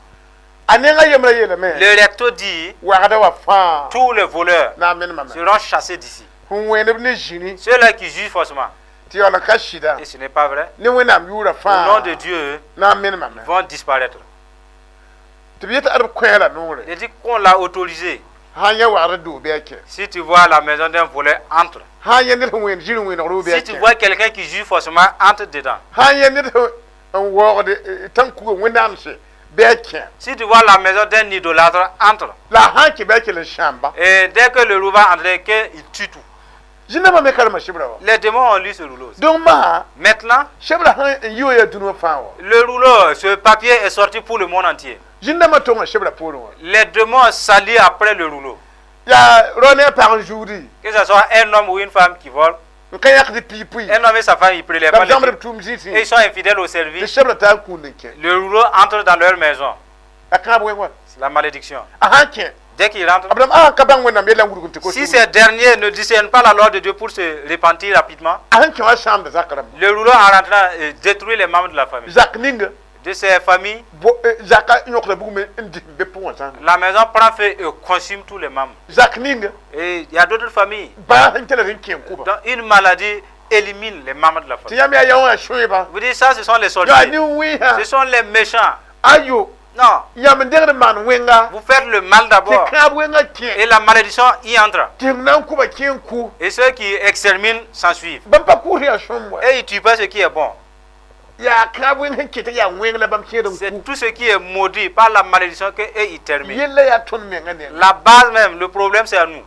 A nengã yembrã yeelame Le recto dit, wagda wa fãa tous les voleurs na n menemame seront chassés d'ici. sẽn wẽnd b ne zĩni Ceux-là qui jurent faussement, tɩ yaool n ka sɩda et ce n'est pas vrai, ne Wẽnnaam yʋʋra au nom fãa de Dieu, na n menemame. vont disparaître. Tɩ b yetɩ ad b kõ la noore. Il dit qu'on l'a autorisé. Sã n yã wagd doog bɩ a kẽ. Si tu vois la maison d'un voleur, entre. Sã n yã ned sẽn wẽnd zĩri wẽnegr bɩ a Si tu kẽ. vois quelqu'un qui jure faussement, entre dedans. Sã n yã ned sẽn n waoogd tãn-kuga Wẽnnaam se bɩ a kẽ. Si tu vois la maison d'un idolâtre, entre. La a sã n kẽ bɩ a kell n sãamba. Et dès que le rouleau va entrer, qu'il tue tout. Zĩnãmbã me karema sebra wa. Les démons ont lu ce rouleau aussi. Donc masã Maintenant, sebra sẽn n yi wa yaa dũniyã fãa wa. le rouleau, ce papier est sorti pour le monde entier. Zĩn-dãmbã tonga sebra poorẽ wã. Les démons s'allient après le rouleau. Yaa rao ne a pag n zuudi. Que ce soit un homme ou une femme qui vole, N ka yãkd piig pʋɩ. Un homme et sa femme, ils prélèvent La pas b zãmb les b tʋʋm zĩsẽ. Et ils sont infidèles au Tɩ service. sebra taa n kũund n kẽ. Le rouleau entre dans leur maison. A kãab wẽng wa. C'est la malédiction. A sã n kẽ Dès qu'il rentre, b rãmb a ka bãng Wẽnnaam yella n wudg n tɩ ko. Si ces derniers ne discernent pas la loi de Dieu pour se repentir rapidement, A sẽn kẽ wã sãamda zak rãmba. Le rouleau en rentrant détruit les membres de la famille. Zak ninga De ces familles, bo zaka yõkda bugme n dɩs n be pʋgã zãnga. La maison prend feu et consume tous les membres. Zak ninga Et il y a d'autres familles bãas sẽn kelg n kẽ n kʋba. Dont une maladie élimine les membres de la Tɩ famille. yãmb yaa yã wã sõeba. Vous dites ça, ce sont les Yaa sorciers. nin-wẽnsã. Ce sont les méchants. Ayo. Non, Yãmb n degd n maan wẽnga vous faites le mal tɩ d'abord. kãab wẽngã kẽ. Et la malédiction y entre. Tɩ m na n kʋba kẽ n kʋ. Et ceux qui exterminent s'en suivent. Bãmb pa kʋʋs yaa sõm wa. Et ils ne tuent pas ce qui est bon. Yaa kãab wẽng sẽn kɩt tɩ yaa wẽng la bãmb kẽed n C'est kʋ. Tout ce qui est maudit par la malédiction que eux, ils terminent. Yella yaa tõnd menga nengã. La base même, le problème, c'est à nous.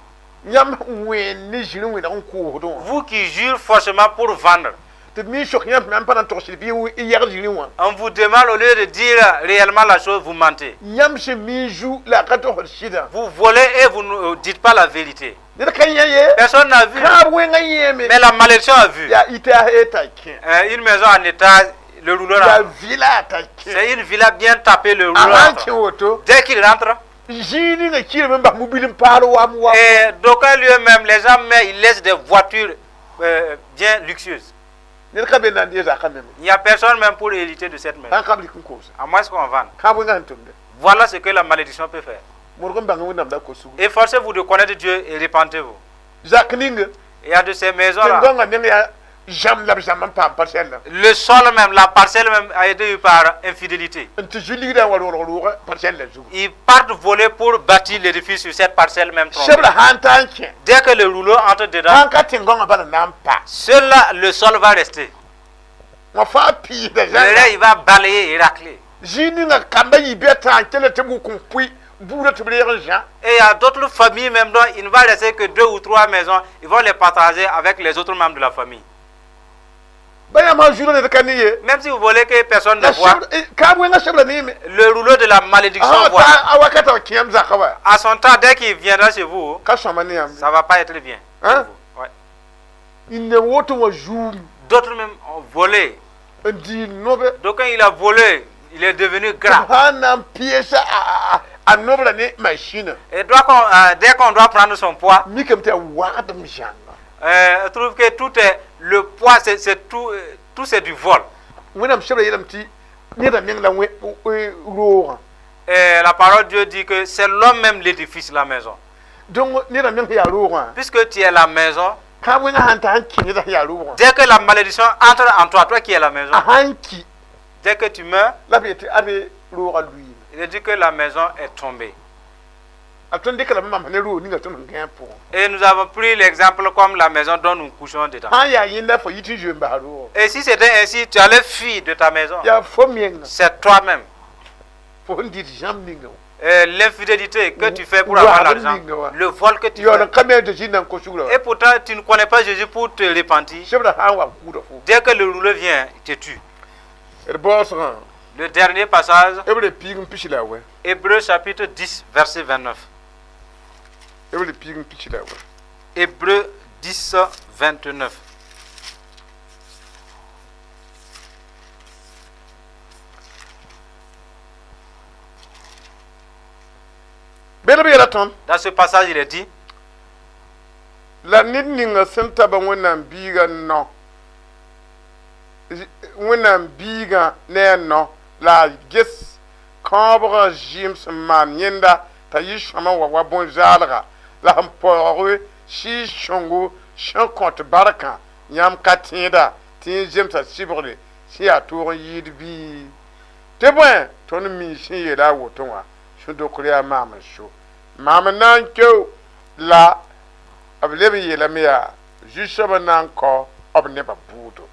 Yãmb wẽnd ne zĩri wẽneg n koosdẽ wã. Vous qui jurez forcément pour vendre, Tɩ d mi sok yãmb sẽn pa na n togsd bɩ y yɛg zĩrĩ wã. On vous demande, au lieu de dire réellement la chose, vous mentez. Yãmb sẽn mi zu la a ka togsd sɩdã. Vous volez et vous ne dites pas la vérité. Ned ka yã ye. Personne n'a vu. Kãab wẽngã yẽeme. Mais la malédiction a vu. Yaa ita t'a kẽ. Une maison en état, le rouleau Yaa rentre. vɩla t'a kẽ. C'est une villa bien tapée, le A rouleau sã n rentre. kẽ woto Dès qu'il rentre, zĩig ninga kiirame n bas mobil n paal wam wam. Et d'aucuns lui-même, les gens mettent, ils laissent des voitures bien luxueuses. Ned ka be n na n dee zakã meme. Il n'y a personne même pour hériter de cette maison. Sã n ka b rɩk n koose. À moins qu'on vende. Kãab wẽngã sẽn tʋmde. Voilà ce que la malédiction peut faire. Modg n bãng Wẽnnaam la kosug. Efforcez-vous de connaître Dieu et repentez-vous. Zak ninga Il y a de ces maisons-là. tẽn-gãngã neng yaa zãmb la b zãmb n paam parcelle. Le sol même, la parcelle même a été eue par infidélité. N tɩ zu ligdã n wa roolg rʋʋgã parcelle la zugu. Ils partent voler pour bâtir l'édifice sur cette parcelle même trompée. Sebra sã n taa n kẽ. Dès que le rouleau entre dedans, Sã n ka tẽn-gãngã bala na n pa. Seul là, le sol va rester. Wã fãa piisda Le reste, zãnga. il va balayer et racler. Zĩig ninga kambã yɩ bɩ a tã n kell tɩ b wʋk n pʋɩ buudã tɩ b reeg n zã. Et il y a d'autres familles même dont il ne va rester que deux ou trois maisons. Ils vont les partager avec les autres membres de la famille. Ba yãmb sã n zuudã ned ka ne ye. Même si vous voulez que personne ne La voit, kãab wẽngã sebra neeme. Le rouleau de la malédiction A voit. ta a wakata wa kẽem zakã wa. À son temps, dès qu'il viendra chez vous, Ka sõma ne yãmb. ça ne va pas être bien. Hein? Pour vous. Ouais. Ne woto wã zuum D'autres même ont volé. N dii nobe. D'aucuns, il a volé. Il est devenu gras. Sã n na n pɩɩsa a nobra ne masĩnã Et dès qu'on doit prendre son poids, mikame tɩ yaa wagdem zãnga. On trouve que tout est le poids, c'est tout, tout c'est du vol. Wẽnnaam sebra yeelame tɩ neda meng la roogã. Et la parole de Dieu dit que c'est l'homme même l'édifice, la maison. Donc neda meng sẽn yaa roogã Puisque tu es la maison, kãab wẽngã sãn ta sãn kĩ neda sẽn yaa roogã dès que la malédiction entre en toi, toi qui es la maison, a sãn ki dès que tu meurs, la b yetɩ ad roogã lʋɩɩme. Il est dit que la maison est tombée. A tõnd dɩka lame mam ne roog ninga tõnd sẽn gãe pʋgẽ. Et nous avons pris l'exemple comme la maison dont nous couchons dedans. Sã n yaa yẽnda fo yit n zoe n bas roogã. Et si c'était ainsi, tu allais fuir de ta maison. Yaa fo menga C'est toi-même. Fo sẽn dɩt zãmb ninga wã. L'infidélité que tu fais pour avoir Ouah, l'argent, ninga wa. Le vol que tu Yaool fais. n ka me a Zeezi na n kos sugrã. Et pourtant, tu ne connais pas Jésus pour te repentir. Sebrã sã n wa kʋʋda fo. Dès que le rouleau vient, il te tue. D baoosgã. Le dernier passage, Hebre piig n pisi la a wɛ. Hébreu chapitre 10, verset 29. Hebre piig n pisi la a wɛ. Hébreu 10, 29. Bel b yeela tõnd. Dans ce passage, il est dit, La ned ninga sẽn ta ba Wẽnnaam biigã nao Wẽnnaam biigã ne a nao la a ges kãobgã zɩɩm sẽn maan yẽnda t'a yɩ sõama wa wa bõn-zaalga la sẽn paoog sɩɩg sõngo sẽn kõt barkã yãmb ka tẽeda tɩ yẽ zemsa sɩbgre sẽn yaa toog n yɩɩd bɩ tɩ bõe tõnd mi sẽn yeela a woto wã sũ-dokr yaa maam n so maam n na n keo la b leb n yeelame yaa zu-soabã na n kao b nebã bʋʋdo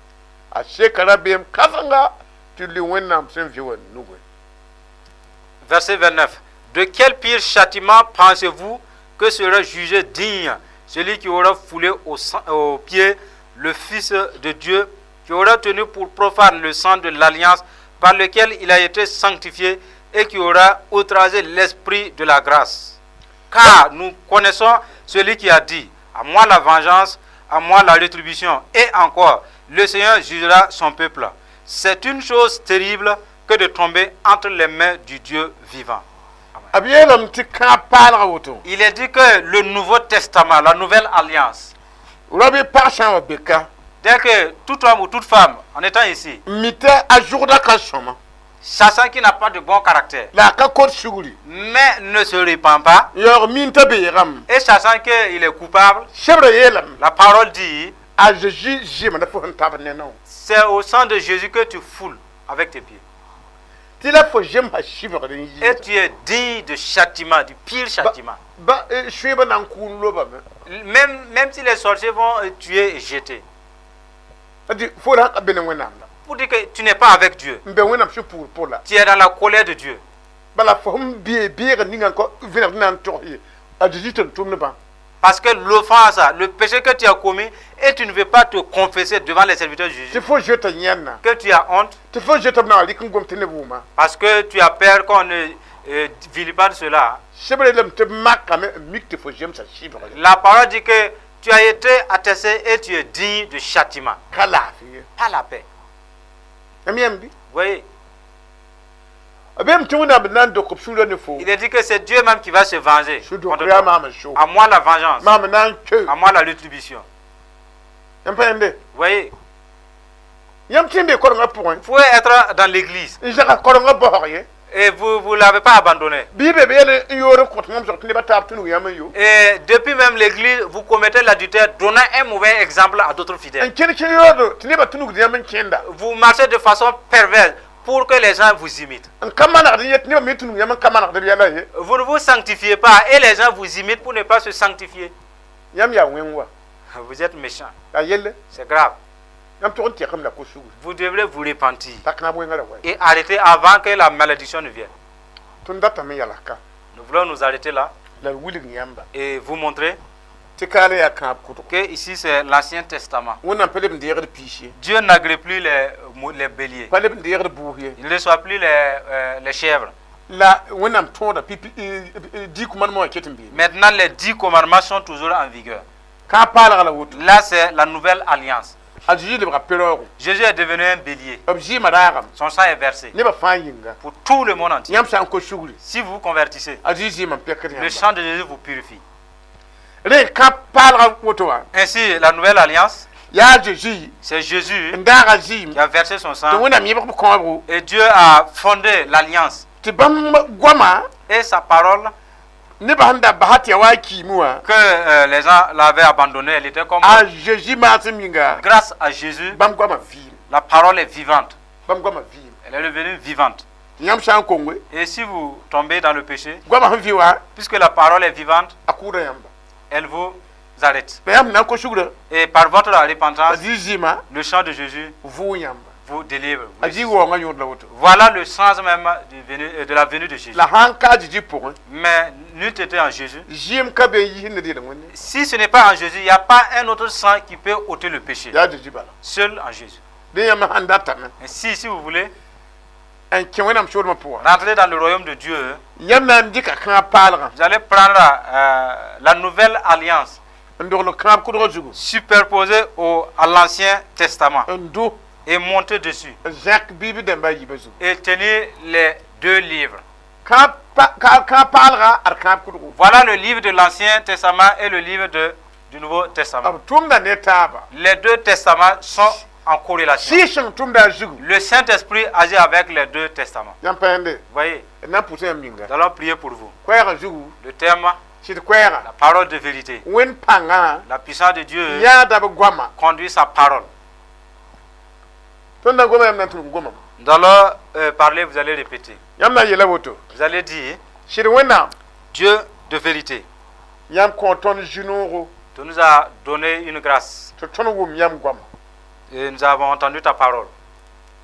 a seka rabeem kãsenga tɩ lʋɩ Wẽnnaam sẽn vɩ wã nugẽ. Verset 29. De quel pire châtiment pensez-vous que sera jugé digne celui qui aura foulé au pied le Fils de Dieu, qui aura tenu pour profane le sang de l'alliance par lequel il a été sanctifié et qui aura outragé l'esprit de la grâce? Car nous connaissons celui qui a dit, à moi la vengeance, à moi la rétribution, et encore, le Seigneur jugera son peuple. C'est une chose terrible que de tomber entre les mains du Dieu vivant. B yeelame tɩ kãab paalga woto. Il est dit que le Nouveau Testament, la nouvelle alliance, Rao-bɩ pag sã n wa be ka dès que tout homme ou toute femme, en étant ici, n mi t'a a zʋgda ka sõma sachant qu'il n'a pas de bon caractère, la a ka kot sugri mais ne se répand pas, n yaoog min t'a beegame et sachant qu'il est coupable, sebrã yeelame la parole dit, a Zeezi zɩɩmã la fo sẽn tab ne nao. C'est au sang de Jésus que tu foules avec tes pieds. Tɩ la fo zemsa sɩbgr n Et yɩɩda. tu es digne de châtiment, du pire châtiment. Ba sũebã na n kʋʋn lobame. Même si les sorciers vont tuer et jeter. Tɩ fo ra ka be ne Wẽnnaam la. Pour dire que tu n'es pas avec Dieu. N be Wẽnnaam sũ-puur pʋg la. Tu es dans la colère de Dieu. Bala fo sẽn bee beegã ninga n kõ vẽneg na n togs ye a Zeezi tɩ n tʋmdbã. Parce que l'offense, le péché que tu as commis, et tu ne veux pas te confesser devant les serviteurs de Jésus, Tɩ fo zoeta yẽnna que tu as honte, tɩ fo zoeta b na n rɩk n gom tɩ neb wʋma. Parce que tu as peur qu'on ne vile pas de cela. Sebrã yeelame tɩ b makame n mik tɩ fo zemsa sɩbgre. La parole dit que tu as été attesté et tu es digne de châtiment. Ka laafɩ ye. Pas la paix. M yãmb bɩ Vous voyez, b yeelame tɩ Wẽnnaam na n dok b sũurã ne fo. Il est dit que c'est Dieu même qui va se venger Sũ-dokr contre yaa toi. maam n so À moi la vengeance, maam na n keo. À moi la rétribution. Yãmb pa yẽnde. Vous voyez, Yãmb tɩ n be korengã pʋgẽ vous pouvez être dans l'église n zãgs korengã baoog ye et vous ne l'avez pas abandonné. Bɩ be be yel n yoor n kõt mam zog tɩ nebã taab tũnug yãmb n yo. Et depuis même l'église, vous commettez l'adultère, donnant un mauvais exemple à d'autres fidèles. N kẽn kẽ yoodo tɩ nebã tũnugd yãmb n kẽnda. Vous marchez de façon perverse pour que les gens vous imitent. N ka manegd n yet nebã me tũnug yãmb n ka manegd b yɛla ye. Vous ne vous sanctifiez pas et les gens vous imitent pour ne pas se sanctifier. Yãmb yaa wẽng wa. Vous êtes méchant. Yaa yelle. C'est grave. Yãmb tʋg n tɛkame la ko-sugr. Vous devrez vous repentir T'a kãab wẽngã ra wa et arrêter avant que la malédiction ne vienne. Tõnd datame yalska. Nous voulons nous arrêter là La d wilg yãmba et vous montrer tɩ kaala yaa kãab kʋdgo. Que ici c'est l'Ancien Testament. Wẽnnaam pa leb n deegd piis ye. Dieu n'agrée plus les béliers. Pa leb n deegd buus ye. Il ne reçoit plus les chèvres. La Wẽnnaam tõoda pipi dix commandements wã ket n beene. Maintenant, les 10 commandements sont toujours en vigueur. Kãab paalga la woto. Là, c'est la nouvelle alliance. A Zeezi lebga pe-raoogo. Jésus est devenu un bélier. B zɩɩmã raagame. Son sang est versé Nebã fãa yĩnga. Pour tout le monde entier. Yãmb sã n kos sugri. Si vous vous convertissez, A Zeezi zɩɩmã n pekd le yãmba. Sang de Jésus vous purifie. Rẽ kãb paalga woto wã. Ainsi, la nouvelle alliance, Yaa Zeezi c'est Jésus n daaga zɩɩm qui a versé son tɩ sang Wẽnnaam yẽbg b kãobgo et Dieu a fondé l'alliance. Tɩ bãmb goama Et sa parole nebã sẽn da basa tɩ ya wa a kiime wã que les gens l'avaient abandonnée, elle était comme a Zeezi maasem yĩnga grâce à Jésus, bãmb goamã vɩɩm. La parole est vivante. Bãmb goamã vɩɩm. Elle est devenue vivante. Tɩ yãmb sã n konge Et si vous tombez dans le péché, goamã sẽn vɩ wã puisque la parole est vivante, a kʋʋda yãmba. Elle vous arrête. La yãmb na n kos sugrã Et par votre a repentance, Zeezi zɩɩmã le sang de Jésus vʋʋ yãmba. Vous délivre. A Zeezi waoongã yõod la woto. Voilà le sens même de la venue de Jésus. La sãn ka a Zeezi pʋgẽ Mais n'eût été en Jésus, zɩɩm ka be n yis ne rɩɩd wẽnde. Si ce n'est pas en Jésus, il n'y a pas un autre sang qui peut ôter le péché. Yaa Zeezi bala. Seul en Jésus. Dẽ yãmb sãn datame Et si vous voulez n kẽ Wẽnnaam soolmã pʋgã rentrer dans le royaume de Dieu, yãmb na n dɩka kãab paalgã vous allez prendre la nouvelle alliance n dogl kãab kʋdgã zugu superposée à l'Ancien Testament n dʋ et monter dessus n zẽk biib dãmba a yiibã zugu. Et tenir les deux livres. Kãab pa- kãab kãab paalga ad kãab kʋdgo. Voilà le livre de l'Ancien Testament et le livre du Nouveau Testament. B tʋmda ne taaba. Les deux testaments sont en corrélation. Sɩɩg-sõng tʋmda a zugu. Le Saint-Esprit agit avec les deux testaments. Yãmb pa yãnde. Vous voyez, D na n pʋsa yãmb yĩnga. Nous allons prier pour vous. Koɛɛgã zugu Le thème, sɩd koɛɛga la parole de vérité. Wẽnd pãngã La puissance de Dieu yãada b goama. Conduit sa parole. Tõnd na goma yãmb na n tʋlg gomame. Nous allons parler, vous allez répéter. Yãmb na n yeela woto. Vous allez dire, Sɩd Wẽnnaam Dieu de vérité, yãmb kõ tõnd zu-noogo tu nous as donné une grâce tɩ tõnd wʋm yãmb goama. Et nous avons entendu ta parole.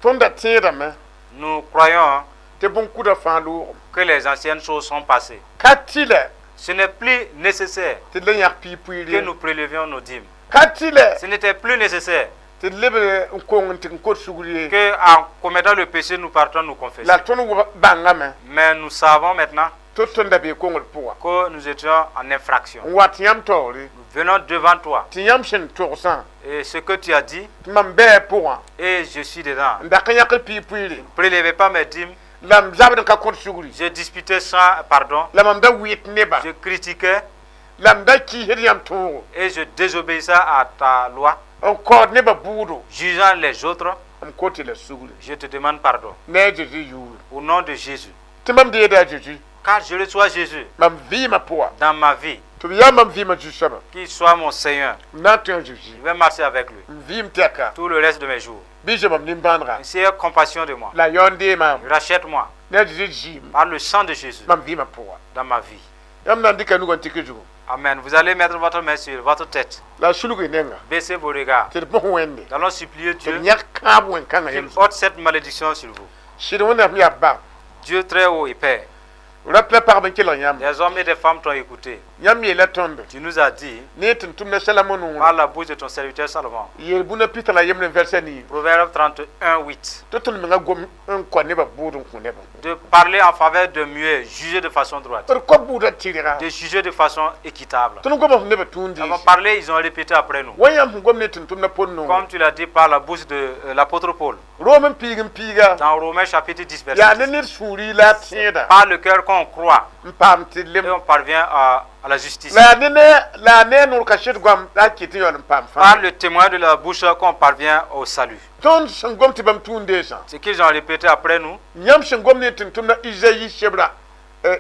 Tõnd da tẽedame Nous croyons tɩ bõn-kudã fãa loogame. Que les anciennes choses sont passées. Ka tɩlɛ Ce n'est plus nécessaire tɩ d le yãk piig que puiir. Nous prélevions nos dîmes. Ka tɩlɛ Ce n'était plus nécessaire tɩ d leb n kong n tɩ n kot sugr ye. Que en commettant le péché, nous partons nous confesser. La tõnd bãngame Mais nous savons maintenant tɩ tõnd da bee kongr pʋga. Que nous étions en infraction. N wat yãmb taoore. Nous venons devant toi. Tɩ yãmb sẽn togsã Et ce que tu as dit, tɩ mam bɛɛ pʋgã et je suis dedans. N dak n yãk piig puiire. Prélevez pas mes dîmes. La m zabd n ka kõt sugri. J'ai disputé sans pardon. La mam da wɩt nebã. Je critiquais La m da kiisd yãmb tõogo. Et je désobéissais à ta loi, N kaood nebã bʋʋdo. Jugeant les autres. M kot tɩ la sugri. Je te demande pardon. Ne a Zeezi yʋʋre. Au nom de Jésus. Tɩ mam deeda a Zeezi. Car je reçois Jésus Mam vɩɩmã pʋga. Dans ma vie, Tɩ b yaa mam vɩɩmã zu-soabã. Qu'il soit mon Seigneur. M na n tõe a Zeezi. Je vais marcher avec lui M vɩɩm tɛka. Tout le reste de mes jours. Bɩ zoa mam nimbãanega. Ainsi, aie compassion de moi. La yaoon dee maam. Rachète-moi Ne a Zeezi zɩɩm. Par le sang de Jésus Mam vɩɩmã pʋga. Dans ma vie. Yãmb na n dɩka nugã n tɩk zugu. Amen. Vous allez mettre votre main sur votre tête. La a sulg y nenga. Baissez vos regards. Tɩ d bõs Wẽnde. Nous allons supplier Tɩ Dieu b yãk kãab wẽn-kãngã qu'il yãmb zugu. Ôte cette malédiction sur vous. Sɩd Wẽnnaam yaa ba. Dieu très haut et Père, Rap la pagb n kelg yãmb. Les hommes et des femmes t'ont écouté. Yãmb yeela tõndo. Tu nous as dit, Ne tɩ n tʋmda Salamo noore. Par la bouche de ton serviteur Salomon, Yel-bũna pita la yembre n vɛrsa nii. Proverbe 31, 8, Tɩ tõnd menga gom n kõ nebã bʋʋd n kõ nebã. De parler en faveur de mieux, juger de façon droite, D kõ bʋʋdã tɩrga. De juger de façon équitable. Tõnd goma f nebã tũud Nous avons parlé, ils ont répété après nous. Wa yãmb sẽn gom ne tɩ n tʋmda Pol noore. Comme tu l'as dit par la bouche de l'apôtre Paul, Rom n piig n piiga. Dans Romains chapitre 10, verset Yaa 10. ne ned sũuri la a tẽeda. Par le cœur qu'on croit N paam tɩ lem. Et on parvient à la justice. La ne ne la ne noor kaset goam la a ket n yaool n paam Par fãa. Le témoin de la bouche qu'on parvient au salut. Tõnd sẽn gom tɩ bãmb tũud-deesã. Ce qu'ils ont répété après nous Yãmb sẽn gom ne tɩ n tʋmda Izayi sebra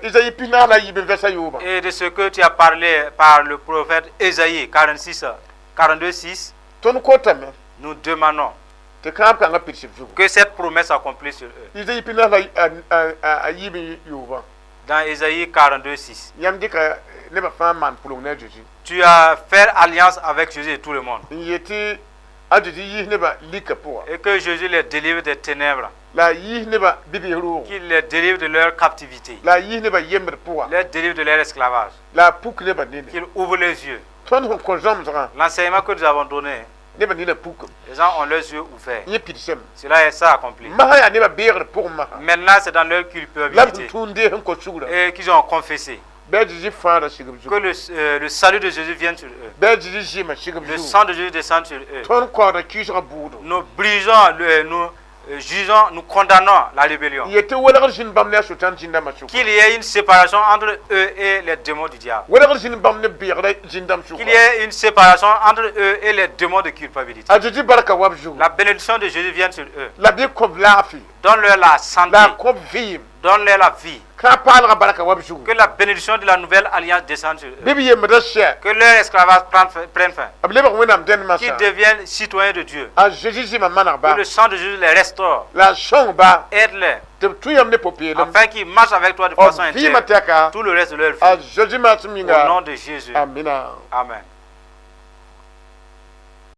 Izayi pisnaas la yiib n vɛsa yoobã. Et de ce que tu as parlé par le prophète Ésaïe 46, 42, 6, Tõnd kotame nous demandons tɩ kãab kãngã pids b zugu. Que cette promesse s'accomplisse sur eux. Izayi pisnaas la a yiib n yoobã. Dans Ésaïe 42, 6, Yãmb dɩka nebã fãa n maan pʋleng ne a Zeezi. Tu as fait alliance avec Jésus et tout le monde. N yetɩ a Zeezi yiis nebã lika pʋga. Et que Jésus les délivre des ténèbres, La a yiis nebã bibiis roogo. Qu'il les délivre de leur captivité, La a yiis nebã yembd pʋga. Les délivre de leur esclavage, La a puk nebã nini. Qu'il ouvre les yeux. Tõnd sẽn kõ zãmsgã L'enseignement que nous avons donné, nebã nina pukem. Les gens ont leurs yeux ouverts. Yẽ pidsame. Cela est ça accompli. Masã yaa nebã beegr pʋgẽ masã. Maintenant, c'est dans leur La b culpabilité sẽn tũud dees n kos sugrã. Et qu'ils ont confessé. Bɩ a Zeezi fãagrã sig b Que le salut de Jésus vienne sur eux. Bɩ a Zeezi zɩɩmã sig b Le zugu. Sang de Jésus descende sur eux. Tõnd kaooda kɩɩsgã bʋʋdo. Nous brisons, nous jugeons, nous condamnons la rébellion. N yet tɩ welgr zĩnd bãmb ne a Sʋtãan zĩndãmbã sʋka. Qu'il y ait une séparation entre eux et les démons du diable. Welgr zĩnd bãmb ne beegdã zĩndãmb Qu'il sʋka. Y ait une séparation entre eux et les démons de culpabilité. A Zeezi barka wa b zugu. La bénédiction de Jésus vienne sur eux. La bɩ kõ b laafɩ. Donne-leur la santé. La a kõ b vɩɩm. Donne-leur la vie. Kã paalgã barka wa b zugu. Que la bénédiction de la nouvelle alliance descende sur eux. Bɩ b yembdã sɛ. Que leur esclavage prenne fin. B lebg Wẽnnaam dẽndmã. Qu'ils deviennent citoyens de Dieu. A Zeezi zɩɩmã maneg ba. Que le sang de Jésus les restaure. La a sõng ba. Aide-les. Tɩ b tũ yãmb ne pʋ-peelem. Afin qu'ils marchent avec toi de façon B vɩɩmã intègre. tɛka. Tout le reste de leur vie. A Zeezi maasem Au yĩnga. nom de Jésus. Amina. Amen.